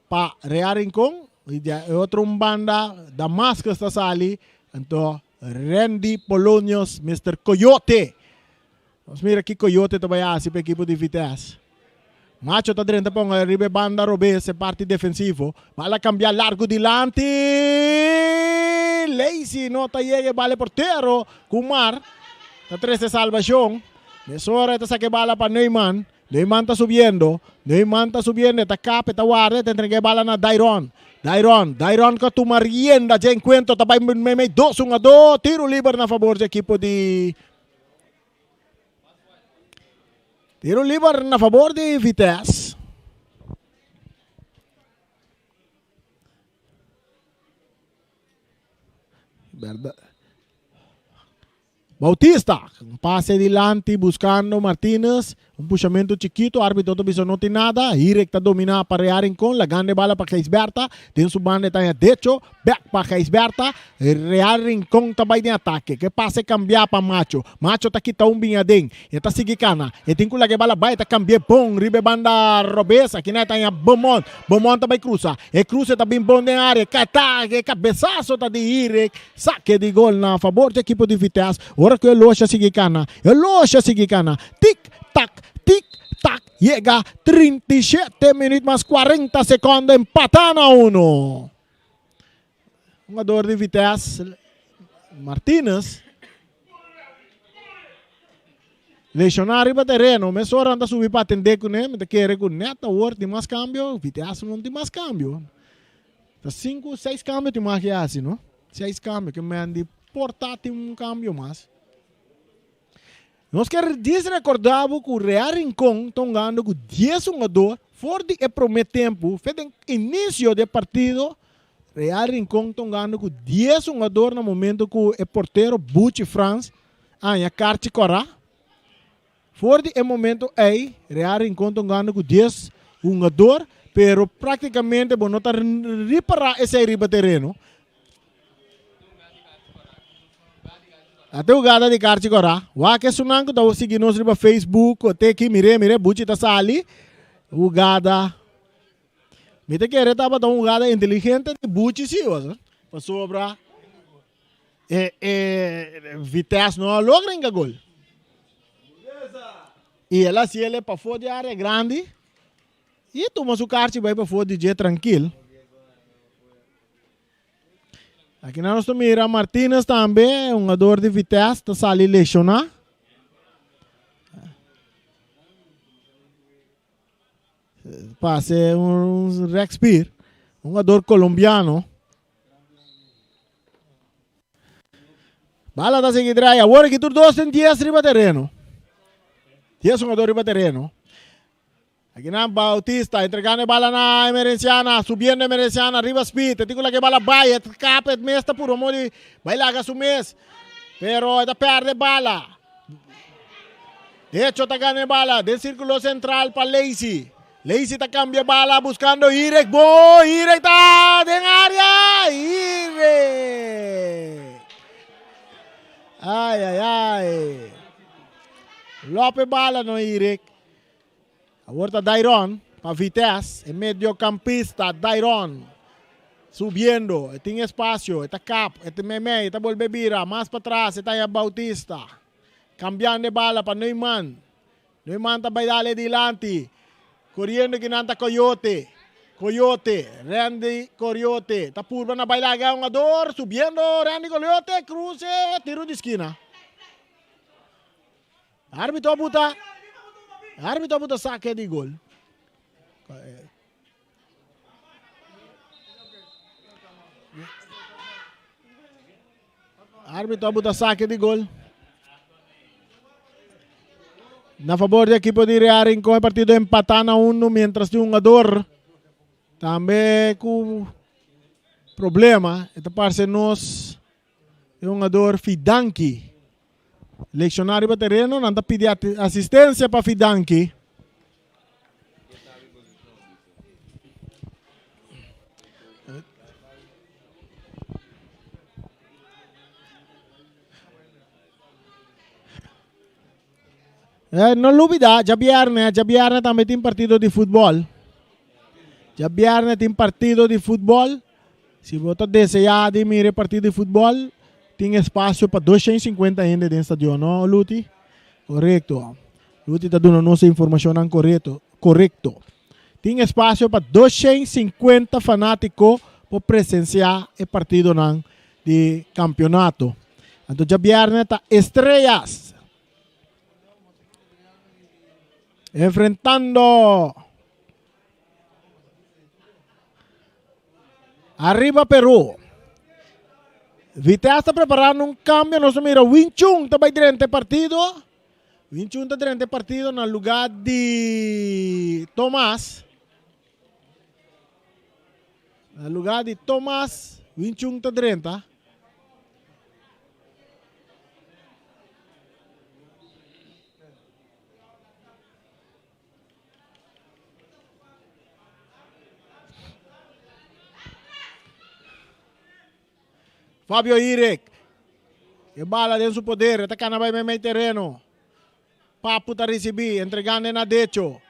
pa Real Rincon. Y di e otro un banda Damascus ta sali, anto Randy Polonius, Mister Coyote. Nos mira ki Coyote ta bai hasi pa ekipo di Vitesse. Macho ta drenta pa un riba e banda robes, e parti defensivo. Bala cambia largo dilanti. Lacey no ta yega e bala e portero. Kumar ta trece salvacion. Mesora e ta saca e bala pa Neumann. Neumann ta subiendo. Neumann ta subiendo. E ta kap, e ta warda, e ta entrega e bala na Dairon. Dairon, Dairon ku a tuma rienda dje enkuentro ta bai meimei dos un a dos. Tiro liber na fabor dje ekipo di Tiro liber na fabor di Vitesse. Berda. Bautista, un pase dilanti buscando Martinez, un pushamento chikito, arbitro ta bisa no tin nada, Hirek ta domina pa Real Rincon, lagando e bala pa Gijsberta, den su banda e ta haña Decho, bek pa Gijsberta, Real Rincon ta bai den atake, ke pase kambia pa Macho, Macho ta kita un bin aden, e ta sigui kana, e tin ku laga e bala bai, e ta kambi'é bon riba e banda robes, akina e ta haña Beaumont, Beaumont ta bai krusa, e kruse ta bin bon den area, kata, e kabesaso ta di Hirek, Sake di gol na fabor di ekipo di Vitesse ora ku e loshi a sigui kana. E loshi a sigui kana. Tik tak, tik tak, yega 37 minuut mas 40 sekondo empatá na uno. Hungador di Vitesse, Martinez, lesioná riba tereno. Mesora nan ta subi pa atendé kuné. Mi ta kere ku nèt awor tin mas kambio. Vitesse no tin mas kambio. Ta sinku, seis kambio tin mas ke hasi no. Seis kambio ke men di por ta tin un kambio mas. Nos ke dis rekorda bo ku Real Rincon ta hungando ku dies hungador for di e prome tempu fe den inisio di e partido. Real Rincon ta hungando ku dies hungador na momento ku e portero Buchi Frans a haña karchi kòrá. For di e momento ei, Real Rincon ta hungando ku dies hungador, pero praktikamente bo no ta ripará esei riba tereno. Ate hugada di karchi kòrá. Wak esunnan ku ta sigui nos riba Facebook, te aki, mir'é, mir'é, Buchi ta sali. Hugada. Mi ta kere tabata un hugada inteligente di Buchi si, pasobra. E e Vitesse no a logra hinka gol. I el a hasi el pafó di área grandi i tuma su karchi bai pafó di dje trankil. Aki nan nos ta mira Martinez tambe, hungador di Vitesse, ta sali lesioná. Pase un Rexpier, hungador colombiano. Bala ta sigui draai. Awor aki tur dos tin 10 riba tereno. 10 hungador riba tereno. Aki nan Bautista entregando e bala na Emerenciana, subiendo Emerenciana riba speed. E tin ku laga e bala bai, e kap e mes ta puro modi bai laga su mes. Pero e ta perde bala. Decho ta gana e bala den sirkulo sentral pa Lacey. Lacey ta kambia bala buskando Hirek. Bo Hirek ta den área. Hirek. Ai ai ai. Lop e bala no Hirek. Awor ta Dairon pa Vitesse. E mediocampista Dairon. Subiendo. E tin espacio. E ta kap. E ta meimei. E ta bolbe bira. Mas patras e ta haña Bautista. Cambiando e bala pa Neumann. Neumann ta bai dale dilanti. Coriendo ki nan ta Coyote. Coyote, Randy Coriote ta purba na bai laga un ador, subiendo Randy Coyote, cruce, tiro di skina. Arbitro a buta, arbitro a buta saque di gol. Arbitro a buta saque di gol. Na favor di equipo di Real Rincón, e partido empatá na uno, mientras di un jugador tambe ku problema. E ta parse nos e jugador Fidanki. Leccionario riba terreno, nan ta pidi asistencia pa Fidanki. Eh, no lubida, djabierne, djabierne tambe tin partido di futbol. Djabierne tin partido di futbol. Si bo ta desea di mira e partido di futbol, tin espacio pa 250 hende den stadion, no Luti? Correcto. Luti ta duna nos e informacionnan correcto. Correcto. Tin espacio pa 250 fanatico por presencia e partidonan di campeonato. Anto djabierne ta Estrellas enfrentando Arriba Peru. Vitesse ta preparando un cambio. Nos mira Wing Chun ta bay drenta e partido. Wing Chun ta drenta e partido na lugar di Thomas. Na lugar di Thomas, Wing Chun ta drenta. Fabio Irek. E bala den su poder. Ta cana bay meimei tereno. Papu ta ricibi. Entregando na Decho.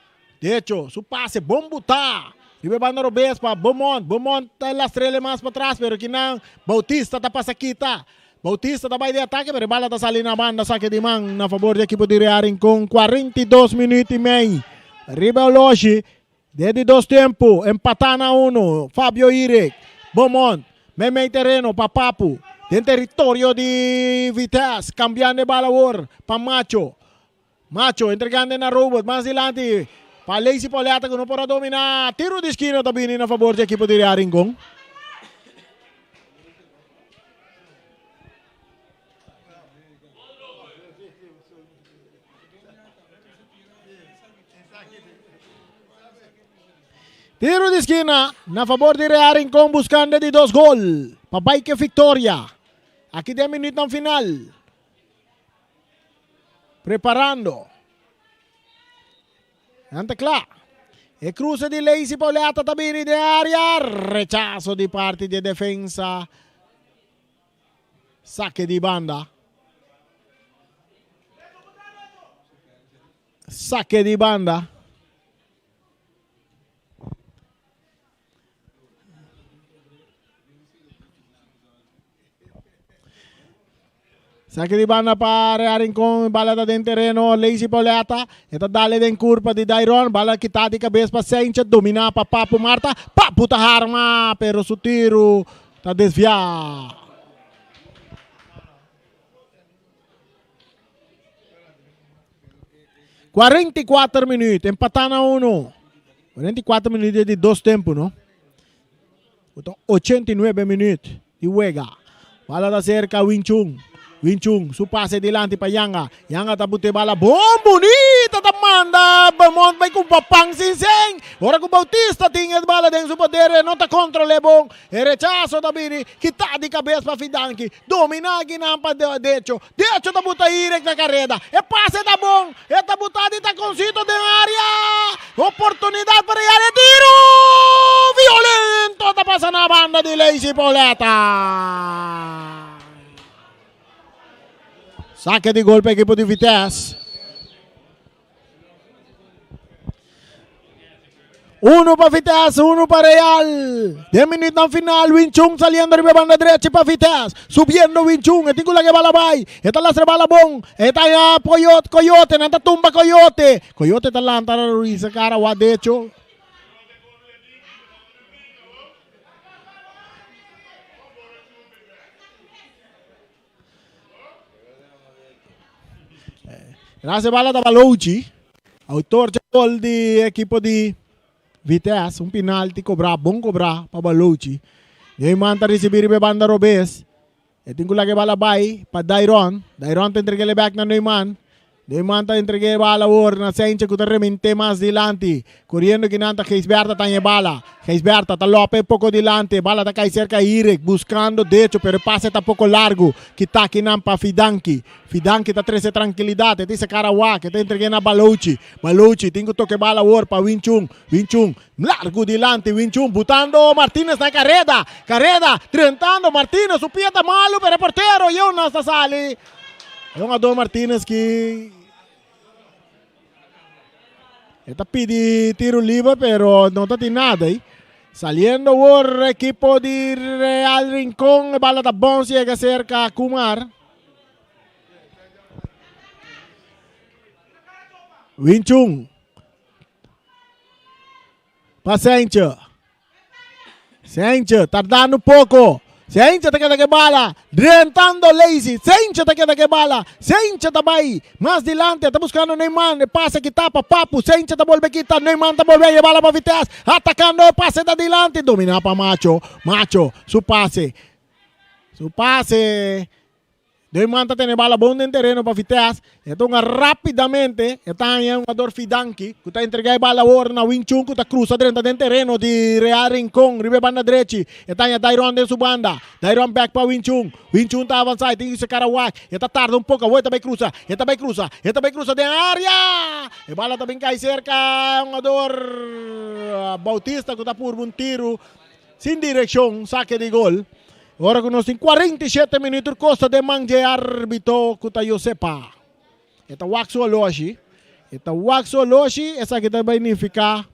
Decho, su pase bon buta. Riba e banda robes pa Beaumont. Beaumont ta lastrele mas patras, pero kinan Bautista ta pasa kita. Bautista ta bai di atake, pero e bala ta sali na banda sake di man na fabor di ekipo di Real Rincon. 42 minuut y mei riba e oloshi. Den di dos tempu, empatá na uno. Fabio Irek, Beaumont, meimei tereno pa Papu. Den teritorio di Vitesse, kambiando e bala awor pa Macho. Macho entregando na Robert, mas dilanti pa Lacey Pauletta ku no por a dominá. Tiro di skina ta bini na fabor di ekipo di Real Rincon. Tiro di skina na fabor di Real Rincon buscando di dos gol pa bai ke victoria. Aki den minuutnan final. Preparando. Nan ta kla. E cruce di Lacey Pauletta ta bini den area. Rechazo di parti di defensa. Saque di banda. Saque di banda. Saque di banda pa Real Rincon, bala ta den tereno, Lacey Pauletta, e ta dale den curpa di Dairon, bala kita di cabes pa Saintje, domina pa Papu Marta, Papu ta harma, pero su tiro ta desvia. 44 minuut, empata na uno. 44 minuut di dos tempo, no? 89 minuut di wega. Bala ta cerca Wing Chun. Wing Chun, su pase dilanti pa Yanga. Yanga ta bute bala bon bonita ta manda Beaumont bai ku Papang sin sen. Ora ku Bautista tin e bala den su poder e no ta controle bon. E rechazo ta bini kita di cabes pa Fidanki. Domina akinan pa Decho. Decho ta buta Irek na kareda. E pase ta bon. E ta buta di takoncito den area. Oportunidat pa Real. E tiro violento ta pasa na banda di Lacey Pauletta. Sake di gol pa ekipo di Vitesse. Uno pa Vitesse, uno pa Real. Den minuutnan final, Win Chung saliendo riba banda drechi pa Vitesse. Subiendo Win Chung, e tin ku laga e bala bai. E ta lastra e bala bon. E ta haña Coyote, Coyote, nan ta tumba Coyote. Coyote ta lanta Ruiz kara wak decho. Gracias bala ta Balochi. Autor de gol di equipo di Vitesse. Un penalti cobra, bon cobra pa Balochi. Neyman ta recibi riba banda robes. E tin ku laga e bala bai pa Dairon. Dairon ta entreg'é bek na Neyman. Neyman ta entreg'é e bala awor na Sentje ku ta rement'é mas dilanti. Koriendo kinan ta Gijsberta ta haña e bala. Gijsberta ta lòp'é poko dilanti. E bala ta kai serka Irik buskando Decho pero e pase ta poko largu. Kita kinan pa Fidanki. Fidanki ta trese trankilidat. E tin se kara wak. E ta entreg'é na Balouchi. Balouchi tin ku toka e bala awor pa Winchun. Winchun Largu dilanti Winchun butando Martinez na e kareda. Kareda drentando Martinez su pia ta malu pero e portero Jonas ta sali. E hungador Martinez ki e ta pidi tiro liber pero no ta tin nada ei. Saliendo awor ekipo di Real Rincon e bala ta bons yega serka Kumar. Winchun Pa Sentje. Sentje tardando poko. Sentje ta keda ke bala. Drentando Lazy. Sentje ta keda ke bala. Sentje ta bai mas dilanti. Ta buskando Neyman. E pase kita pa Papu. Sentje ta bolbe kita. Neyman ta bolbe e bala pa Vitesse. Atakando e pase ta dilanti. Domina pa Macho. Macho su pase. Su pase. Neumann ta tene bala bon den tereno pa Vitesse. E ta hunga rapidamente. E ta haña e hungador Fidanki ku ta entregá e bala awor na Wing Chun ku ta krusa drenta den tereno di Real Rincon riba e banda drechi. E ta haña Dairon den su banda. Dairon bèk pa Wing Chun. Wing Chun ta avansá. E tin ku seka wak. E ta tarda un poko. Awor e ta bai krusa. E ta bai krusa. E ta bai krusa den área. E bala ta bin kai serka e hungador Bautista ku ta purba un tiru sin direkshon. Sake di gol. Ora ku nos tin 47 minuut tur kos ta den man dje arbitro ku ta Josepa. E ta wak su oloshi. E ta wak su oloshi, esaki ta bai nifiká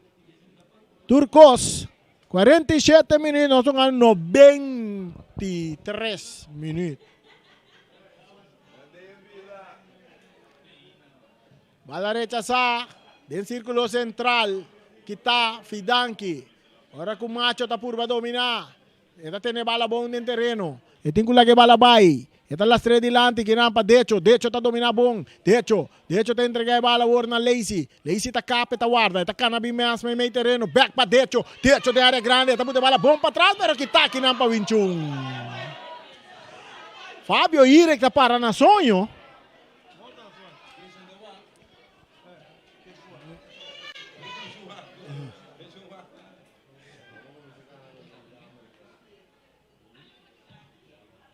tur kos. 47 minuut, nos ta 93 minuut. Bala rechasá den sírkulo sentral, kitá Fidanki. Ora ku Macho ta purba dominá. E ta tene bala bon den tereno. E tin ku laga e bala bai. E ta lastr'é dilanti, kinan pa Decho. Decho ta dominá bon. Decho. Decho ta entregá e bala awor na Lacy. Lacy ta kap, e ta warda. E ta kana bin mes meimei tereno. Bèk pa Decho. Decho den área grandi. E ta buta e bala bon patras, pero kitá kinan pa Winchun. Fabio Irek ta para na soño.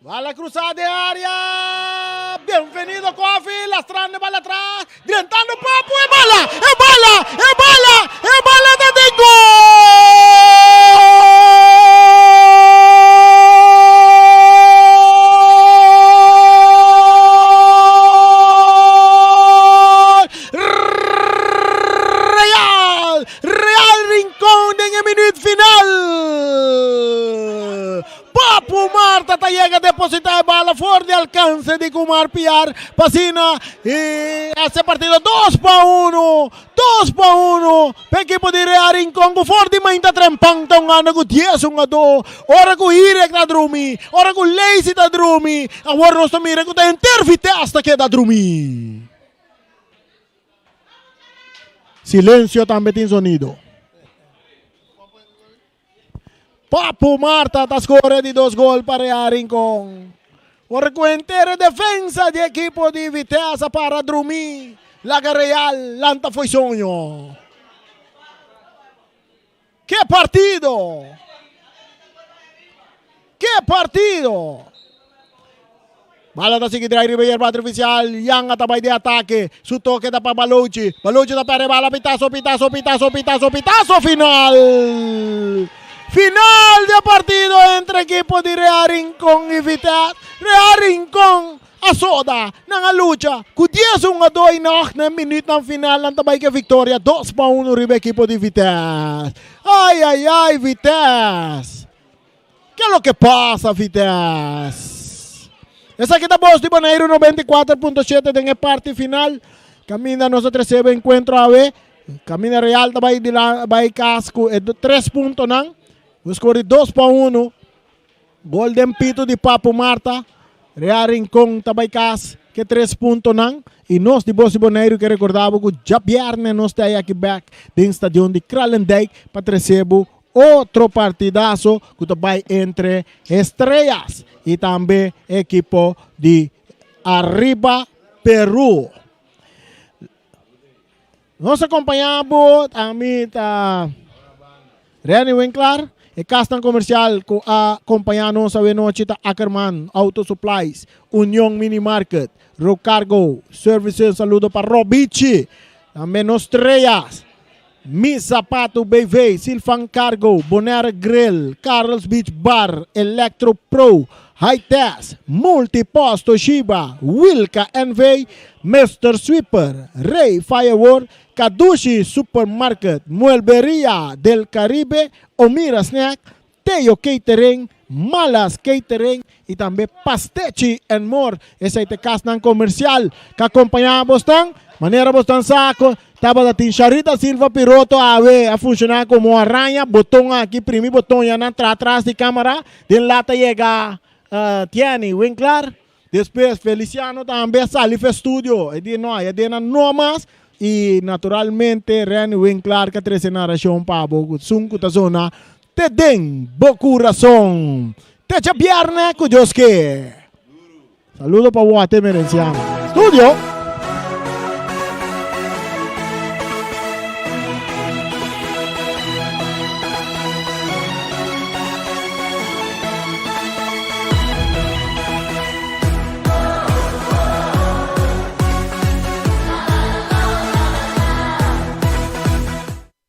Bala cruzada de área. Bienvenido Kofi. Lastrando bala atrás. Drentando Papu. E bala. E bala. E bala. E bala ta den gol! Real! Real Rincon den e minuut final. Papu Marta ta yega deposita e bala for di alcance di Kumar Piar pa asina y haci e partido dos pa uno. Dos pa uno pa ekipo di Real Rincon cu for di mainta trempan ta un anda cu dies hungador. Ora cu Hirek ta drumi, ora cu Lacy ta drumi, awor nos ta mira cu ta henter Vitesse ta keda drumi. Silencio tambe tin sonido. Papu Marta ta score di dos gol pa Real Rincon. Ora cu henter e defensa di ekipo di Vitesse a para drumi, laga Real lanta fo'i soño. Ke partido! Ke partido! Bala ta sigui drai riba yerba artificial. Yanga ta bai den atake. Su toke ta pa Balochi. Balochi ta perde bala. Pitazo, pitazo, pitazo, pitazo, pitazo final! Final di e partido entre ekipo di Real Rincon y Vitesse. Real Rincon a soda, nan a lucha ku dies hungadó y nog na e minütnan final nan ta bai ku e viktoria 2-1 riba ekipo di Vitesse. Ay ay ay Vitesse! Ke loke pasa Vitesse? Esaki ta Bos di Boneiru 94.7 den e parti final. Kaminda nos a trese bo enkuentro awe. Kaminda Real ta bai bai kas ku e tres puntonan. Bo skor di 2-1. Gol den pito di Papu Marta. Real Rincon ta bai kas ku e tres puntonan. I nos di Bos di Boneiru ke rekordá bo ku djabièrnè nos ta ei aki bèk den stadion di Kralendijk pa trese bo otro partidaso ku ta bai entre Estrellas i tambe ekipo di Arriba Peru. Nos a kompañá bo, ami ta Renny Winklaar. E kasnan komersial ku a kompañá nos awe nochi ta Ackerman Auto Supplies, Union Mini Market, Rocargo Services, saludo pa Robichi, tambe nos Strellas, Mi Zapato BV, Silvan Cargo, Bonaire Grill, Carl's Beach Bar, Electro Pro, High Test, Multipost Toshiba, Wilka NV, Mister Sweeper, Rey Firework, Kadushi Supermarket, Muelberia del Caribe, Omira Snack, Teo Catering, Malas Catering y tambe Pastechi and More. Esey ta e casnan comercial cu acompaña bosnan. Manera bosnan sa cu tabata tin Sharita Silva Piroto awe a funciona como araña. Boton aki, primi boton ya nan tra tras di camara. Den lata yega Tiany Winklaar. Despues Feliciano tambe a sali for studio. E di no, e di nan no mas. Y naturalmente Renny Winklaar cu a trece narracion pa bo cu sun cu ta zona Te den bo kurason. Te djabièrnè ku Dios ke. Saludo pa Wate Merenciano. Studio.